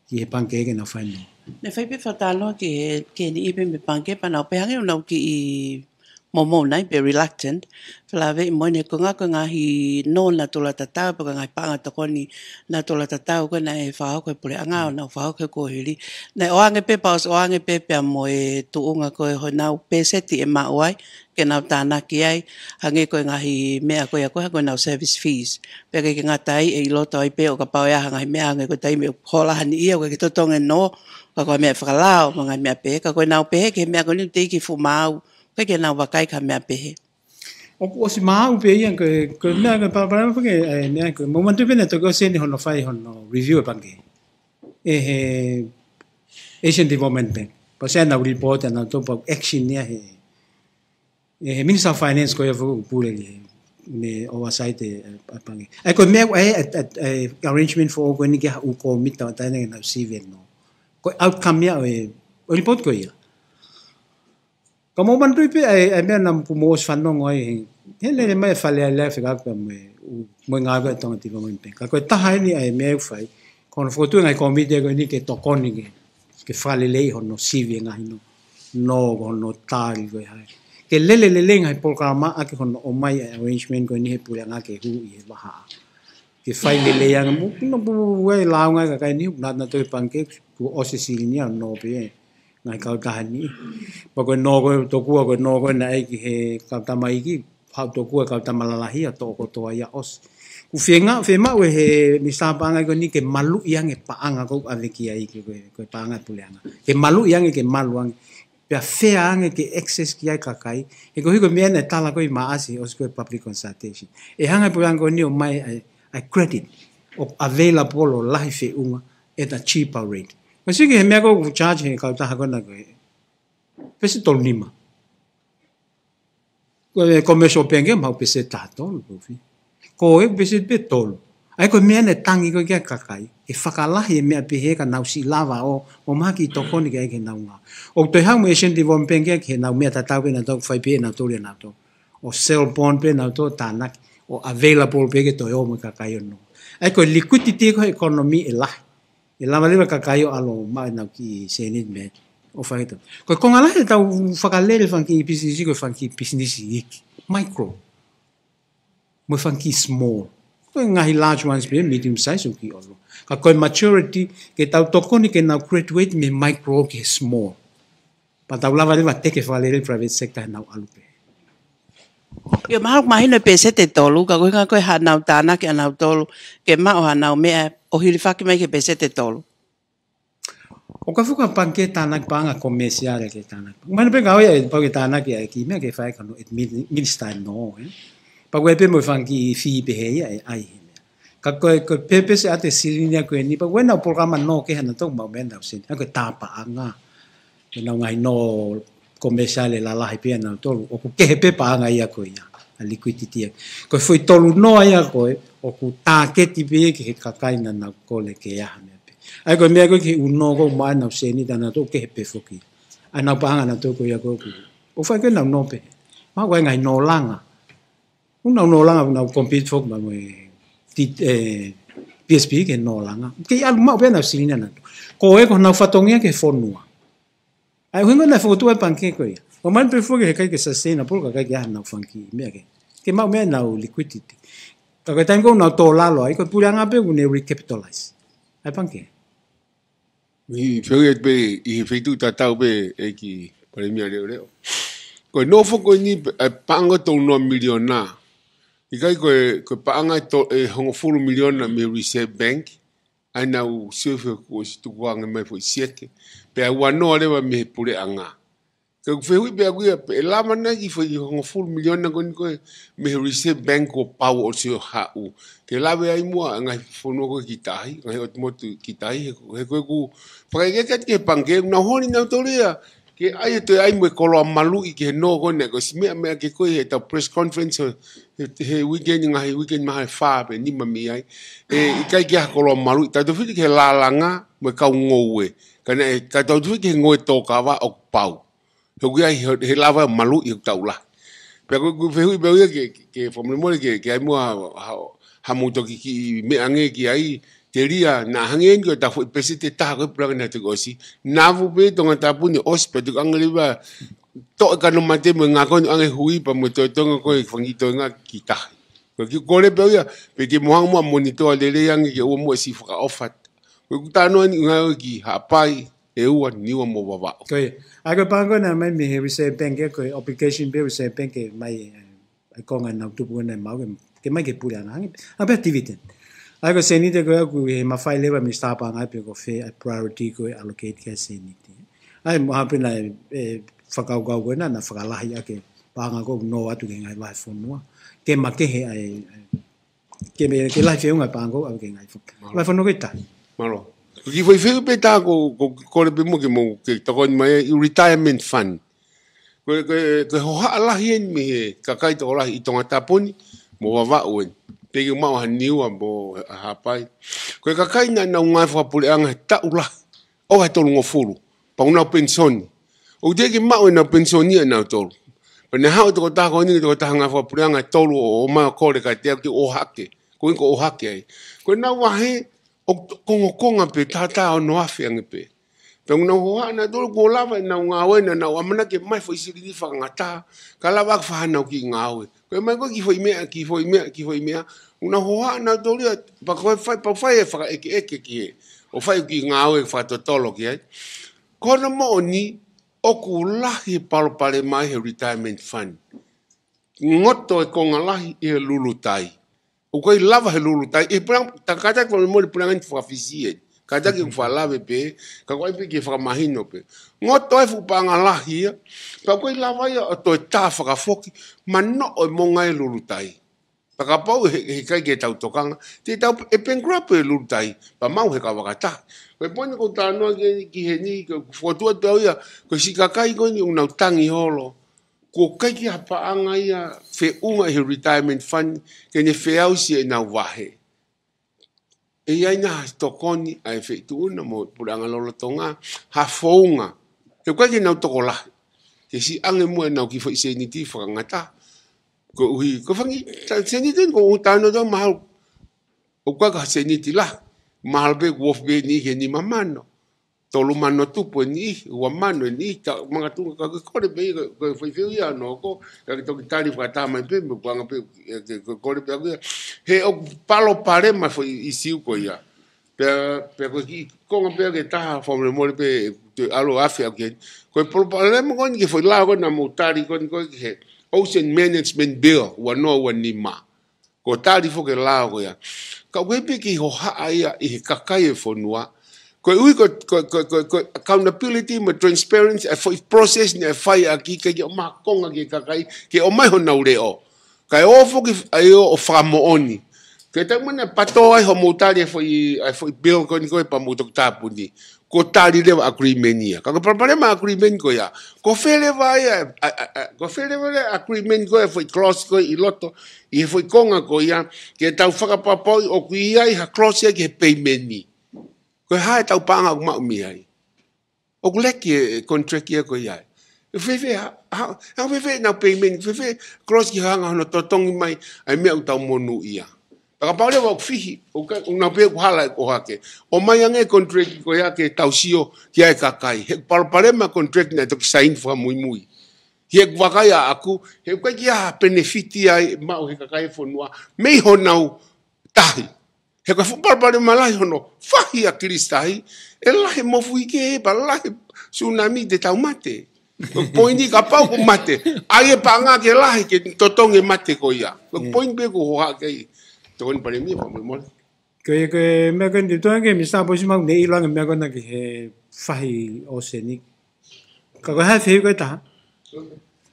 ki he pangikē ke nau fai nō. Naʻe fai pē fakatalanoa ki he, ki he niʻihi pē mei he pangikē pea nau pehē ange ʻoku nau kiʻi momou nai pe reluctant, felāveʻi mo eni he ko e ngaahi, ko e ngaahi nō naʻa tau lava ʻo tatau, pe ko e ngaahi paʻanga tokoni naʻa tau lava ʻo tatau ko ē naʻe fakahoko ʻe he puleʻanga ʻo nau fakahoko he kuohili. Naʻe ʻoange pē, pea ʻosi ʻoange pē pea mo e tuʻunga ko ē honau pēseti ʻe maʻu ai, ke nau tānaki ai, hangē ko e ngaahi meʻa ko ia ko ē, ko ʻenau service fees. Pea ʻikai ke ngata ai ʻe ʻi loto ai pē ʻo kapau ʻe ʻi ai ha ngaahi meʻa hangē ko e taimi ʻoku hola ha niʻihi ʻoku ʻikai ke totongi e nō, ka ko e meʻa fakalao, mo e ngaahi meʻa pehē, ka ko ʻenau pehē ki he meʻa ko eni teʻeki fuʻu maau, ʻikai ke nau vakai ki ha meʻa pehē. ʻOku ʻosi maau pē ia ko e, ko e meʻa ko e palopalema pē ke, ʻa e meʻa ko e, mou manatu pē naʻe toki ʻosi eni hono fai hono review e pangikē. ʻE he Asian Development Bank. Pea ʻosi ʻenau report ʻanautolu pea action ia he, ʻe he Minister of Finance ko ia ʻoku pule ki he, ne oversight e, ʻa e pangikē. ʻA ia ko e meʻa ʻa e, ʻa e, ʻa e arrangement foʻou ko eni ki ha ʻū kōmiti tauʻatāina ke nau sivi e nō. Ko e outcome ia ʻo e, ʻo e report ko ia. Ka mou manatuʻi pē ʻa e, ʻa e meʻa naʻa mou ʻosi fanongo ai he, he lele mai e Fale Alea fekauʻaki mo e, mo e ngāue ʻa e Tonga Development Bank. Ka ko e taha eni ʻa e meʻa ʻoku fai, ko hono fokotuʻu e ngaahi kōmiti ko eni ke tokoni ke, ke fakaleleiʻi hono sivi e ngaahi nō, nō ko hono tali ko e hā. Ke lele lelei e ngaahi polokalama ʻaki hono ʻomai e arrangement ko eni he puleʻanga ke hū ʻi he vahaʻa. Ke fai lelei ange mo, no pu e lāunga e kakai ni, naʻa, naʻa toe pangikē, kuo ʻosi e silini ʻa e nō pē ʻa e ngaahi kautaha ni. Pea ko e nō ko ē tokua, ko e nō ko ē naʻe ʻi ai ki he kau tama iiki, haʻu tokua e kau tama lalahi ʻo toʻo kotoa ia ʻosi. ʻOku fiemaʻu, fiemaʻu ʻe he Minisitā Paʻanga ko eni ke maluʻi ange paʻanga ʻoku ʻave ki ai ke ko e, ko e paʻanga puleʻanga. Ke maluʻi ange, ke malu ange. Pea fair ange ke access ki ai kakai. He ko e hiko e meʻa naʻe tala ko ē ʻi Maʻasi ʻosi ko e public consultation. ʻE hanga ʻe he puleʻanga ko eni ʻo ʻomai ʻa e, ʻa e credit ʻoku available ʻo lahi feʻunga at a cheaper rate. Ko e siki he meʻa ko ē ʻoku charge he kautaha ko ena ko e pēseti tolu nima. Ko e commercial bank ia maʻu pēseti taha tolu, ko e fee. Ko e pēseti pē tolu. ʻA ia ko e meʻa naʻe tangi ko ē ki ai e kakai. ʻE fakalahi e meʻa pehē ka nau siʻi lava ʻo, ʻo mahaki tokoni ki ai ke nau ngāue. ʻOku toe haʻu mo e Asian Development Bank ia ki heʻenau meʻa tatau pē naʻa nau fai pē ʻe nautolu ʻe nautolu. ʻO sell bond pē nautolu tānaki. ʻO available pē ke toe ō mo e kakai ʻo nō. ʻA ia ko e liquidity ko ē he economy ʻe lahi. ʻE lava leva e kakai ʻo ʻalu ʻo maʻu ʻenau kiʻi sēniti mei ai ʻo fai atu. Ko e konga lahi ʻetau fakalele fanga kiʻi pisinisi, ko e fanga kiʻi pisinisi iiki. Micro. Mo e fanga kiʻi small. Ko e ngaahi large ones pē, medium size ʻoku kiʻi ʻolo. Ka ko e majority, ke tau tokoni ke nau graduate mei he micro ki he small. Pea tau lava leva ʻo teke fakalele e private sector heʻenau ʻalu pē. ʻIo, mahalo mahino e peseti ʻe tolu, ka ko e ʻuhinga ko e haʻanau tānaki ʻanautolu ke maʻu haʻanau meʻa ʻo hilifaki mai ki he peseti ʻe tolu. ʻOku ʻikai fuʻu pangikē tānaki paʻanga komēsiale ke tānaki. Mahino pē ngāue ia ʻe pau ke tānaki ʻa e kiʻi meʻa ke fai ka no administer no, ē. Pea ko e pē mo e fanga kiʻi fee pehē ia ʻe ʻai he meʻa. Ka ko e, ko e pēpesi ʻa e silini ko eni, pea ko ʻenau polokalama no ke hana tau maʻu meʻa ʻenau seni. ʻA ko e tā paʻanga. ʻEnau ngaahi no komēsiale lalahi pē ʻanautolu. ʻOku kehe pē paʻanga ia ko ia. ʻA liquidity ia. Ko e foʻi tolu noa ia ko ē, ʻoku tāketi pē ia ki he kakai naʻa nau kole ke ʻai ha meʻa pē. ʻA ia ko e meʻa ko ē ki he ʻū no ko ē maʻa ʻenau seni ʻanautolu kehe pē foki. ʻA ʻenau paʻanga ʻanautolu ko ia ko ē ʻoku. ʻOku fai ko ē ʻenau no pē. Mahalo ko e ngaahi no langa. ʻOku nau no langa, ʻoku nau compete foki mo e T-, ē, P S B ki he no langa. Kei ʻalu maʻu pē ʻenau silini ʻanautolu. Ko e ko ʻenau fatongia ki he fonua. ʻA e ʻuhinga naʻe fokotuʻu ai e pangikē ko ia. ʻO mahino pē foki he ʻikai ke sustainable ka ʻikai ke ʻai haʻanau fanga kiʻi meʻa ke. Ke maʻu meʻa ʻenau liquidity. Ka ko e taimi ko ē ʻoku nau tō lalo ai, ko e puleʻanga pē ʻoku ne recapitalize ʻa e pangikē. ʻI he fehuʻi pē ʻi he feituʻu tatau pē ʻEiki Palēmia Leʻoleʻo. Ko e nofo ko eni pē, ʻa e paʻanga tolu noa miliona. ʻIkai ko e, ko e paʻanga ʻe to-, ʻe hongofulu miliona mei he Reserve Bank. ʻA ia naʻa ku sio he kuo ʻosi tukuange mai foʻi sieke. Pea ua noa leva mei he puleʻanga. Ka ʻoku ou fehuʻi pē ʻaku ia, pe ʻe lava nai e kiʻi foʻi hongofulu miliona ko eni ko ē mei he Reserve Bank kuo pau ʻosi ʻo haʻu. Ke lave ai muʻa ʻa e ngaahi fonua ko ē ki tahi, ngaahi ʻotu motu ki tahi, he, he ko ʻeku fakaʻekeʻeke atu ki he pangikē, ʻoku nau holi ʻanautolu ia ke ʻai ʻe toe ʻai mo e koloa maluʻi ki he no ko ē naʻe ʻosi meʻa, meʻa ke ko ē he ʻetau press conference he, he, he weekend, ngaahi weekend mahalo ʻe fā pe nima mei ai. ʻE ʻikai ke ʻai ha koloa maluʻi, tautefito ki he lālanga mo e kau ngoue. Ka naʻe, ka tautefito ki he ngoue tōkava ʻoku pau. He ʻoku ʻi ai, he, he lava maluʻi he ʻoku tau lahi. Pea ko ʻeku fehuʻi pē au ia ke, ke, ke fakamolemole ke, ke ʻai muʻa ha, ha, ha mou toki kiʻi meʻa ange ki ai, telia naʻa hangē eni ko ʻeta foʻi peseti ʻe taha ko ē puleʻanga naʻe toki ʻosi. Naʻa fu pē Tongatapu ni ʻosi pē toki ʻange leva toʻo e kano mate mo e ngāue ko eni ʻange hui pea mo e toetuʻu ko ē fanga kiʻi toenga ki tahi. Ko ʻeku kole pē au ia, pe ke mou hanga muʻa ʻo monitor lelei ange ke ʻoua muʻa siʻi fakaʻofa. Ko ʻeku talanoa ni ngāue ki Haʻapai, ʻEua, Niua mo Vavaʻu. Ko ia. ʻA ia ko e paʻanga ko ē naʻe ʻomai mei he Reserve Bank ē, ko e obligation pē Reserve Bank ke ʻomai, ē, ʻa e konga ʻenau tupu ko ē naʻe maʻu ke, ke ʻomai ki he puleʻanga hangē, ʻa pē dividend. ʻA ia ko e sēniti ko ē ʻoku ʻi he mafai leva mei he Sitā Paʻanga pē ko fē ʻa e priority ko ē allocate ki ai e sēniti. ʻA ia mo ha pē naʻe, ē, fakakaukau ko ē naʻa, naʻa fakalahi ʻa e paʻanga ko ē ʻoku nō atu ki he ngaahi vahefonua. Ke makehe ai, ē, ke me, ke lahi feʻunga e paʻanga ko ē ʻave ki he ngaahi fo-, Mālō. Vahefonua ko ē ʻe taha. Mālō. Ko e kiʻi foʻi fehuʻi pē ʻe taha ʻoku, ʻoku ou kole pē muʻa ke mou ke tokoni mai ai, ʻi he retirement fund. Ko e, ko e, ko e hohaʻa lahi eni mei he kakai tokolahi ʻi Tongatapu ni mo Vavaʻu eni. Teʻeki ke maʻu ha Niua mo Haʻapai. Ko e kakai naʻa nau ngāue fakapuleʻanga he taʻu lahi, ʻo e tolungofulu. Pea ʻoku nau penisoni. ʻOku teʻeki maʻu ʻenau penisoni ʻanautolu. Pea naʻe haʻu e tokotaha ko eni, tokotaha ngāue fakapuleʻanga ʻe tolu ʻo, ʻo ʻomai ʻo kole kiate au ke ʻohake. Ko eni ko e ʻohake ai. Ko ʻenau vahe, ʻoku kongokonga pē, taha taha ono afe ange pē. Pea ʻoku nau hohaʻa ʻanautolu kuo lava ʻenau ngāue naʻa nau ʻamanaki ʻe ʻomai foʻi silini fakangataʻa, ka lava ʻo fai haʻanau kiʻi ngāue. Ko e ʻomai ko ē kiʻi foʻi meʻa, kiʻi foʻi meʻa, kiʻi foʻi meʻa. ʻOku nau hohaʻa ʻanautolu ia, pea ko e fai, pea fai e fakaʻekeʻeke ki ai. ʻO fai kiʻi ngāue fakatotolo ki ai. Ko hono moʻoni, ʻoku lahi e palopalema he retirement fund. Ngoto e konga lahi ʻi he lulutai. ʻOku ʻikai lava he lulutai, ʻi he puleʻanga, kātaki fakamolemole puleʻanga ni faka-Fisi ē. Kātaki ʻoku fakalave pē, ka ko e ʻai pē ke fakamahino pē. Ngoto e fuʻu paʻanga lahi ia, pea ʻoku ʻikai lava ia ʻo toe tā fakafoki, manoʻo e moʻunga e lulutai. Pea kapau he, he ʻikai ke tau tokanga, te tau ʻe bankrupt e lulutai, pea maʻu he kau fakataha. Ko e poini ʻoku ou talanoa ki, ki heni, ko e fokotuʻu atu au ia, ko e siʻi kakai ko eni ʻoku nau tangi holo. Kuo ʻikai ke ʻi ai ha paʻanga ia feʻunga ʻi he retirement fund, ke ne feʻausi ʻenau vahe. ʻE ʻi ai nai ha tokoni ʻa e feituʻu na mo e puleʻanga lolotonga, ha founga. He ʻoku ʻikai ke nau tokolahi. Ke siʻi ʻange muʻa ʻenau kiʻi foʻi sēniti fakangataʻa. Koeʻuhi, ko e fanga kiʻi, ta-, sēniti eni ʻoku ou talanoa atu mahalo. ʻOku ʻikai ko ha sēniti lahi. Mahalo pē kuo ofi pē eni ki he nima mano. Tolu mano tupu eni, ua mano eni, ta-, makatuʻunga ka ke kole pē, ko, ko e foʻi fehuʻi ia ʻoku hoko, ka ke toki tali fakataha mai pē, mo e puleʻanga pē, ē, ke, ke kole pē ʻaku ia. He ʻoku palopalema foʻi ʻīsiu ko ia. Pea, pea ko e kiʻi konga pē ʻe taha fakamolemole pē, te u ʻalu ʻo afe ʻaku ia. Ko e palopalema ko eni ki he foʻi lao ko ē naʻa mou tali ko eni ko ē ki he Ocean Management Bill, ua noa ua nima. Ko e tali foki e lao ko ia. Ka ʻoku ʻikai pē ke hohaʻa ia ʻe he kakai e fonua. Koeʻuhi ko, ko, ko, ko, ko accountability mo e transparency, ʻa e foʻi process naʻe fai ʻaki, ʻikai ke ʻomai ha konga ki he kakai, ke ʻomai honau leʻo. Kae ʻoua foki ʻa ia ʻo fakamoʻoni. Ke tau mana pato ai hoʻomou tali e foʻi, ʻa e foʻi bill ko eni ko e pea mou toki tāpuni. Ko e tali leva agreement ia. Ka ko e palopalema agreement ko ia. Ko fē leva ia, ʻa, ʻa, ʻa, ko fē leva ia agreement ko e foʻi clause ko ē ʻi loto, ʻi he foʻi konga ko ia, ke tau fakapapauʻi ʻoku ʻi ai ha clause ia ki he payment ni. Ko e hā ʻetau paʻanga ʻoku maʻu mei ai. ʻOku leki e, e contract ia ko ia. ʻE fēfē, ha, ha, ha fēfē ʻenau payment, fēfē clause ki he hanga hono totongi mai, ʻa e meʻa ʻoku tau monūʻia. Pea kapau leva ʻoku fihi, ʻoku ʻikai, ʻoku nau pehē ʻoku hala e ʻohake. ʻOmai ange e contract ko ia ke tau sio ki ai e kakai. He palopalema contract naʻe toki sign fakamuimui. He ʻoku vakai ʻaʻaku, he ʻoku ʻikai ke ʻi ai ha benefit ia ʻe maʻu he kakai e fonua. Mei honau tahi. He ko e fuʻu palopalema lahi hono fahi ʻa Kilisi Tahi, ʻe lahi e mofuike he pea lahi e tsunami te tau mate. Ko e poini kapau ʻoku mate. ʻAi e paʻanga ke lahi ke totongi e mate ko ia. Ko e poini pē ʻoku hohaʻa ki ai. Tokoni Palēmia, fakamolemole. Ko e, ko e meʻa ko eni, tuʻu ange Minisitā Polisi, mau ne ʻilo ange meʻa ko ena ki he fahi ʻōseni. Ka ko e hā e fehuʻi ko ē ʻe taha?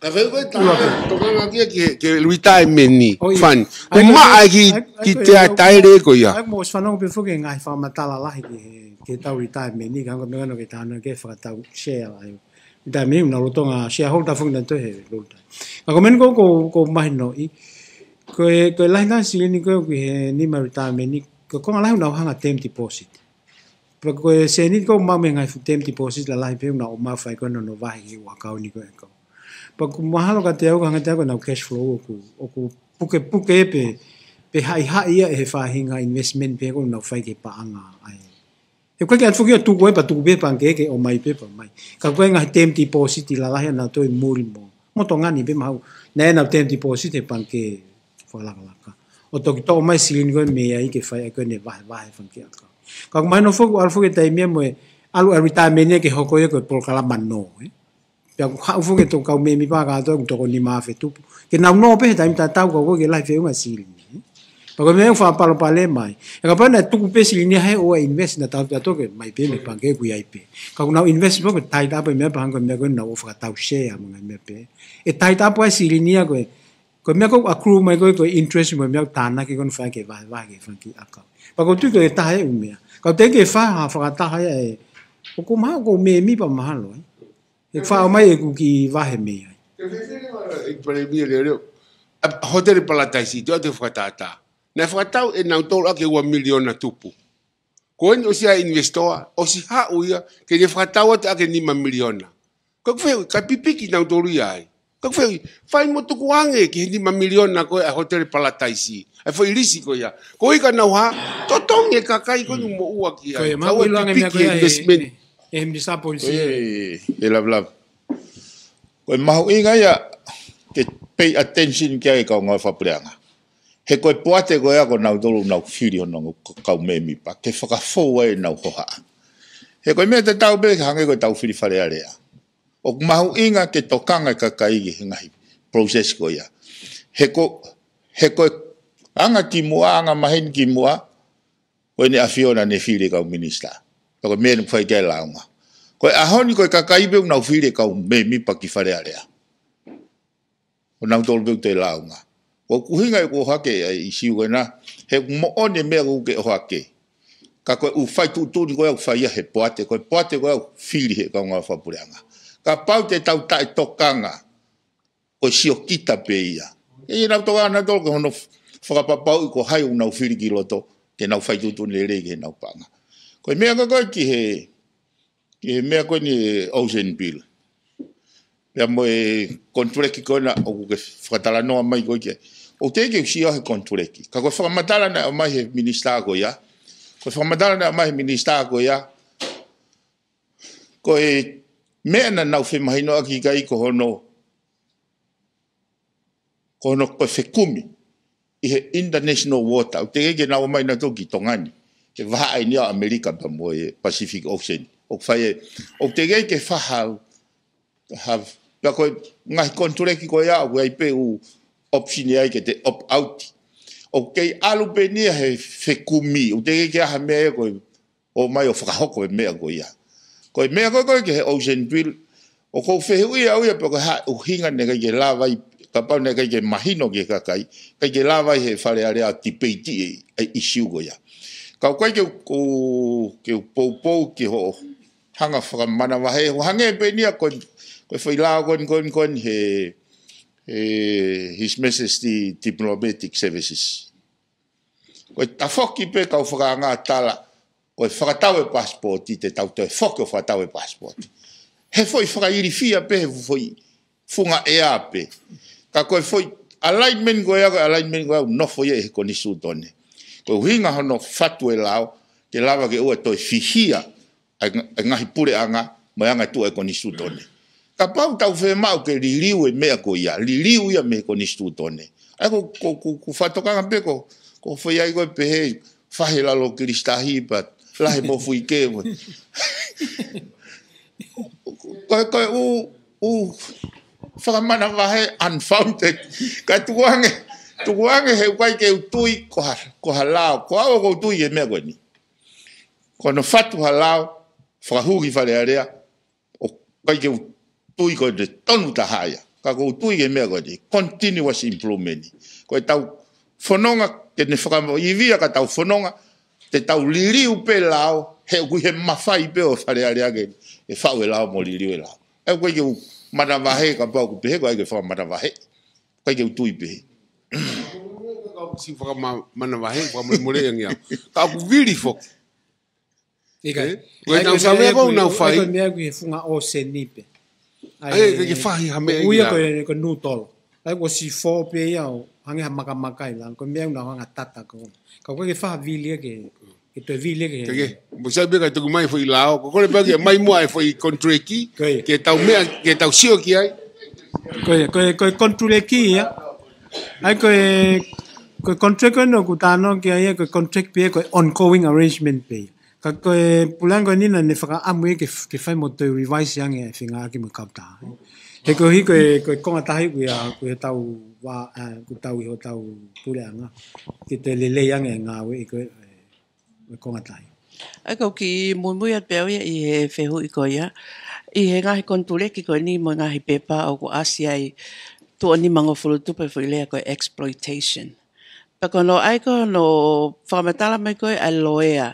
Ka fehuʻi ko ē ʻe taha, tokanga ki he, ki he retirement ni, ʻo ia. Fund. ʻAi, ko e, maʻa ki, ʻai, ʻai, ki ko e, te ʻai, taele ko ia. ʻAi, mou ʻosi fanongo pē foki ki he ngaahi fakamatala lahi ki he, ki he tau retirement ni, ka ko e meʻa ko ena ke tau na ke fakatau share ai. Retirement ni, ʻoku nau lolotonga shareholder foki nautolu he lolotonga. Ka ko e meʻa ko, ko, ko mahino ʻi, ko e, ko e lahi ʻa e silini ko ē ki he nima retirement ni, ko e konga lahi ʻoku nau hanga term deposit. Pea ko e sēniti ʻoku maʻu mei he ngaahi fuʻu term deposit lalahi pē ʻoku nau ō mai ʻo fai ko ē hono vahe ki he ʻū ʻakauni ko ē ʻa e kau. Pea ʻoku mahalo kiate au, ka hangē kiate au ko ʻenau cash flow ʻoku, ʻoku pukepuke pē, pe haʻihaʻi ia ʻe he faʻahinga investment pē ʻoku nau fai ki he paʻanga ʻa e. He ʻoku ʻikai ke ʻatu foki ia ʻo tuku ai pea tuku pē he pangikē ke ō mai pē pea ō mai. Ka ko e ngaahi term deposit lalahi ʻanautolu ʻi muli mo, mo Tonga ni pē mahalo. Naʻe ʻi ai ʻenau term deposit he pangikē fakalakalaka. ʻO toki toʻo mai e silini ko ē mei ai ke fai ai ko ē ʻene vahevahe e fanga kiʻi ʻakau. Ka ʻoku mahino foki, ʻalu foki e taimi ia mo e ʻalu e retirement ia ke hoko ia ko e polokalama nō, ē. Pea ʻoku haʻu foki e toko kau mēmipa kātoa ʻoku toko nima afe tupu. Ke nau nō pē he taimi tatau ka ʻoku ʻikai ke lahi feʻunga e silini, ē. Pea ko e meʻa ʻoku fakapalopalema ai. He kapau naʻe tuku pē e silini ia he ʻoua ʻe invest naʻa tau tato ke ʻomai pē mei he pangikē ʻoku ʻi ai pē. Ka ʻoku nau invest pē ko e tied up e meʻa pea hangē ko e meʻa ko ē naʻa nau ō ʻo fakatau share mo e ngaahi meʻa pē. ʻE tied up ai e silini ia ko e Ko e meʻa ʻoku accrue mai ko ē, ko e interest mo e meʻa ʻoku tānaki ko ē ʻoku fai ke vahevahe ki he fanga kiʻi ʻakau. Pea ʻoku ou tui ko e taha e ʻū meʻa. Ka ʻoku teʻeki ke fai ha fakataha ia ē. ʻOku mahalo ko e mēmipa mahalo, ē. ʻE fai mai ʻeku kiʻi vahe mei ai. Ke fēfē leva e Palēmia leʻoleʻo. ʻA Hōtele Palataisi, te u ʻoatu e fakatātā. Naʻe fakatau ʻe nautolu ʻaki e ua miliona tupu. Ko eni ʻosi ʻa e investor, ʻosi haʻu ia, ke ne fakatau atu ʻaki e nima miliona. Ka ʻoku fehuʻi, ka pipiki nautolu ia ai. Ka ʻoku fehuʻi, fai mo tukuange ki he nima miliona ko ē ʻa e Hōtele Palataisi. ʻA e foʻi lisi ko ia. Ko e ka nau hā, totongi e kakai ko eni ʻoku moʻua ki ai. Ko ia, ka mau ʻoua ʻilo ange pipiki meʻa ko ia e investment. ʻE, ʻe Minisitā Polisi. Ko ia, ʻe, ʻe Lavelave. Ko e mahuʻinga ia ke pay attention ki ai e kau ngāue fakapuleʻanga. He ko e poate ko ia ko nautolu ʻoku nau fili honau kau mēmipa ke fakafou ai ʻenau hohaʻa. He ko e meʻa tatau pē hangē ko ʻetau fili Fale Alea. ʻOku mahuʻinga ke tokanga e kakai ki he ngaahi process ko ia. He ko, he ko e anga kimuʻa, anga maheni kimuʻa, ko ʻEne ʻAfio naʻa ne fili e kau minisitā. Pea ko e meʻa ʻoku fai ki ai e lāunga. Ko e ʻaho ni ko e kakai pē ʻoku nau fili e kau mēmipa ki Fale Alea. Ko nautolu pē ʻoku toe lāunga. Ko e ʻuhinga ʻeku ʻohake ʻa e ʻīsiu ko ena, he ʻoku moʻoni e meʻa ʻoku ke ʻohake. Ka ko e ʻū fai tuʻutuʻuni ko ē ʻoku fai ia he poate, ko e poate ko ē ʻoku fili he kau ngāue fakapuleʻanga. Kapau te tau taʻetokanga, ko e siokita pē ia. ʻE, ʻenau tokanga nautolu ki hono fakapapauʻi ko hai ʻoku nau fili ki loto, ke nau fai tuʻutuʻuni lelei ki heʻenau paʻanga. Ko e meʻa ko ē ki he, ki he meʻa ko eni e Ocean Bill. Pea mo e contract ko ena ʻoku ke fakatalanoa mai ko ē ki ai. ʻOku teʻeki ke u sio he contract. Ka ko e fakamatala naʻe ʻomai he minisitā ko ia. Ko e fakamatala naʻe ʻomai he minisitā ko ia. Ko e meʻa naʻa nau femahinoʻaki ki ai ko hono, ko hono ko e fekumi ʻi he international water. ʻOku teʻeki ke nau ō mai nautolu ki Tonga ni. He vahaʻa eni ʻo ʻAmelika pea mo e Pacific Ocean. ʻOku fai e, ʻoku teʻeki ke fai ha, ha Pea ko e ngaahi konituleki ko ia ʻoku ʻi ai pē ʻū option ai ke te opt out. ʻOku kei ʻalu pē eni ia he fekumi, ʻoku teʻeki ke ʻi ai ha meʻa ia ko e ʻomai ʻo fakahoko e meʻa ko ia. Ko e meʻa ko ē ko ē ki he ocean bill, ʻoku ou fehuʻia au ia pe ko e hā e ʻuhinga naʻe ʻikai ke lava ai, kapau naʻe ʻikai ke mahino ki he kakai, ʻikai ke lava ai he Fale Alea ʻo tipeiti e, e issue ko ia. Ka ʻoku ʻikai ke u, ke u poupou ki hoʻo hanga fakamanavahē, ʻo hangē pē eni ia ko e, ko e foʻi lao ko eni, ko eni, ko eni he, he His Majesty Diplomatic Services. Ko e tafoki pē kau fakaanga tala, ko e fakatau e passport, te tau toe foki ʻo fakatau e passport. He foʻi fakailifia pē, he foʻi funga ʻea pē. Ka ko e foʻi alignment ko ia, ko e alignment ko ia ʻoku nofo ia he konisitūtone. Ko e ʻuhinga hono fatu e lao, ke lava ke ʻoua toe fihia ʻa e nga-, ʻa e ngaahi puleʻanga, mo e anga e tuʻu e konisitūtone. Kapau tau fiemaʻu ke liliu e meʻa ko ia, liliu ia mei he konisitūtone. ʻA ia ko, ko, ko, ko fakatokanga pē ko, ko fai ai ko e pehē, fahe lalo kilisitahi pea lahi mo fuike mo. Ko, ko e ʻū, ʻū fakamanavahē unfounded. Ka tukuange, tukuange he ʻoku ʻikai ke u tui ko ha, ko ha lao. Ko au ʻoku ou tui ki he meʻa ko eni. Ko hono fatu ha lao, fakahū ki Fale Alea, ʻoku ʻikai ke u tui ko e tonu taha ia. Ka ʻoku ou tui ki he meʻa ko eni, continuous improvement. Ko e tau fononga, ke ne fakamoʻivia ka tau fononga, te tau liliu pē lao, he ʻoku ʻi he mafai pē ʻo Fale Alea ke, ke faʻu e lao mo liliu e lao. ʻA ia ʻoku ʻikai ke u manavahē kapau ʻoku pehē ko e ʻai ke fakamanavahē. ʻIkai ke u tui pehē. Kau si fakama-, manavahē, fakamolemole ange au. Ka ʻoku vili foki. ʻIkai. Eh? Ko e ʻai nau ko e savea meʻa ko ʻoku nau fai. Ko e meʻa ko e funga ʻōseni pē. ʻA ia ke, ke fahi ha meʻa ʻoku ʻi ʻia lalo. Ko e, ko e nutolo. ʻA ia ko e sifo pē ia ʻo hangē ha makamaka ʻi lalo. Ko e meʻa ʻoku nau hanga tata ko. Ka ʻoku ʻikai ke faha vili ia ke, ke toe vili ia ke. Ke, ke. Mo sai pē ka toki mai foʻi lao. Ko kole pē ke mai muʻa e foʻi konituleki. Ko ia. Ke tau meʻa, ke tau sio ki ai. Ko ia, ko e, ko e konituleki ia. ʻA ia ko e, ko e contract ko ē ʻoku tau talanoa ki ai, ko e contract pē ia, ko e ongoing arrangement pē ia. Ka ko e puleʻanga ko eni naʻa ne fakaʻamu ia ke, ke fai mo toe revise ange e fengāueʻaki mo e kautaha. He koeʻuhi ko e, ko e konga tahi ʻoku ʻi ai, ʻoku ʻi ai hotau vā, ʻa, ʻoku tau ʻi hotau puleʻanga. Ke toe lelei ange e ngāue ʻi ko e, e konga tahi. ʻA ia ʻoku ou kiʻi muimui atu pē au ia ʻi he fehuʻi ko ia. ʻI he ngaahi konituleki ko eni mo e ngaahi pepa ʻoku ʻasi ai tuʻo nimangofulu tupu e foʻi lea ko e exploitation. Pea ko hono ʻai ko hono fakamatala mai ko ē ʻa e loea.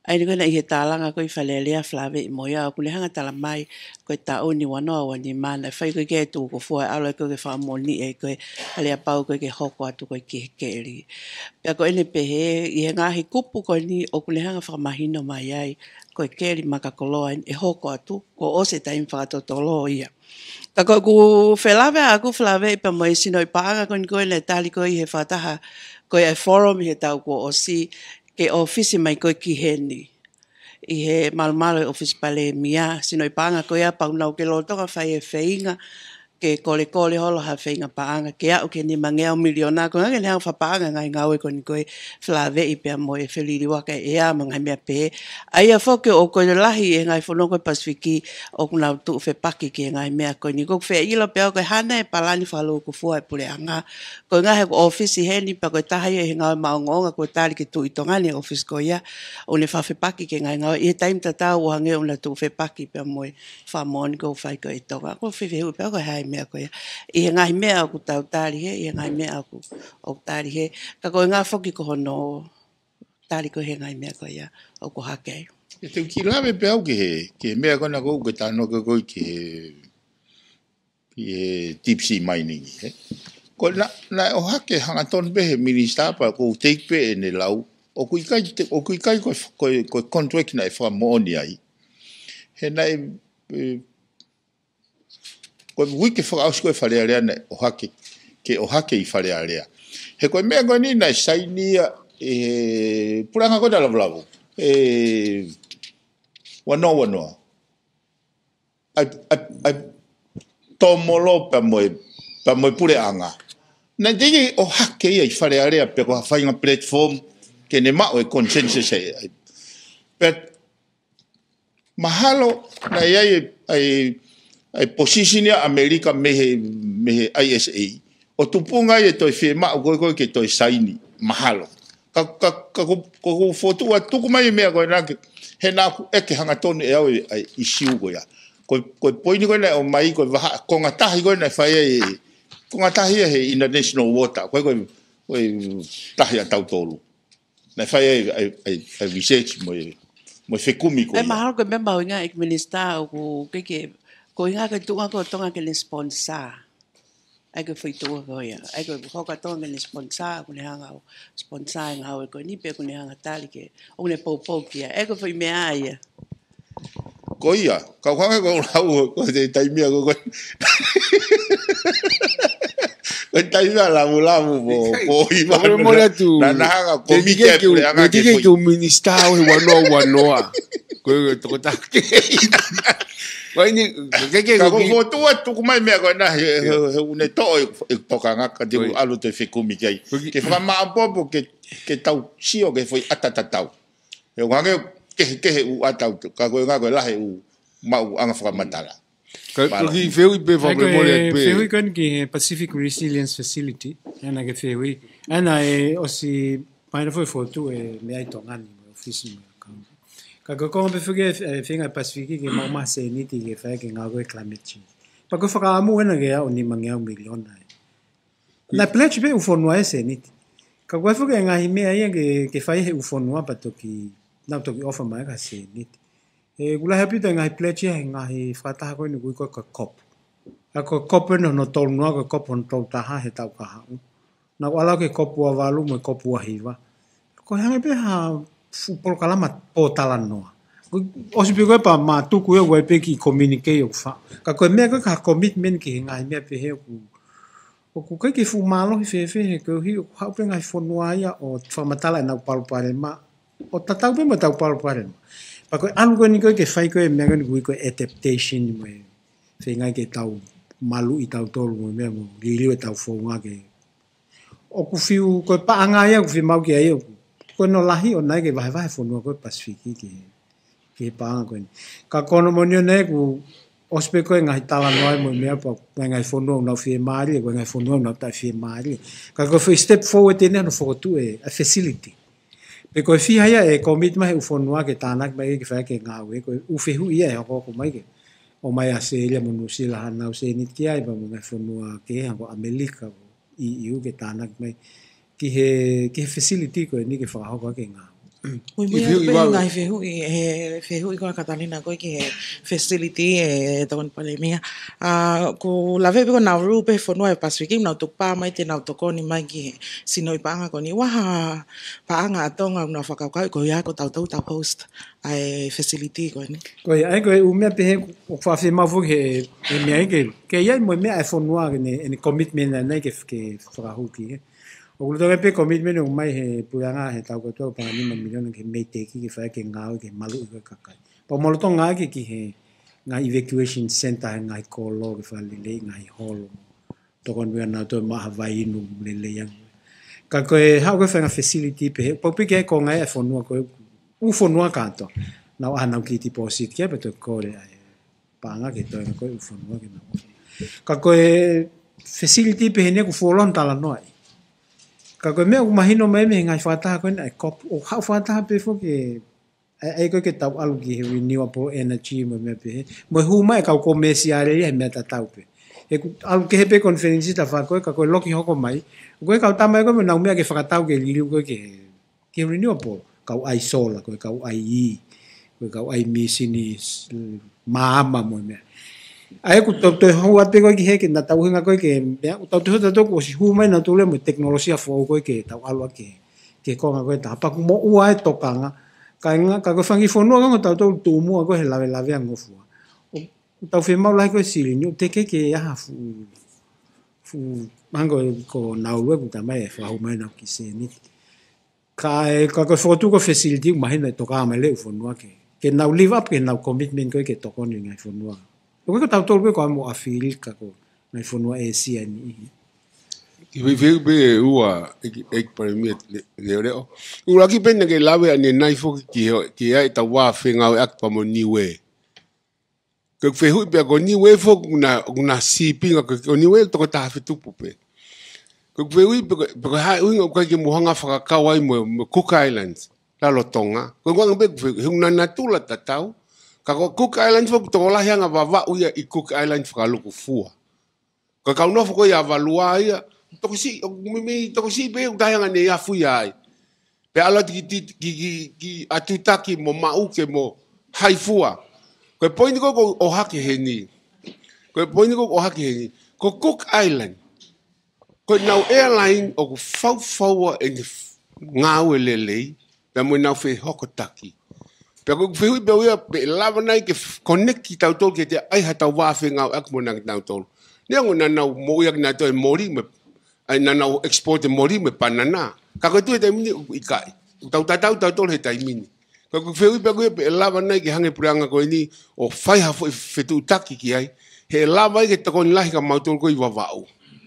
ʻA ia eni ko ē naʻe ʻi he tālanga ko ē ʻi Fale Alea falaveʻi mo ia ʻoku ne hanga tala mai ko e taʻu ni ua noa ua nima naʻe fai ko ē ke tuʻu ko fua e ʻalu ko ē ke fakamoʻoni ʻe ko ē aleapau ko ē ke hoko atu ko ē ki he keli. Pea ko ʻene pehē ʻi he ngaahi kupu ko eni ʻoku ne hanga fakamahino mai ai ko e keli makakoloa eni ʻe hoko atu kuo ʻosi e taimi fakatotolo ia. Ka ko ʻeku felāveʻi ʻaʻaku falaveʻi pea mo e sinoʻi paʻanga ko eni ko ē naʻe tali ko ē ʻi he fakataha ko ē ʻa e forum ʻi he taʻu kuo ʻosi ke ʻōfisi mai ko ē ki heni. ʻI he malumalu ʻo e ʻōfisi palēmia, sinoʻi paʻanga ko ia pau nau ke lolotonga fai e feinga, ke kolekole holo ha feinga paʻanga, ke aʻu ki he nimangeau miliona, ko e ngaahi ne hanga fakapaʻanga ngaahi ngāue ko eni ko ē falaveʻi pea mo e feliliuaki e ʻea mo e ngaahi meʻa pehē. ʻA ia foki ʻoku lahi e ngaahi fonua ko ē Pasifiki ʻoku nau tuʻu fepaki ki he ngaahi meʻa ko eni. ʻOku ou fie ʻilo pē au ko e hā nai e palani fakalūkufua e puleʻanga. Ko e ngaahi ʻoku ʻōfisi heni pea ko e taha ia ʻi he ngāue maʻongoʻonga kuo tali ke tuʻu ʻi Tonga ni e ʻōfisi ko ia. ʻOku ne fakafepaki ki he ngaahi ngāue ʻi he taimi tatau ʻo hangē ʻoku na tuʻu fepaki pea mo e fakamoʻoni ʻoku fai ko ē ʻi Tonga. ʻOku ou fie fehuʻi pē au ko e hā e meʻa ko ia. ʻI he ngaahi meʻa ʻoku tau tali hē, ʻi he ngaahi meʻa ʻoku, ʻoku tali hē. Ka ko e ngaahi foki ko hono tali ko ē he ngaahi meʻa ko ia ʻoku hake ai. ʻE te u kiʻi lave pē au ki he, ki he meʻa ko ena ʻoku ke talanoa ko ē ki he, ki he deep sea mining, ē? Ko ena, naʻe ʻohake hangatonu pē he minisitā pea ʻoku ou take pē ʻene lau. ʻOku ʻikai te, ʻoku ʻikai ko e, ko e, ko e contract naʻe fakamoʻoni ai. He naʻe, ē, ko e uike fakaʻosi ko ē Fale Alea naʻe ʻohake, ke ʻohake ʻi Fale Alea. He ko e meʻa ko eni naʻe saini ia ʻe he puleʻanga ko ena Lavulavu. ʻE ua noa ua noa. ʻAi, ʻai, ʻai, Tomolo pea mo e, pea mo e puleʻanga. Naʻe teʻeki ʻohake ia ʻi Fale Alea pe ko ha faʻahinga platform ke ne maʻu e consensus ē. Pea mahalo naʻe ʻi ai e, ʻa e ʻa e position ʻa ʻAmelika mei he, mei he I S A. ʻO tupunga ai e toe fiemaʻu ko ē ko ē ke toe saini, mahalo. Ka, ka, ka ko, ko, ko fotu ʻa tuku mai e meʻa ko ena ke, he naʻa ku ʻeke hangatonu ʻe au e, ʻa e issue ko ia. Ko, ko e poini ko ena ʻo mai ko e vahaʻa, konga tahi ko ena e fai ai e, konga tahi ia he international water. Ko e, ko e, ko e tahi ʻa tautolu. Naʻe fai ai, ai, ai, ai research mo e, mo e fekumi ko ʻE ia. Mahalo ko e meʻa mahuʻinga ʻEiki Minisitā ʻoku ke ke, ko e ʻuhinga ko e tuʻunga ko Tonga ke ne sponsor. ʻAi ko e foʻi tuʻunga ko ia. ʻAi ko e hoko ʻa Tonga ke ne sponsor, ʻoku ne hanga ʻo sponsor e ngāue ko eni pe ʻoku ne hanga tali ke, ʻoku ne poupou ki ai. ʻAi ko e foʻi meʻa ia. Ko ia, kau hanga ko lau, ko e taimi ia ko, ko e. Ko e taimi ia lamulamu mo, mo i Mole, mole atu. Na, na hanga ko Te mike kei ke u, pule anga te ke kei ke ke u minisitā ʻo he ua noa ua noa. Ko e tokotaha ke. Ko eni, ke ke Ka ko ko ki fotu ʻa tuku mai meʻa ko ena he, he, he ʻoku ne toʻo e, e tokanga ka te Ko i. ʻalu te fekumi ki ai. Ko ki Ke fakamaʻopoʻopo ke, ke tau sio ke foʻi ʻata tatau. He ʻoku hangē kehekehe ʻū ʻata ʻoku, ka ko e ngaahi ko e lahi ʻū maʻuʻanga fakamatala. Ka, Mālō. ka ki fehuʻi pē Ē, ko e fakamolemole pē. fehuʻi ko eni ki he Pacific Resilience Facility, ʻena ke fehuʻi, ʻena ʻe ʻosi paina foʻi fotu e meʻa ʻi Tonga ni, mo e ʻofisi mo e account. Ka ko e konga pē foki e, e feinga Pacific ke maʻu mai sēniti ke fai ke ngāue ko e climate change. Pea ko e fakaʻamu ʻena ke aʻu nima ngeau miliona ē. Naʻe pledge pē ʻū fonua e sēniti. Ka ko e foki e ngaahi meʻa ia ke, ke fai he ʻū fonua pea toki, nau toki ʻofa mai ka sēniti. ʻE, ʻoku lahi ʻaupito e ngaahi pledge ia he ngaahi fakataha ko eni ʻoku ui ko e COP. ʻA ko e COP ʻeni hono tolu noa, ko e COP hono tolu taha he taʻu kahaʻu. Naʻa ku ʻalu ki he COP ua valu mo e COP ua hiva. Ko e hangē pē ha fuʻu polokalama pōtalanoa. Ko e ʻosi pē ko ē pea ma tuku ia ʻoku ʻi ai pē kiʻi communique ʻoku faʻu. Ka ko e meʻa ko ē ka commitment ki he ngaahi meʻa pehē ʻoku, ʻoku ʻikai ke fuʻu mālohi fēfē he koeʻuhi ʻoku haʻu pē ngaahi fonua ia ʻo fakamatala ʻenau palopalema. ʻO tatau pē mo ʻetau palopalema. Pea ko e ʻalu ko eni ko ē ke fai ko ē meʻa ko eni ʻoku ui ko e adaptation mo e feinga ke tau maluʻi tautolu mo e meʻa mo liliu ʻetau founga ke ʻOku fiu, ko e paʻanga ia ʻoku fiemaʻu ki ai ʻoku. Ko hono lahi ʻo ʻai ke vahevahe fonua ko e Pasifiki ki he, ki he paʻanga ko eni. Ka ko hono moʻoni ʻo ʻai ʻoku ʻosi pē ko e ngaahi talanoa mo e meʻa pea, ko e ngaahi fonua ʻoku nau fiemālie, ko e ngaahi fonua ʻoku nau taʻefiemālie. Ka ko e foʻi step forward ʻeni hono fokotuʻu e, a facility. Pe ko e fiha ia ʻe commit mai he ʻū fonua ke tānaki mai ke fai ke ngāue, ko e ʻū fehuʻi ia ʻe hokohoko mai ke. ʻOmai ʻa ʻAositelēlia mo Nuʻusila haʻanau sēniti ki ai, pea mo e ngaahi fonua kehe hangē ko ʻAmelika, E U ke tānaki mai ki he, ki he facility ko eni ke fakahoko ʻaki e ngāue. Muimui If you, atu pē you are ngaahi fehuʻi, he fehuʻi ko ē ʻa Katalina ko ē ki he facility ʻe Tokoni Palēmia. ʻA, ʻoku lave pē ko e Nauru pē fonua ʻi he Pasifiki, nau tukupā mai te nau tokoni mai ki he sinoʻi paʻanga ko eni. ʻOku ʻi ai ha paʻanga ʻa Tonga ʻoku nau fakakaukauʻi ko ia ko tautolu tau host ʻa e facility ko eni. Ko ia, ʻa ia ko e ʻū meʻa pehē ʻoku faʻa fiemaʻu foki he, he meʻa ia ke, ke ʻi ai mo e meʻa ʻa e fonua ke ne, ʻene commitment ʻana ia ke, ke fakahū ki he. ʻOku lolotonga pē commitment ʻoku ʻomai he puleʻanga he taʻu kotoa paʻanga nima miliona ke meiteki ke fai ke ngāue ke maluʻi ko e kakai. Pea ʻoku lolotonga ke ki he ngaahi evacuation center he ngaahi kolo ke fakalelei ngaahi holo. Tokoni pē ʻa nautolu maʻa ha vai inu lelei ange. Ka ko e haʻu ko e faʻahinga facility pehē, pau pē ke ʻi ai ko e ngaahi ʻa e fonua ko e, ʻū fonua kātoa. Nau ʻai hanau kiʻi deposit ki ai pea toe kole ai. Paʻanga ke toe ko e ʻū fonua ke nau. Ka ko e facility pehē ni ʻoku fuoloa hono talanoaʻi. Ka ko e meʻa ʻoku mahino mai mei he ngaahi fakataha ko ena ʻa e COP, ʻoku haʻu fakataha pē foki ʻa e, ʻa e ko ē ke tau ʻalu ki he renewable energy mo e meʻa pehē. Mo e hū mai e kau komēsiale ia he meʻa tatau pē. He ʻoku ʻalu kehe pē konifelenisi tafa ko ē ka ko e loki hoko mai. Ko e kau tama ia ko ē mo ʻenau meʻa ke fakatau ke liliu ko ē ke he, ke he renewable. Kau ʻai solar, ko e kau ʻai ī, ko e kau ʻai mīsini, maama mo e meʻa. ʻA ia ʻoku tau toe hou atu pē ko ē ki he ke na tau hinga ko ē ke meʻa, ʻoku tau toe hou atu ʻoku ʻosi hū mai nautolu ia mo e tekinolosia foʻou ko ē ke tau ʻalu ʻaki ke konga ko ē taha pea ʻoku moʻua e tokanga. Ka e nga-, ka ko e fanga kiʻi fonua ko ē ʻoku tautolu tuʻu muʻa ko ē he lavelave ʻa e ngofua. ʻOku tau fiemaʻu lahi ko e silini, ʻoku teʻeki ke ʻi ai ha fuʻu, fuʻu, hangē ko Nauru ʻoku tau mai e fakahū mai ʻenau kiʻi sēniti. Ka e, ka ko e fokotuʻu ko e facility ʻoku mahino ʻe tokanga mai leva e ʻū fonua ke, ke nau live up ke nau commitment ko ē ke tokoni ngaahi fonua. ʻOku ʻikai ko tautolu pē ko ē mo ʻAfilika ko e ngaahi fonua ʻĒsia ni. Kiʻi fehuʻi pē ʻe ua, ʻEiki, ʻEiki Palēmia Le-, Leʻoleʻo. ʻUluaki pē naʻa ke lave ʻanenai foki ki he, ki he ʻetau vā fengāueʻaki pea mo Niue. Ko ʻeku fehuʻi pē ko Niue foki ʻoku na, ʻoku na sīpinga ko, ko Niue toko taha fetupu pē. Ko ʻeku fehuʻi pē ko, pē ko e hā e ʻuhinga ʻoku ʻikai ke mou hanga fakakau ai mo, mo Cook Islands, lalo Tonga. Ko ʻeku anga pē ʻeku fehuʻi, he ʻoku na natula tatau. Ka ko Cook Islands foki tokolahi anga Vavaʻu ia ʻi Cook Islands fakalukufua. Ko e kau nofo ko ia Avalua ia, tokosiʻi, ʻoku meimei tokosiʻi pē ʻoku tahi anga ne afu ia ai. Pea ʻalu atu ki, ki, ki, ki, ki Atutaki mo Maʻuke mo Haifua. Ko e poini ko ē ʻoku ou ʻohake heni. Ko e poini ko ē ʻoku ou ʻohake heni. Ko Cook Island. Ko ʻenau airline ʻoku faufaua ʻene f-, ngāue lelei. Pea mo ʻenau fehokotaki. Pea ko ʻeku fehuʻi pē ʻoku ʻi ai pē ʻe lava nai ke f-, connect kitautolu ke te ʻai haʻatau vā fengāueʻaki mo naʻa kitautolu. Neongo naʻa nau moʻui ʻaki nautolu e moli mo e, ʻai naʻa nau export e moli mo e panana. Ka ko e tuʻu he taimi ni ʻoku ʻikai. ʻOku tau tatau tautolu he taimi ni. Ka ko ʻeku fehuʻi pē ʻoku ʻi ai pē ʻe lava nai ke hanga ʻe he puleʻanga ko eni ʻo fai ha foʻi fetuʻutaki ki ai. He ʻe lava ai ke tokoni lahi kia mautolu ko ē ʻi Vavaʻu.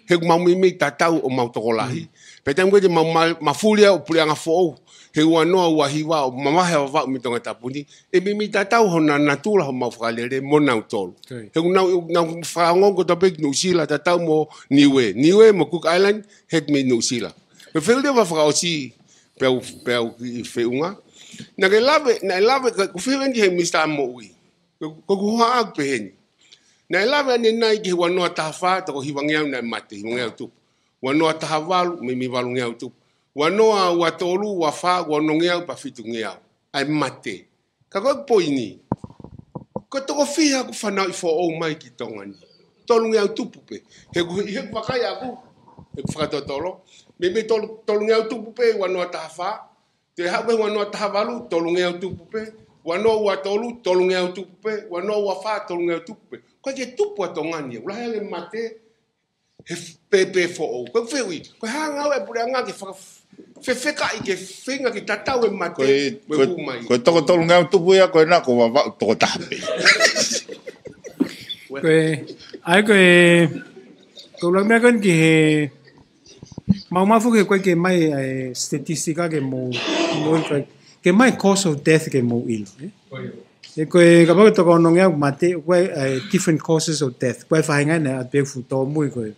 He ʻoku mau meimei tatau ʻo mau tokolahi. Pea taimi ko ē te mau ma-, mafuli ai ʻo puleʻanga foʻou. He ua noa ua hiva ʻo mavahe ʻa Vavaʻu mei Tongatapu ni. ʻE meimei tatau hona natula homau fakalele mo nautolu. He ʻoku nau, nau fakaongo ko tau pē ki Nuʻusila tatau mo Niue. Niue mo Cook Island, head mei Nuʻusila. Ko e fehuʻi leva fakaʻosi pea u, pea u kiʻi feʻunga. Naʻa ke lave, naʻe lave, ka, ko e fehuʻi eni ki he Minisitā Moʻui. Ko, ko ʻeku hohaʻa ʻoku peheni. Naʻe lave ʻanenai ki he ua noa taha fā, toko hivangeau naʻe mate, hivangeau tupu. Ua noa taha valu, meimei valungeau tupu. Ua noa ua tolu, ua fā, ua onongeau, pea fitungeau. ʻA e mate. Ka ko ʻeku poini. Ko e toko fiha ʻoku fanauʻi foʻou mai ki Tonga ni. Tolungeau tupu pē. He ʻoku, he ʻoku vakai ʻaku. He ʻoku fakatotolo. Meimei tolu, tolungeau tupu pē, ua noa taha fā. Toe haʻu pē ua noa taha valu, tolungeau tupu pē. Ua noa ua tolu, tolungeau tupu pē. Ua noa ua fā, tolungeau tupu pē. ʻOku ʻikai ke tupu ʻa Tonga ni. ʻOku lahi ange mate, he f-, pē, pē foʻou. Ko e fehuʻi, ko e hā e ngāue ʻa e puleʻanga ke faka-, fefekaʻi ke feinga ke tatau e mate, ko e, mo e ko e, hū mai. Ko e toko tolungeau tupu ia, ko ena ko Vavaʻu toko taha pē. Ko e, ʻa ia ko e, ko e ʻuluaki meʻa ko eni ki he, maumau foki he ʻoku ʻikai ke ʻomai e statistika ke mou, mou ʻilo, ke ʻomai cause of death ke mou ʻilo, ē? He ko e kapau ko e toko onongeau mate, ʻoku ʻi ai e different causes of death. ʻOku ʻi ai e faʻahinga ia naʻe ʻatu pē fuʻu tōmui ko e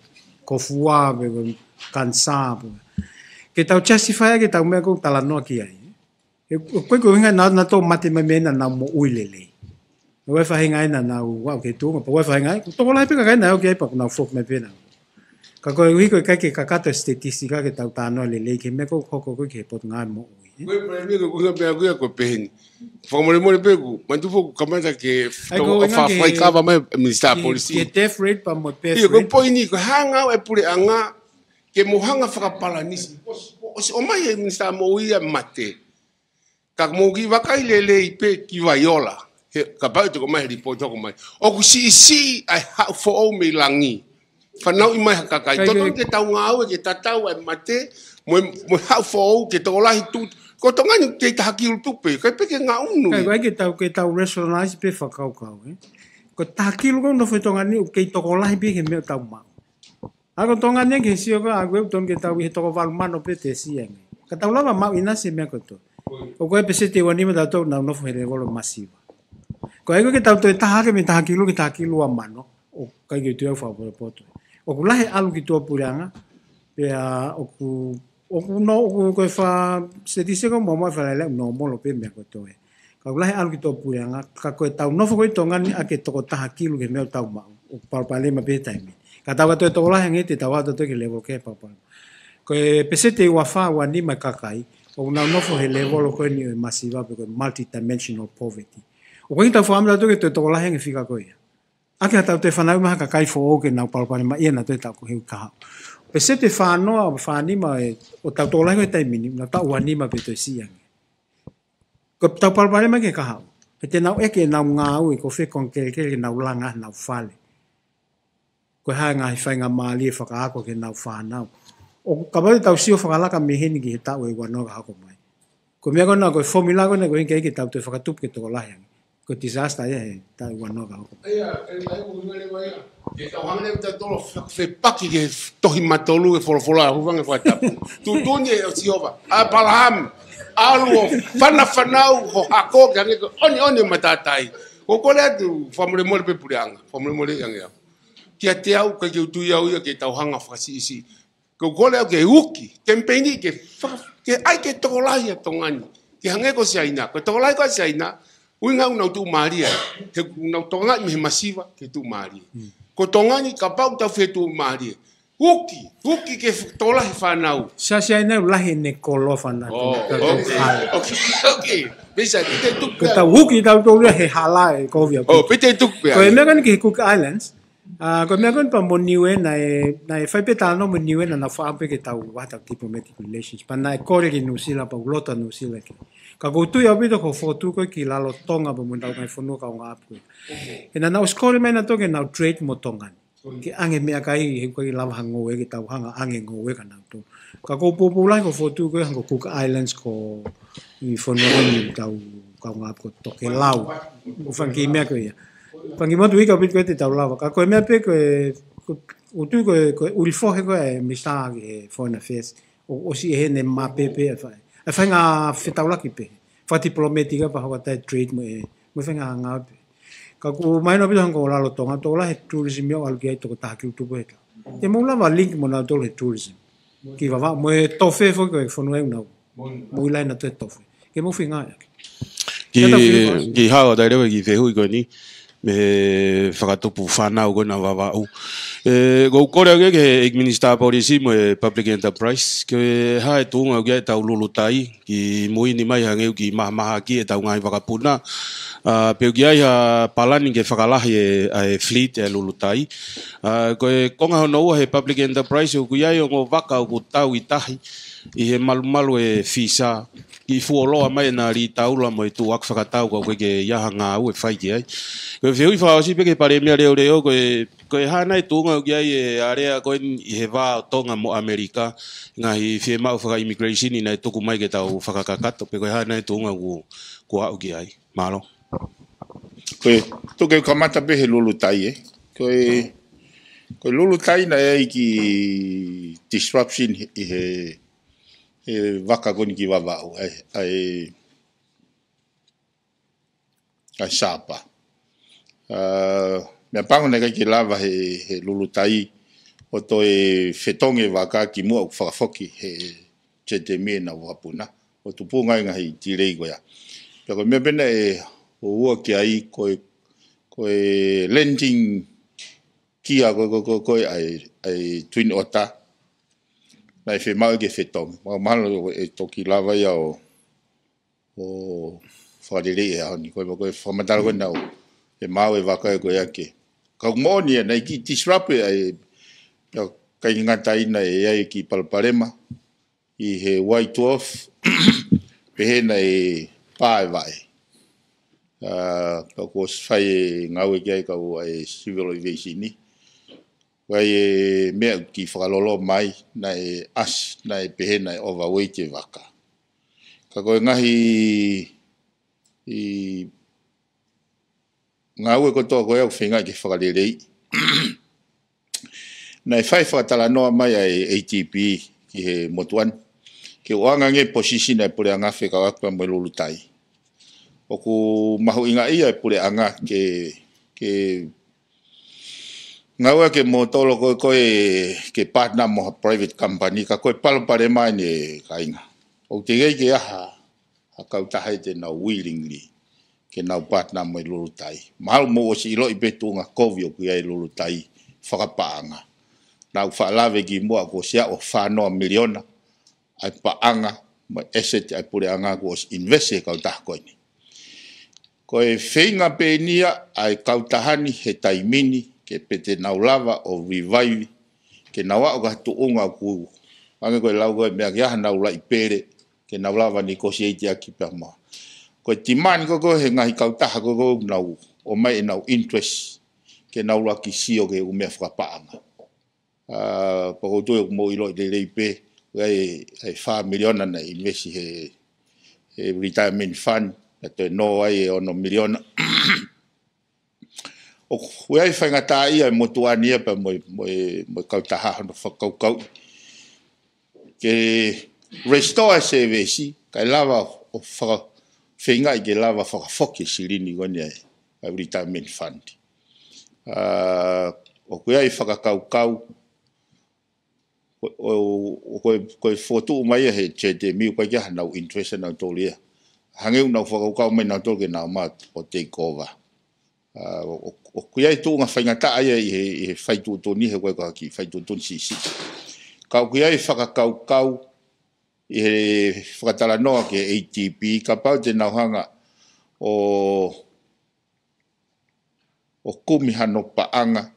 kofua, pe ko e kanisā, pe ko e. Ke tau justify ke tau meʻa ko ē talanoa ki ai. He ʻoku ʻikai ko e ʻuhinga naʻa, naʻa nau mate mai mei ai naʻa nau moʻui lelei. ʻOku ʻi ai e faʻahinga ia naʻa nau aʻu ki he tuʻunga, pea ʻoku ʻi ai e faʻahinga ia, ʻoku tokolahi pē kakai naʻe aʻu ki ai pea ʻoku nau foki mai pē nautolu. Ka ko e ʻuhi ko e ʻikai ke kakato e statistika ke tau talanoa lelei ki he meʻa ko ē ʻoku hoko ko ē ki he Potungāue Moʻui. Ko e palani ko e ʻuhinga pē ʻaku ia ko e peheni. Fakamolemole pē ʻoku, manatu foki ʻoku kamata ke ʻai ko e ʻuhinga fa-, ke, faikava mai e Minisitā ki, Polisi. Ki he death rate pea mo e birth rate. ʻIo, ko e poini, ko e hā e ngāue ʻa e puleʻanga ke mou hanga fakapalanisi. ʻOsi, ʻosi ʻomai ʻe he Minisitā Moʻui ʻa e mate. Ka mou kiʻi vakai lelei pē ki Vaiola. He, kapau ʻe toko mai he lipooti hoko mai. ʻOku siʻisiʻi ʻa e haʻu foʻou mei langi. Fanauʻi mai ha kakai. Kakai. Totonu ke tau ngāue ke tatau ʻa e mate, mo e, mo e haʻu foʻou ke tokolahi tu-, ko Tonga ni kei taha kilu tupu pē, ʻikai pē ke ngaʻunu. ʻIkai, ʻikai ke tau, ke tau rationalize pē fakakaukau, ē. Ko e taha kilu ko ē ʻoku nofo ʻi Tonga ni, ʻoku kei tokolahi pē ki he meʻa ʻoku tau maʻu. ʻA ia ko Tonga ni ki he sio ko ē ʻaku ʻoku tonu ke tau ʻi he toko valu mano pē te siʻi ange. Ka tau lava maʻu ʻinasi e meʻa kotoa. ʻOku ʻi ai e peseti ʻe uanima tautolu ʻoku nau nofo he lēvolo masiva. Ko e ʻai ko ē ke tau toe taha hake mei taha kilu ki he taha kilu ua mano. ʻOku ʻikai ke u tui au fakapotopoto. ʻOku lahi e ʻalu ki tuʻa puleʻanga. Pea ʻoku, ʻoku nō, ʻoku ko e fa-, statistika mo mo e fakalele ʻoku nōmolo pē meʻa kotoa ē. Ka ʻoku lahi e ʻalu ki tuʻa puleʻanga, ka ko e tau nofo ko ē ʻi Tonga ni ʻa e toko taha kilu ki he meʻa ʻoku tau maʻu. ʻOku palopalema pē he taimi ni. Ka tau ka toe tokolahi ange te tau ʻalu atu ki he lēvolo kehe palopalema. Ko e peseti ʻe ua fā, ua nima e kakai ʻoku nau nofo he lēvolo ko eni ʻo e masiva pe ko e multidimensional poverty. ʻOku ʻikai ke tau fakaʻamu tautolu ke toe tokolahi ange e fika ko ia. ʻAki haʻatau toe fanauʻi mai ha kakai foʻou ke nau palopalemaʻia nautolu he taʻu ko ē ʻoku hau. Peseti ʻe fā noa, fā nima ē, ʻoku tau tokolahi ko ē he taimi ni, nau taʻu ua nima pē toe siʻi ange. Ko ʻetau palopalema ki he kahaʻu. He te nau ʻeke ʻenau ngāue ko fē konga kelekele ke nau langa ʻenau fale. Ko e hā e ngaahi faingamālie fakaako ki heʻenau fānau. ʻOku kapau te tau sio fakalaka mei heni ki he taʻu ʻe ua noa ka hoko mai. Ko e meʻa ko ena ko e fomula ko ena ko e ʻikai ke tau toe fakatupu ke tokolahi ange. Ko e disaster ia he taʻu ʻe ua noa ka hoko mai. ʻA ia, ʻa ia, ʻa ia, ʻa ia, ʻa ia. Ke tau hanga leva tautolu ʻo fe-, fepaki ki he tohi matolu e folofola, hūfanga he fakatapu. Tuʻutuʻuni ʻe Sihova, ʻApalahame, ʻalu ʻo fanafanau ho hako ke hangē ko e ʻoniʻoni ʻo e matātahi. Ko e kole atu, fakamolemole pē puleʻanga, fakamolemole ange au. Kiate au, ʻikai ke u tui au ia ke tau hanga fakasiʻisiʻi. Ko e kole au ke uki, kemipeini ke fa-, ke ʻai ke tokolahi ʻa Tonga ni. Ke hangē ko Siaina, ko e tokolahi ko Siaina, ʻuhinga ʻoku nau tuʻumālie. He ʻoku nau tokangaʻi mei he masiva ke tuʻumālie. Ko Tonga ni kapau tau fetuʻumālie. Uki, uki ke f-, tokolahi fānau. Siaina ʻoku lahi ʻene kolo fānau. Oh, okay, okay, okay. Pea sai, pea te u tuku pē au. Tau uki, tau tau ia he hala ʻe kovi au. Oh, pea te u tuku pē au. Ko e meʻa ko eni ki he Cook Islands. Ah, ko e meʻa ko eni pea mo Niue naʻe, naʻe fai pē talanoa mo Niue naʻa nau faʻa pē ke tau ʻai ʻetau diplomatic relations. Pea naʻe kole ki Nuʻusila pea u loto Nuʻusila ki ai. Ka ʻoku ou tui ʻaupito ko e fokotuʻu ko ē ki Lalotonga pea mo ʻetau ngaahi fonua kaungāʻapi ko ē. He naʻa nau ʻosi kole mai nautolu ke nau trade mo Tonga ni. Ke ʻange meʻakai he ʻoku ʻikai lava ha ngoue ke tau hanga ʻange ngoue kia nautolu. Ka ʻoku ou poupou lahi ko e fokotuʻu ko ē hangē ko Cook Islands ko e fonua ko eni ʻetau kaungāʻapi ko Tokelau. ʻOku fanga kiʻi meʻa ko ia. Fanga kiʻi motuʻa ʻaupito ko ē te tau lava. Ka ko e meʻa pē ko e, ko, ʻoku ou tui ko e, ko e ʻuli fohe ko ē ʻa e Minisitā ki he Foreign Affairs. ʻOku ʻosi ʻi heʻene mape pē ʻa e fai. ʻA e faʻahinga fetaulaki pē. Fakadipolomētika pea hoko atu e trade mo e, mo e faʻahinga ngāue pē. Ka ʻoku mahino ʻaupito hangē ko Lalotonga, tokolahi e tourism ia ʻoku ʻalu ki ai tokotaha ki ʻutupu he taʻu. Te mou lava link mo nautolu he tourism. Ki Vavaʻu, mo e tofe foki ko e fonua ʻoku nau. Mou ʻi ai nautolu he tofe. Ke mou feinga ʻaki. Kiʻi, kiʻi hao atu leva kiʻi fehuʻi ko eni. Mei he fakatupu fānau ko ena Vavaʻu. ʻE, ʻoku ou kole au ki he ʻEiki Minisitā Polisi mo e Public Enterprise. Ke hā e tuʻunga ʻoku ʻi ai ʻetau lulutai. Kimui ni mai hangē ʻoku kiʻi mahamahaki ʻetau ngaahi vakapuna. Ah, pe ʻoku ʻi ai ha palani ke fakalahi e, ʻa e fleet e lulutai. Ah, ko e konga hono ua he Public Enterprise ʻoku ʻi ai ongo vaka ʻoku tau ʻi tahi ʻi he malumalu e visa. Kiʻi fuoloa mai ʻena lī taula mo e tuʻuaki fakatau ka ʻoku ʻikai ke ʻi ai ha ngāue fai ki ai. Ko e fehuʻi fakaʻosi pē ki he Palēmia Leʻoleʻo ko e Ko e hā nai e tuʻunga ʻoku ʻi ai e alea ko eni ʻi he vā ʻo Tonga mo ʻAmelika, ngaahi fiemaʻu faka-immigration naʻe tuku mai ke tau fakakakato, pe ko e hā nai e tuʻunga ʻoku, ʻoku aʻu ki ai. Mālō. Ko e, tuku ke u kamata pē he lulutai, ē. Ko e, ko e lulutai naʻe ʻi ai e kiʻi disruption ʻi he, he vaka ko eni ki Vavaʻu, ʻa e, ʻa e, ʻa e sapa. Ah, meʻapango naʻe ʻikai ke lava he, he lulutai ʻo toe fetongi e vaka kimuʻa ʻoku fakafoki he Jetemi ʻenau vakapuna. ʻO tupunga ai e ngaahi delay ko ia. Pea ko e meʻa pē naʻe ʻoua ki ai ko e, ko e landing gear ko, ko, ko, ko e ʻa e, ʻa e Twin Otter. Naʻe fiemaʻu ke fetongi. Mahalo ʻe toki lava ia ʻo ʻo fakalelei he ʻaho ni. Ko e, ko e fakamatala ko ena ʻoku maʻu e vaka ko ia ke. Ka ʻoku moʻoni ia, naʻe kiʻi disrupt ʻa e, ʻa e, ʻikai ngata ai naʻe ʻi ai e kiʻi palopalema ʻi he White Dwarf, pehē naʻe pā e vaʻe. Ah, pea kuo ʻosi fai e ngāue ki ai e kau ʻa e civil aviation ni. Ko e meʻa ʻoku kiʻi fakalolo mai, naʻe ʻasi, naʻe pehē naʻe overweight e vaka. Ka ko e ngaahi ʻi ngāue kotoa ko ia ʻoku feinga ke fakaleleiʻi. Naʻe fai fakatalanoa mai ʻa e ADB ki he motuʻa ni. Ke ʻoange ange e position ʻa e puleʻanga fekauʻaki pea mo e lulutai. ʻOku mahuʻingaʻia e puleʻanga ke, ke ngāue ke motolo ko e, ko e, ke partner mo ha private company, ka ko e palopalema eni kāinga. ʻOku teʻeki ai ke ʻi ai ha kautaha ʻe te nau willingly ke nau partner mo e lulutai. Mahalo mou ʻosi ʻiloʻi pē tuʻunga kovi ʻoku ʻi ai e lulutai fakapaʻanga. Naʻa ku faʻa lave kimuʻa kuo ʻosi aʻu ʻo fāngofulu miliona ʻa e paʻanga mo e asset ʻa e puleʻanga kuo ʻosi invest he kautaha ko eni. Ko e feinga pē eni ia ʻa e kautaha ni he taimi ni ke pē te nau lava ʻo revive, ke nau aʻu ki ha tuʻunga ʻoku hangē ko e lau ko e meʻa ke ʻi ai hanau laʻi pele, ke nau lava negotiate ʻaki pea mo. Ko e demand ko ē he ngaahi kautaha ko ē ʻoku nau ʻomai ʻenau interest, ke nau lava ke sio ki he ʻū meʻa fakapaʻanga. Ah, pea ʻoku ou tui ʻoku mou ʻiloʻi lelei pē, ʻa e, ʻa e fā miliona naʻe invest he, he retirement fund, pea toe nō ai e ono miliona. ʻOku ʻi ai e faingataʻaʻia e motuʻa ni ia pea mo e, mo e, mo e kautaha hono fakakaukau ke restore e service, kae lava ʻo faka-, feingaʻi ke lava fakafoki e silini ko eni ʻa e ʻa e retirement fund. ʻA, ʻoku ʻi ai e fakakaukau, ʻo, ʻo, ʻo ko e, ko e fokotuʻu mai ia he J T M U, ʻoku ʻikai ke ʻi ai hanau interest ʻanautolu ia. Hangē ʻoku nau fakakaukau mai nautolu ke nau ō mai ʻo take over. ʻA, ʻo, ʻo, ʻoku ʻi ai e tuʻunga faingataʻa ia ʻi he, ʻi he fai tuʻutuʻuni he ko e kiʻi fai tuʻutuʻuni siʻisiʻi. Ka ʻoku ʻi ai e fakakaukau ʻi he fakatalanoa ki he A D B, kapau te nau hanga ʻo, ʻo kumi hano paʻanga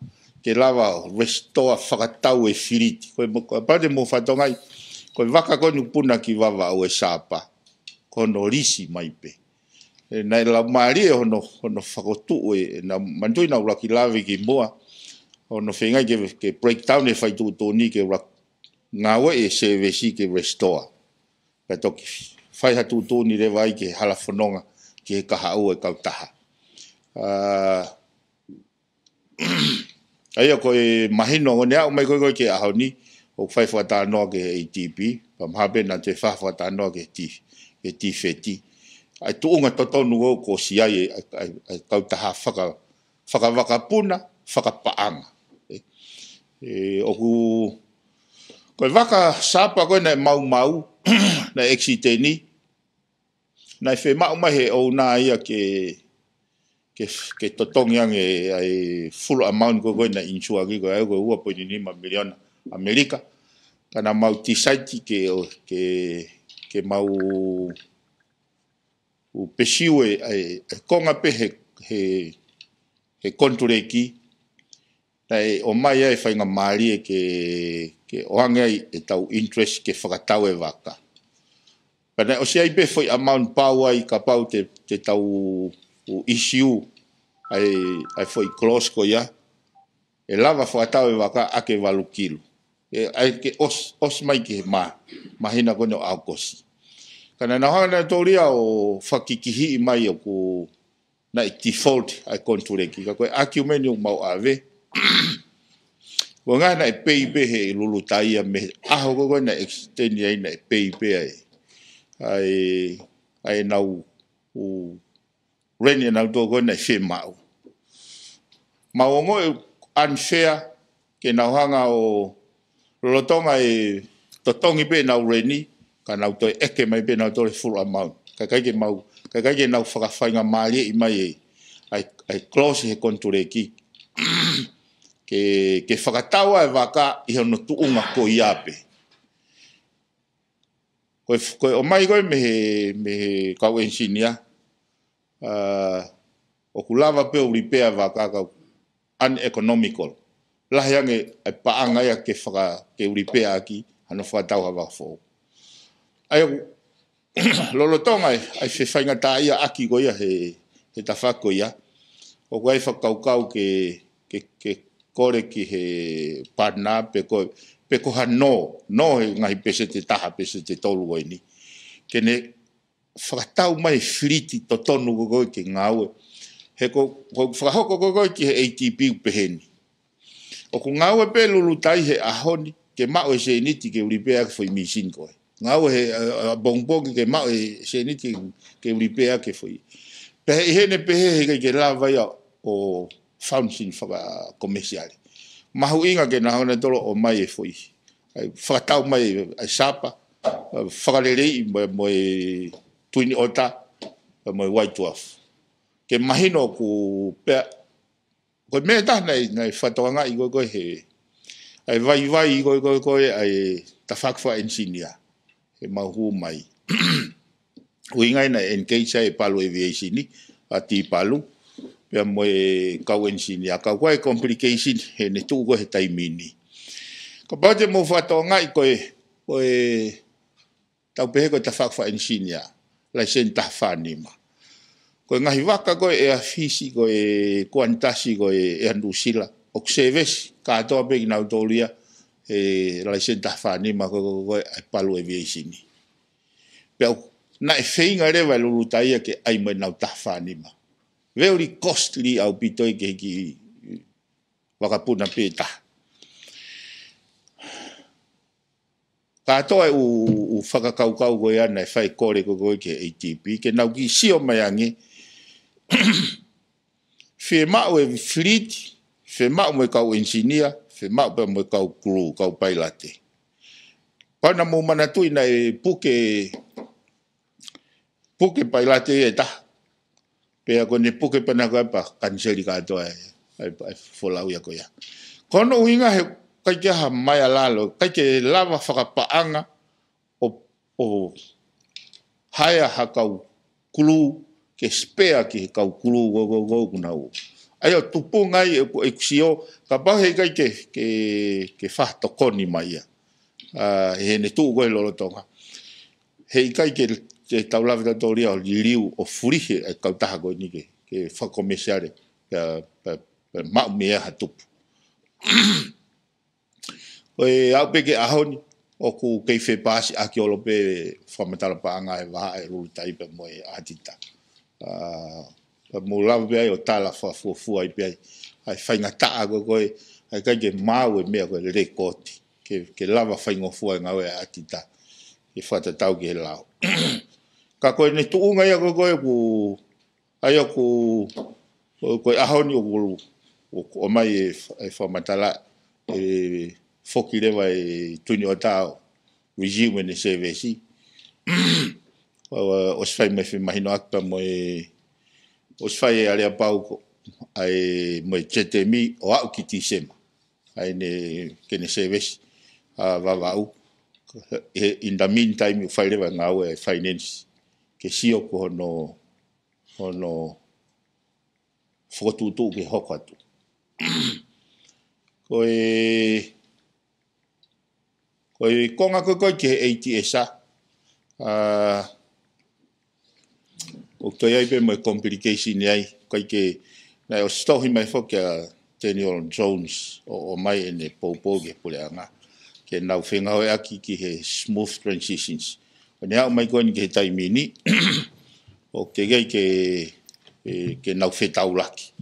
ke lava ʻo restore fakatau e filiti. Ko e mo-, kapau te mou fakatokangaʻi, ko e vaka ko eni ʻoku puna ki Vavaʻu, ʻa e Sapa, ko hono lisi mai pē. ʻE, naʻe laumālie hono, hono fokotuʻu ē, naʻa, manatuʻi naʻa ku ʻuluaki lave ki muʻa, hono feingaʻi ke, ke breakdown e fai tuʻutuʻuni ke ʻuluaki ngāueʻi e service ke restore. Pea toki fai ha tuʻutuʻuni leva ai ki he hala fononga ki he kahaʻu e kautaha. ʻA, ʻa ia ko e mahino ʻoku ne aʻu mai ko ē ko ē ki he ʻaho ni, ʻoku fai fakatalanoa ki he A D B, pea mahalo pē naʻa toe fai fakatalanoa ki he T-, ki he TFET. ʻA e tuʻunga totonu ʻoku ʻosi ʻi ai e, ʻa e, ʻa e, ʻa e kautaha faka-, fakavakapuna, fakapaʻanga. ʻE, ʻe, ʻoku, ko e vaka Sapa ko ē naʻe maumau, naʻe accident, naʻe fiemaʻu mai he ʻouna ia ke, ke, ke totongi ange ʻa e full amount ko ē ko ē naʻe insure ki ai, ko e ua poini nima miliona ʻAmelika. Ka naʻa mau decide ke, ke, ke mau ʻū pesiu e, e, e konga pē he, he, he konituleki, naʻe ʻomai ai e faingamālie ke, ke ʻoange ai ʻetau interest ke fakatau e vaka. Pea naʻe ʻosi ʻi ai pē foʻi amount pau ai kapau te, te tau ʻū issue ʻa e, ʻa e foʻi clause ko ia, ʻe lava fakatau e vaka ʻaki e valu kilu. ʻE, ʻai ke ʻos-, ʻosi mai ki he mā-, māhina ko eni ʻo ʻAokosi. Ka naʻa nau hanga nautolu ia ʻo fakakikihiʻi mai ʻoku naʻe default ʻa e konituleki. Ka ko e argument ʻoku mau ʻave, ko e ʻuhinga naʻe pay pē ʻe he Lulutai ia mei he ʻaho ko ē ko ē naʻe extend ai naʻe pay pē ai. ʻA e, ʻa ʻenau ʻū rent ʻanautolu ko ē naʻe fiemaʻu. Mau ongoʻi ʻoku unfair ke nau hanga ʻo lolotonga e totongi pē ʻenau rent, ka nau toe ʻeke mai pē nautolu e full amount. Kae ʻikai ke mau, kae ʻikai ke nau fakafaingamālieʻi mai e, ʻa e, ʻa e clause he konituleki. Ke, ke fakatau ʻa e vaka ʻi hono tuʻunga ko ia pē. Ko e, ko e ʻomai ko ē mei he, mei he kau engineer, ʻa, ʻoku lava pē ʻo repair vaka ka uneconomical. Lahi ange e paʻanga ia ke faka-, ke repair ʻaki, hano fakatau ha vaka foʻou. ʻA ia ʻoku lolotonga e, ʻa e fefaingataʻaʻia ʻaki ko ia he, he tafaʻaki ko ia. ʻOku ʻi ai e fakakaukau ke, ke, ke kole ki he partner pe ko, pe ko ha nō, nō he ngaahi peseti ʻe taha, peseti ʻe tolu ko eni. Ke ne fakatau mai e filiti totonu ko ē ke ngāue. He ko, ko e fakahoko ko ē ki he A D B ʻoku pehē ni. ʻOku ngāue pē Lulutai he ʻaho ni, ke maʻu e sēniti ke repair ʻaki e foʻi mīsini ko ē. Ngāue he, ʻa, ʻa, pongipongi ke maʻu e sēniti ke repair ʻaki e foʻi. Pea ʻi heʻene pehē he ʻikai ke lava ia ʻo function fakakomesiale. Mahuʻinga ke nau hanga nautolu ʻo ʻomai e foʻi. ʻA e fakatau mai ʻa e Sapa, ʻa e fakaleleiʻi mo, mo e Twin Otter, mo e White Dwarf. Ke mahino ʻoku pea, ko e meʻa ʻe taha naʻe, naʻe fakatokangaʻi ko ē ko ē he, ʻa e vaivai ko ē ko ē ko ē ʻa e tafaʻaki fakaenisinia. He mau hū mai. ʻUhinga ia naʻe engage ai e Palu Aviation, ʻa Tipalu, pea mo e kau enisinia. Ka ʻoku ʻi ai e complication heʻene tuʻu ko ē he taimi ni. Kapau te mou fakatokangaʻi ko e, ko e tau pehē ko e tafaʻaki fakaenisinia, laiseni taha fā nima. Ko e ngaahi vaka ko ē Air Fisi, ko e Qantas, ko e Air New Zealand, ʻoku service kātoa pē kinautolu ia he laiseni taha fā nima ko ē, ko ē, ko ē ʻa e Palu Aviation. Pea ʻoku, naʻe feinga leva e Lulutai ia ke ʻai mo ʻenau taha fā nima. Very costly ʻaupito ia ki he kiʻi vakapuna pē ʻe taha. Kātoa e ʻū, ʻū fakakaukau ko ia naʻe fai e kole ko ē ko ē ki he A D B, ke nau kiʻi sio mai ange, Fiemaʻu e filiti, fiemaʻu mo e kau enisinia, fiemaʻu pea mo e kau kulū, kau pailate. Pau naʻa mou manatuʻi naʻe puke, puke pailate ia ʻe taha. Pea ko ʻene puke pea naʻe ʻikai pē kaniseli kātoa e, e, e folau ia ko ia. Ko hono ʻuhinga he ʻikai ke ʻi ai ha meʻa ʻi lalo, ʻikai ke lava fakapaʻanga ʻo, ʻo haea ha kau kulū ke spare ki he kau kulū ko, ko, ko, ʻoku nau. ʻA ia ʻoku tupunga ai ʻeku, ʻeku sio, kapau he ʻikai ke, ke, ke fakatokoni mai ia. ʻA, heʻene tuʻu ko ē lolotonga. He ʻikai ke, ke tau lava tautolu ia ʻo liliu ʻo fulihi e kautaha ko eni ke, ke fakakomēsiale, pea, pea, pea maʻu mei ai ha tupu. Ko e aʻu pē ki he ʻaho ni, ʻoku kei fepāsiʻaki ʻolo pē fakamatala paʻanga e vahaʻa e Lulutai pea mo e ʻAtita. ʻA, pea mou lava pē ai ʻo tala fakafuofua ai pē ai, ʻa e faingataʻa ko ē ko ē, ʻa e ʻikai ke maʻu e meʻa ko e lekooti, ke, ke lava faingofua e ngāue ʻa e ʻAtita, ke fakatatau ki he lao. Ka ko ʻene tuʻunga ia ko ē ko ē ʻoku ʻA ia ʻoku, ko, ko e ʻaho ni ʻoku, ʻoku ʻomai e fa-, e fakamatala e foki leva e Tuini ʻOta ʻo resume ʻene sēvesi. ʻO, ʻosi fai mai femahinoʻaki pea mo e, ʻosi fai e aleapau ko ē, ʻa e mo e Jetemi ʻo aʻu ki Tīsema. ʻA ʻene, ke ne sēvesi, ʻa, Vavaʻu. He, in the meantime, ʻoku fai leva e ngāue e finance. Ke sio ko hono hono fokotuʻutuʻu ke hoko atu. Ko e, ko e konga ko ē ko ē ki he A T S, ʻa, ʻoku toe ʻi ai pē mo e complication ʻi ai, ʻikai ke, naʻe ʻosi tohi mai foki ʻa Daniel Jones ʻo, ʻomai ʻene poupou ki he puleʻanga. Ke nau fengāueʻaki ki he smooth transitions. ʻO ne aʻu mai ko eni ki he taimi ni, ʻoku teʻeki ai ke, e, ke nau fetaulaki.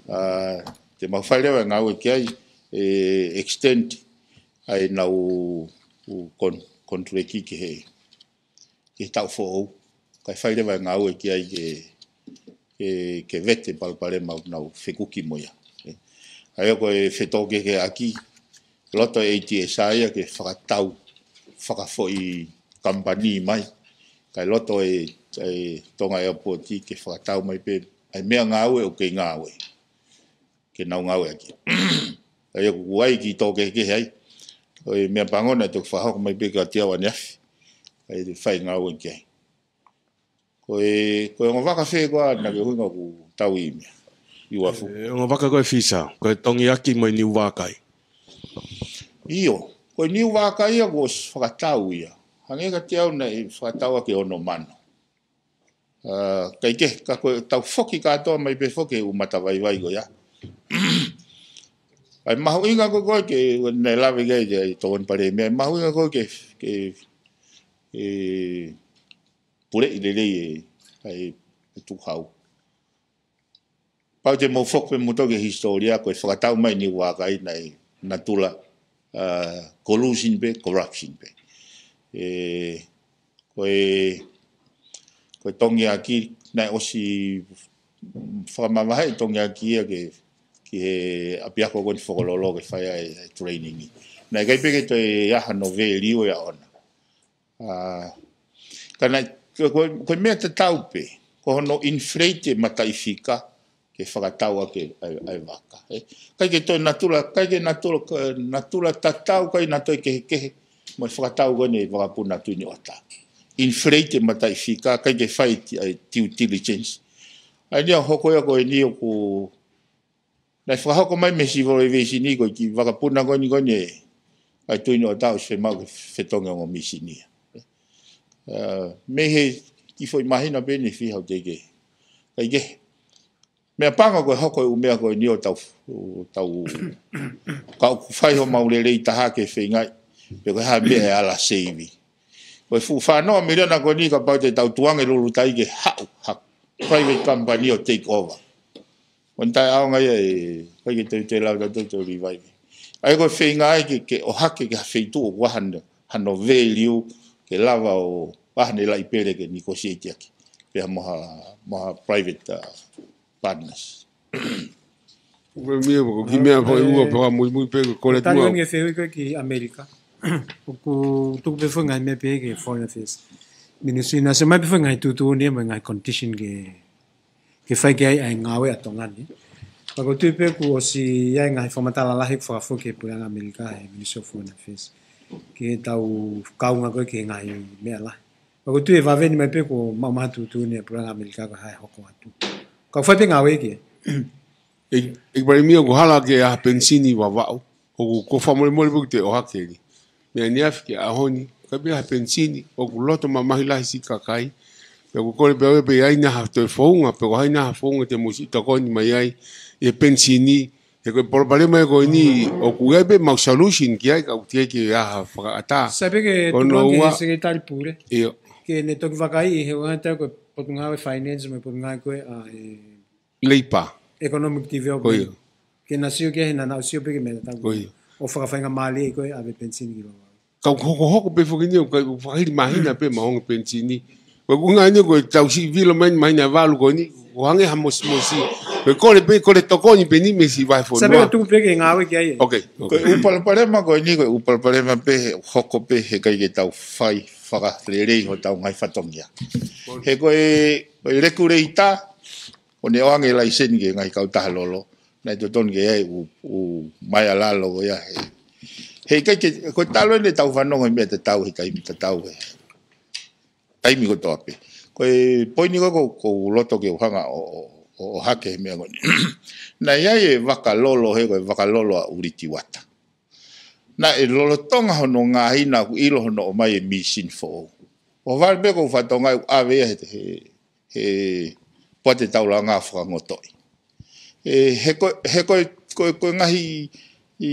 ʻA, te mau fai leva e ngāue ki ai, e, extend ʻa e nau kon-, contract ki he, ki he taʻu foʻou. Kae fai leva e ngāue ki ai ke, ke, ke vete palopalema ʻoku nau fekuki mo ia. ʻA ia ko e fetōkehekeheʻaki, loto e A T S ia ke fakatau, fakafoʻi kamupani mai. Kae loto e, e Tonga Airport ke fakatau mai pē, ʻa e meʻangāue ʻoku kei ngāue. Ke nau ngāueʻaki. ʻA ia ʻoku ʻi ai e kiʻi tōkehekehe ai. Ko e meʻa pango naʻe toki fakahoko mai pē kiate au ʻaneafi. ʻA ia te u fai e ngāue ki ai. Ko e, ko e ongo vaka fē koā naʻa ke ʻuhinga ʻoku tau ʻi meʻa, ʻi uafu? E, ongo vaka ko e Fisa, ko e Tongiaki mo e Niu Vākai. ʻIo, ko e Niu Vākai ia kuo ʻosi fakatau ia. Hangē kiate au naʻe fakatau ʻaki e ono mano. ʻA, kae kehe, ka ko e tau foki kātoa mai pē foki he ʻū matavaivai ko ia. ʻA e mahuʻinga ko ē ko ē ke, naʻe lave ki ai e Tokoni Palēmia, ʻa e mahuʻinga ko ē ke, ke, e, puleʻi lelei e, ʻa e, e tukuhau. Pau te mou foki pē moutolu ki he hisitōlia, ko e fakatau mai Niu Vākai naʻe natula, ʻa, collusion pē, corruption pē. E, ko e, ko e Tongiaki, naʻe ʻosi fakamavaheʻi e Tongiaki ia ke, ki he ʻapiako ko eni Fokololo ke fai ai e training. Naʻe ʻikai pē ke toe ʻi ai hano value ia ʻona. ʻA, ka naʻe, ko, ko, ko e meʻa tatau pē, ko hono inflate e mataʻifika ke fakatau ʻaki e, ʻa e, ʻa e vaka. ʻE, ʻikai ke toe natula, ʻikai ke natula, ka, natula tatau, ʻikai naʻa toe kehekehe, mo e fakatau ko eni e vakapuna Tuini ʻOta. Inflate e mataʻifika, ʻikai ke fai ti-, ʻa e due diligence. ʻA ia ʻoku hoko ia ko eni ʻoku Naʻe fakahoko mai mei he Civil Aviation ko e kiʻi vakapuna ko eni ko eni e, ʻa e Tuini ʻOta ʻosi fiemaʻu ke fetongi ongo mīsini ia. ʻA, mei he kiʻi foʻi māhina pē eni fiha ʻoku teʻeki ke. ʻIkai ke. Meʻa pango ko e hoko e ʻū meʻa ko eni ʻo tau, ʻo tau, ka ʻoku fai homau lelei taha ke feingaʻi. Pe ko e hā e meʻa ʻe ala save. Ko e fuʻu fā noa miliona ko eni kapau te tau tukuange Lulutai ke haʻu, ha private company ʻo take over. ʻO ne taʻeʻaonga ia ʻe, ʻikai ke toe, toe lau tautolu toe revive. ʻA ia ko e feinga ia ke, ke ʻohake ki ha feituʻu ʻoku ʻi ai hano, hano value ke lava ʻo ʻi ai hano laʻi pele ke negotiate ʻaki. Pea mo ha, mo ha private, uh, partners. Ko e meʻa, ko e kiʻi meʻa foʻi ua, pea muimui pē ko e kole atu. Tali ange fehuʻi ko ē ki ʻAmelika. ʻOku tuku pē foʻi ngaahi meʻa pē ki he Foreign Affairs Ministry, naʻe ʻosi ʻomai pē foʻi ngaahi tuʻutuʻuni mo e ngaahi condition ke, ke fai ki ai ʻa e ngāue ʻa Tonga ni. Pea ʻoku ou tui pē kuo ʻosi ʻi ai e ngaahi fakamatala lahi ʻoku fakafoki ki he Puleʻanga ʻAmelika he Ministry of Foreign Affairs, ke tau kaunga ko ē ki he ngaahi meʻa lahi. Pea ʻoku ou tui ʻe vave ni mai pē kuo maʻu mai ha tuʻutuʻuni ʻa e Puleʻanga ʻAmelika ko e hā e hoko atu. Ka ʻoku fai pē ngāue ki ai. ʻEiki, ʻEiki Palēmia, ʻoku hala ke ʻai ha penisini Vavaʻu. ʻOku, ʻoku fakamolemole pē ʻoku te ʻohake ni. Meʻa ni afi ki he ʻaho ni, ʻikai pē ha penisini, ʻoku loto mamahi lahi siʻi kakai. Pea ʻoku kole pē au pē ʻe ʻi ai nai ha toe founga, pe ko hai nai ha founga te mou siʻi tokoni mai ai, ʻi he penisini, he ko e palopalema ia ko eni, ʻoku ʻi ai pē mau solution ki ai, ka ʻoku teʻeki ke ʻi ai ha fakaʻatā. Sai pē ke tuku ange ki he Sekelitali Pule. ʻIo. Ke ne toki vakaiʻi he ʻuhinga ko e Potungāue Finance mo e Potungāue ko ē ʻa e Labour. Economic Development. Ko ia. Ke na sio ki ai he naʻa nau sio pē ki he meʻa tatau. Ko ia. ʻO fakafaingamālie ko ē ʻave penisini ki Vavaʻu. Ka ʻoku hokohoko pē foki ni, ʻoku ʻikai, ʻoku fakahili māhina pē maʻu ange penisini. Ko e ʻuhinga ni ko e tau siʻi vilo mai ni māhina ʻe valu ko eni, ʻoku hangē ha mosimosi. Ko e kole pē, kole tokoni pē ni mei he siʻi vahefonua. Sai pē ke tuku pē ke ngāue ki ai. OK, OK. Ko e ʻū palopalema ko eni, ko e ʻū palopalema pē, hoko pē, heʻikai ke tau fai fakalelei hotau ngaahi fatongia. He ko e, ko e lekuleita, ʻo ne ʻoange laiseni ki he ngaahi kautaha lolo, naʻe totonu ke ʻi ai e ʻū, ʻū meʻa lalo ko ia he. Heʻikai ke, ko e talu eni ʻetau fanongo he meʻa tatau he taimi tatau he taimi kotoa pē. Ko e poini ko ē ʻoku, ʻoku ou loto ke u hanga ʻo, ʻo, ʻo, ʻohake he meʻa ko eni. Naʻe ʻi ai e vaka lolo he ko e vaka lolo ʻa ʻUlitiuata. Naʻe lolotonga hono ngaahi naʻa ku ʻilo hono ʻomai e misini foʻou. ʻO vale pē ko u fatonga ʻoku ʻave ia he, he, he poate taulanga fakangotoʻi. ʻE, he ko, he ko, ko, ko e ngaahi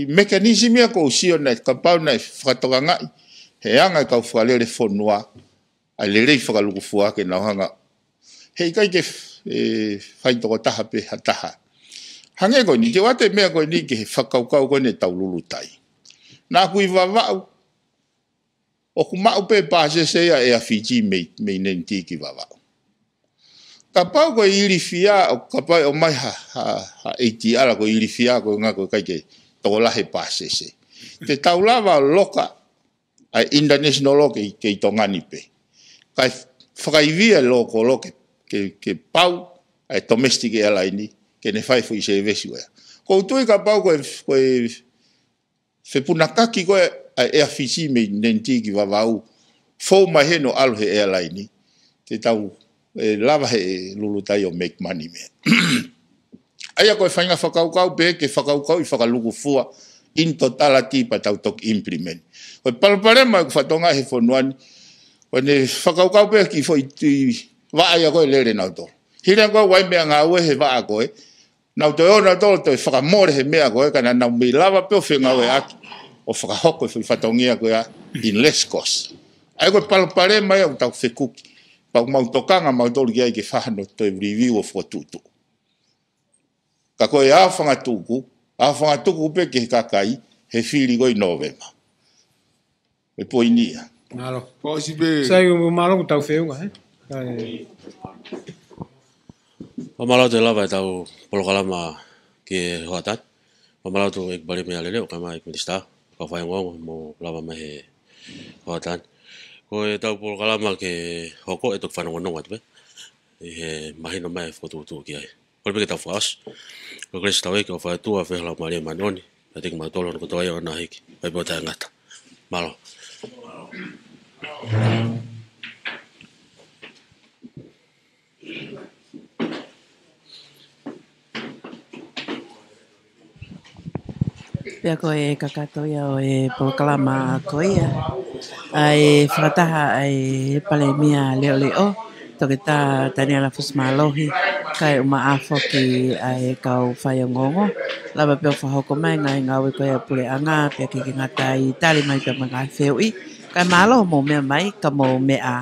mechanism ia ʻoku ou sio naʻe kapau naʻe fakatokangaʻi he anga e kau fakalele fonua ʻa e lelei fakalūkufua ke nau hanga. Heʻikai ke, ʻe, fai tokotaha pē ha taha. Hangē ko eni, te u ʻoatu e meʻa ko eni ki he fakakaukau ko eni ʻetau lulutai. Naʻa ku ʻi Vavaʻu, ʻoku maʻu pē pāsese ia ʻa Air Fiji mei, mei Nenitī ki Vavaʻu. Kapau ko e ilifia, ʻo kapau ʻe ʻomai ha, ha, ha ʻeiti ala ko e ilifia ko e ʻuhinga ko e ʻikai ke tokolahi e pāsese. Te tau lava ʻo loka ʻa e international law kei, kei Tonga ni pē. Kae fakaivia e local law ke, ke, ke pau ʻa e domestic airline ni, ke ne fai foʻi sēvesi ko ia. ʻOku ou tui kapau ko e, ko e fepunakaki ko ē ʻa e Air Fiji mei Nenitī ki Vavaʻu, fou mai heni ʻo ʻalu he airline ni, te tau, ʻe, lava he lulutai ʻo make money mei ai. ʻA ia ko e faʻahinga fakakaukau pē ke fakakaukauʻi fakalūkufua in totality pea tau toki implement. Ko e palopalema ʻoku fatongia he fonua ni, ko ʻene fakakaukau pē ki he foʻi vaʻa ia ko ē ʻe lele nautolu. Hili ange ko e ʻai meʻangāue he vaʻa ko ē, nau toe ō nautolu ʻo toe fakamole he meʻa ko ē, ka naʻa nau mei lava pē ʻo fengāueʻaki ʻo fakahoko e foʻi fatongia ko ia in less cost. ʻA ia ko e palopalema ia ʻoku tau fekuki. Pea ʻoku mau tokanga mautolu ki ai ke fai hano toe review ʻo fokotuʻutuʻu. Ka ko e aofangatuku, aofangatuku pē ki he kakai he fili ko ē ʻi Nōvema. ʻE poini ia. Mālō. Ko si pē. Sai, ʻoku mālō ʻoku tau feʻunga, ē? Sai. Fakamālō atu e lava ʻetau polokalama ki he hoʻatā ni. Fakamālō atu ʻEiki Palēmia Leleʻo, kae ʻumaʻā ʻEiki Minisitā, kau faiongoongo, mou lava mai he hoʻatā ni. Ko ʻetau polokalama ke hoko ʻe toki fanongonongo atu pē ʻi he mahino mai e fokotuʻutuʻu ki ai. Kole pē ke tau fakaʻosi. Ko e kelesi ʻa hotau ʻEiki, ʻofa ʻa e ʻOtua, feohi ʻa e Laumālie Māʻoniʻoni, ʻiate kimautolu hono kotoa ia ʻo ʻoua naʻa hiki, ʻo ʻiate kimoutolu taʻengata. Mālō. Pea ko e kakato ia ʻo e polokalama ko ia, ʻa e fakataha ʻa e Palēmia Leʻoleʻo, Toketā Taniela Fusimālohi, kae ʻumaʻā foki ʻa e kau faiongoongo. Lava pē ʻo fakahoko mai e ngaahi ngāue ko ia ʻa e puleʻanga, pea ʻikai ke ngata ai, tali mai pē mo e ngaahi fehuʻi. Kae mālō hoʻomou meʻa mai, ka mou meʻa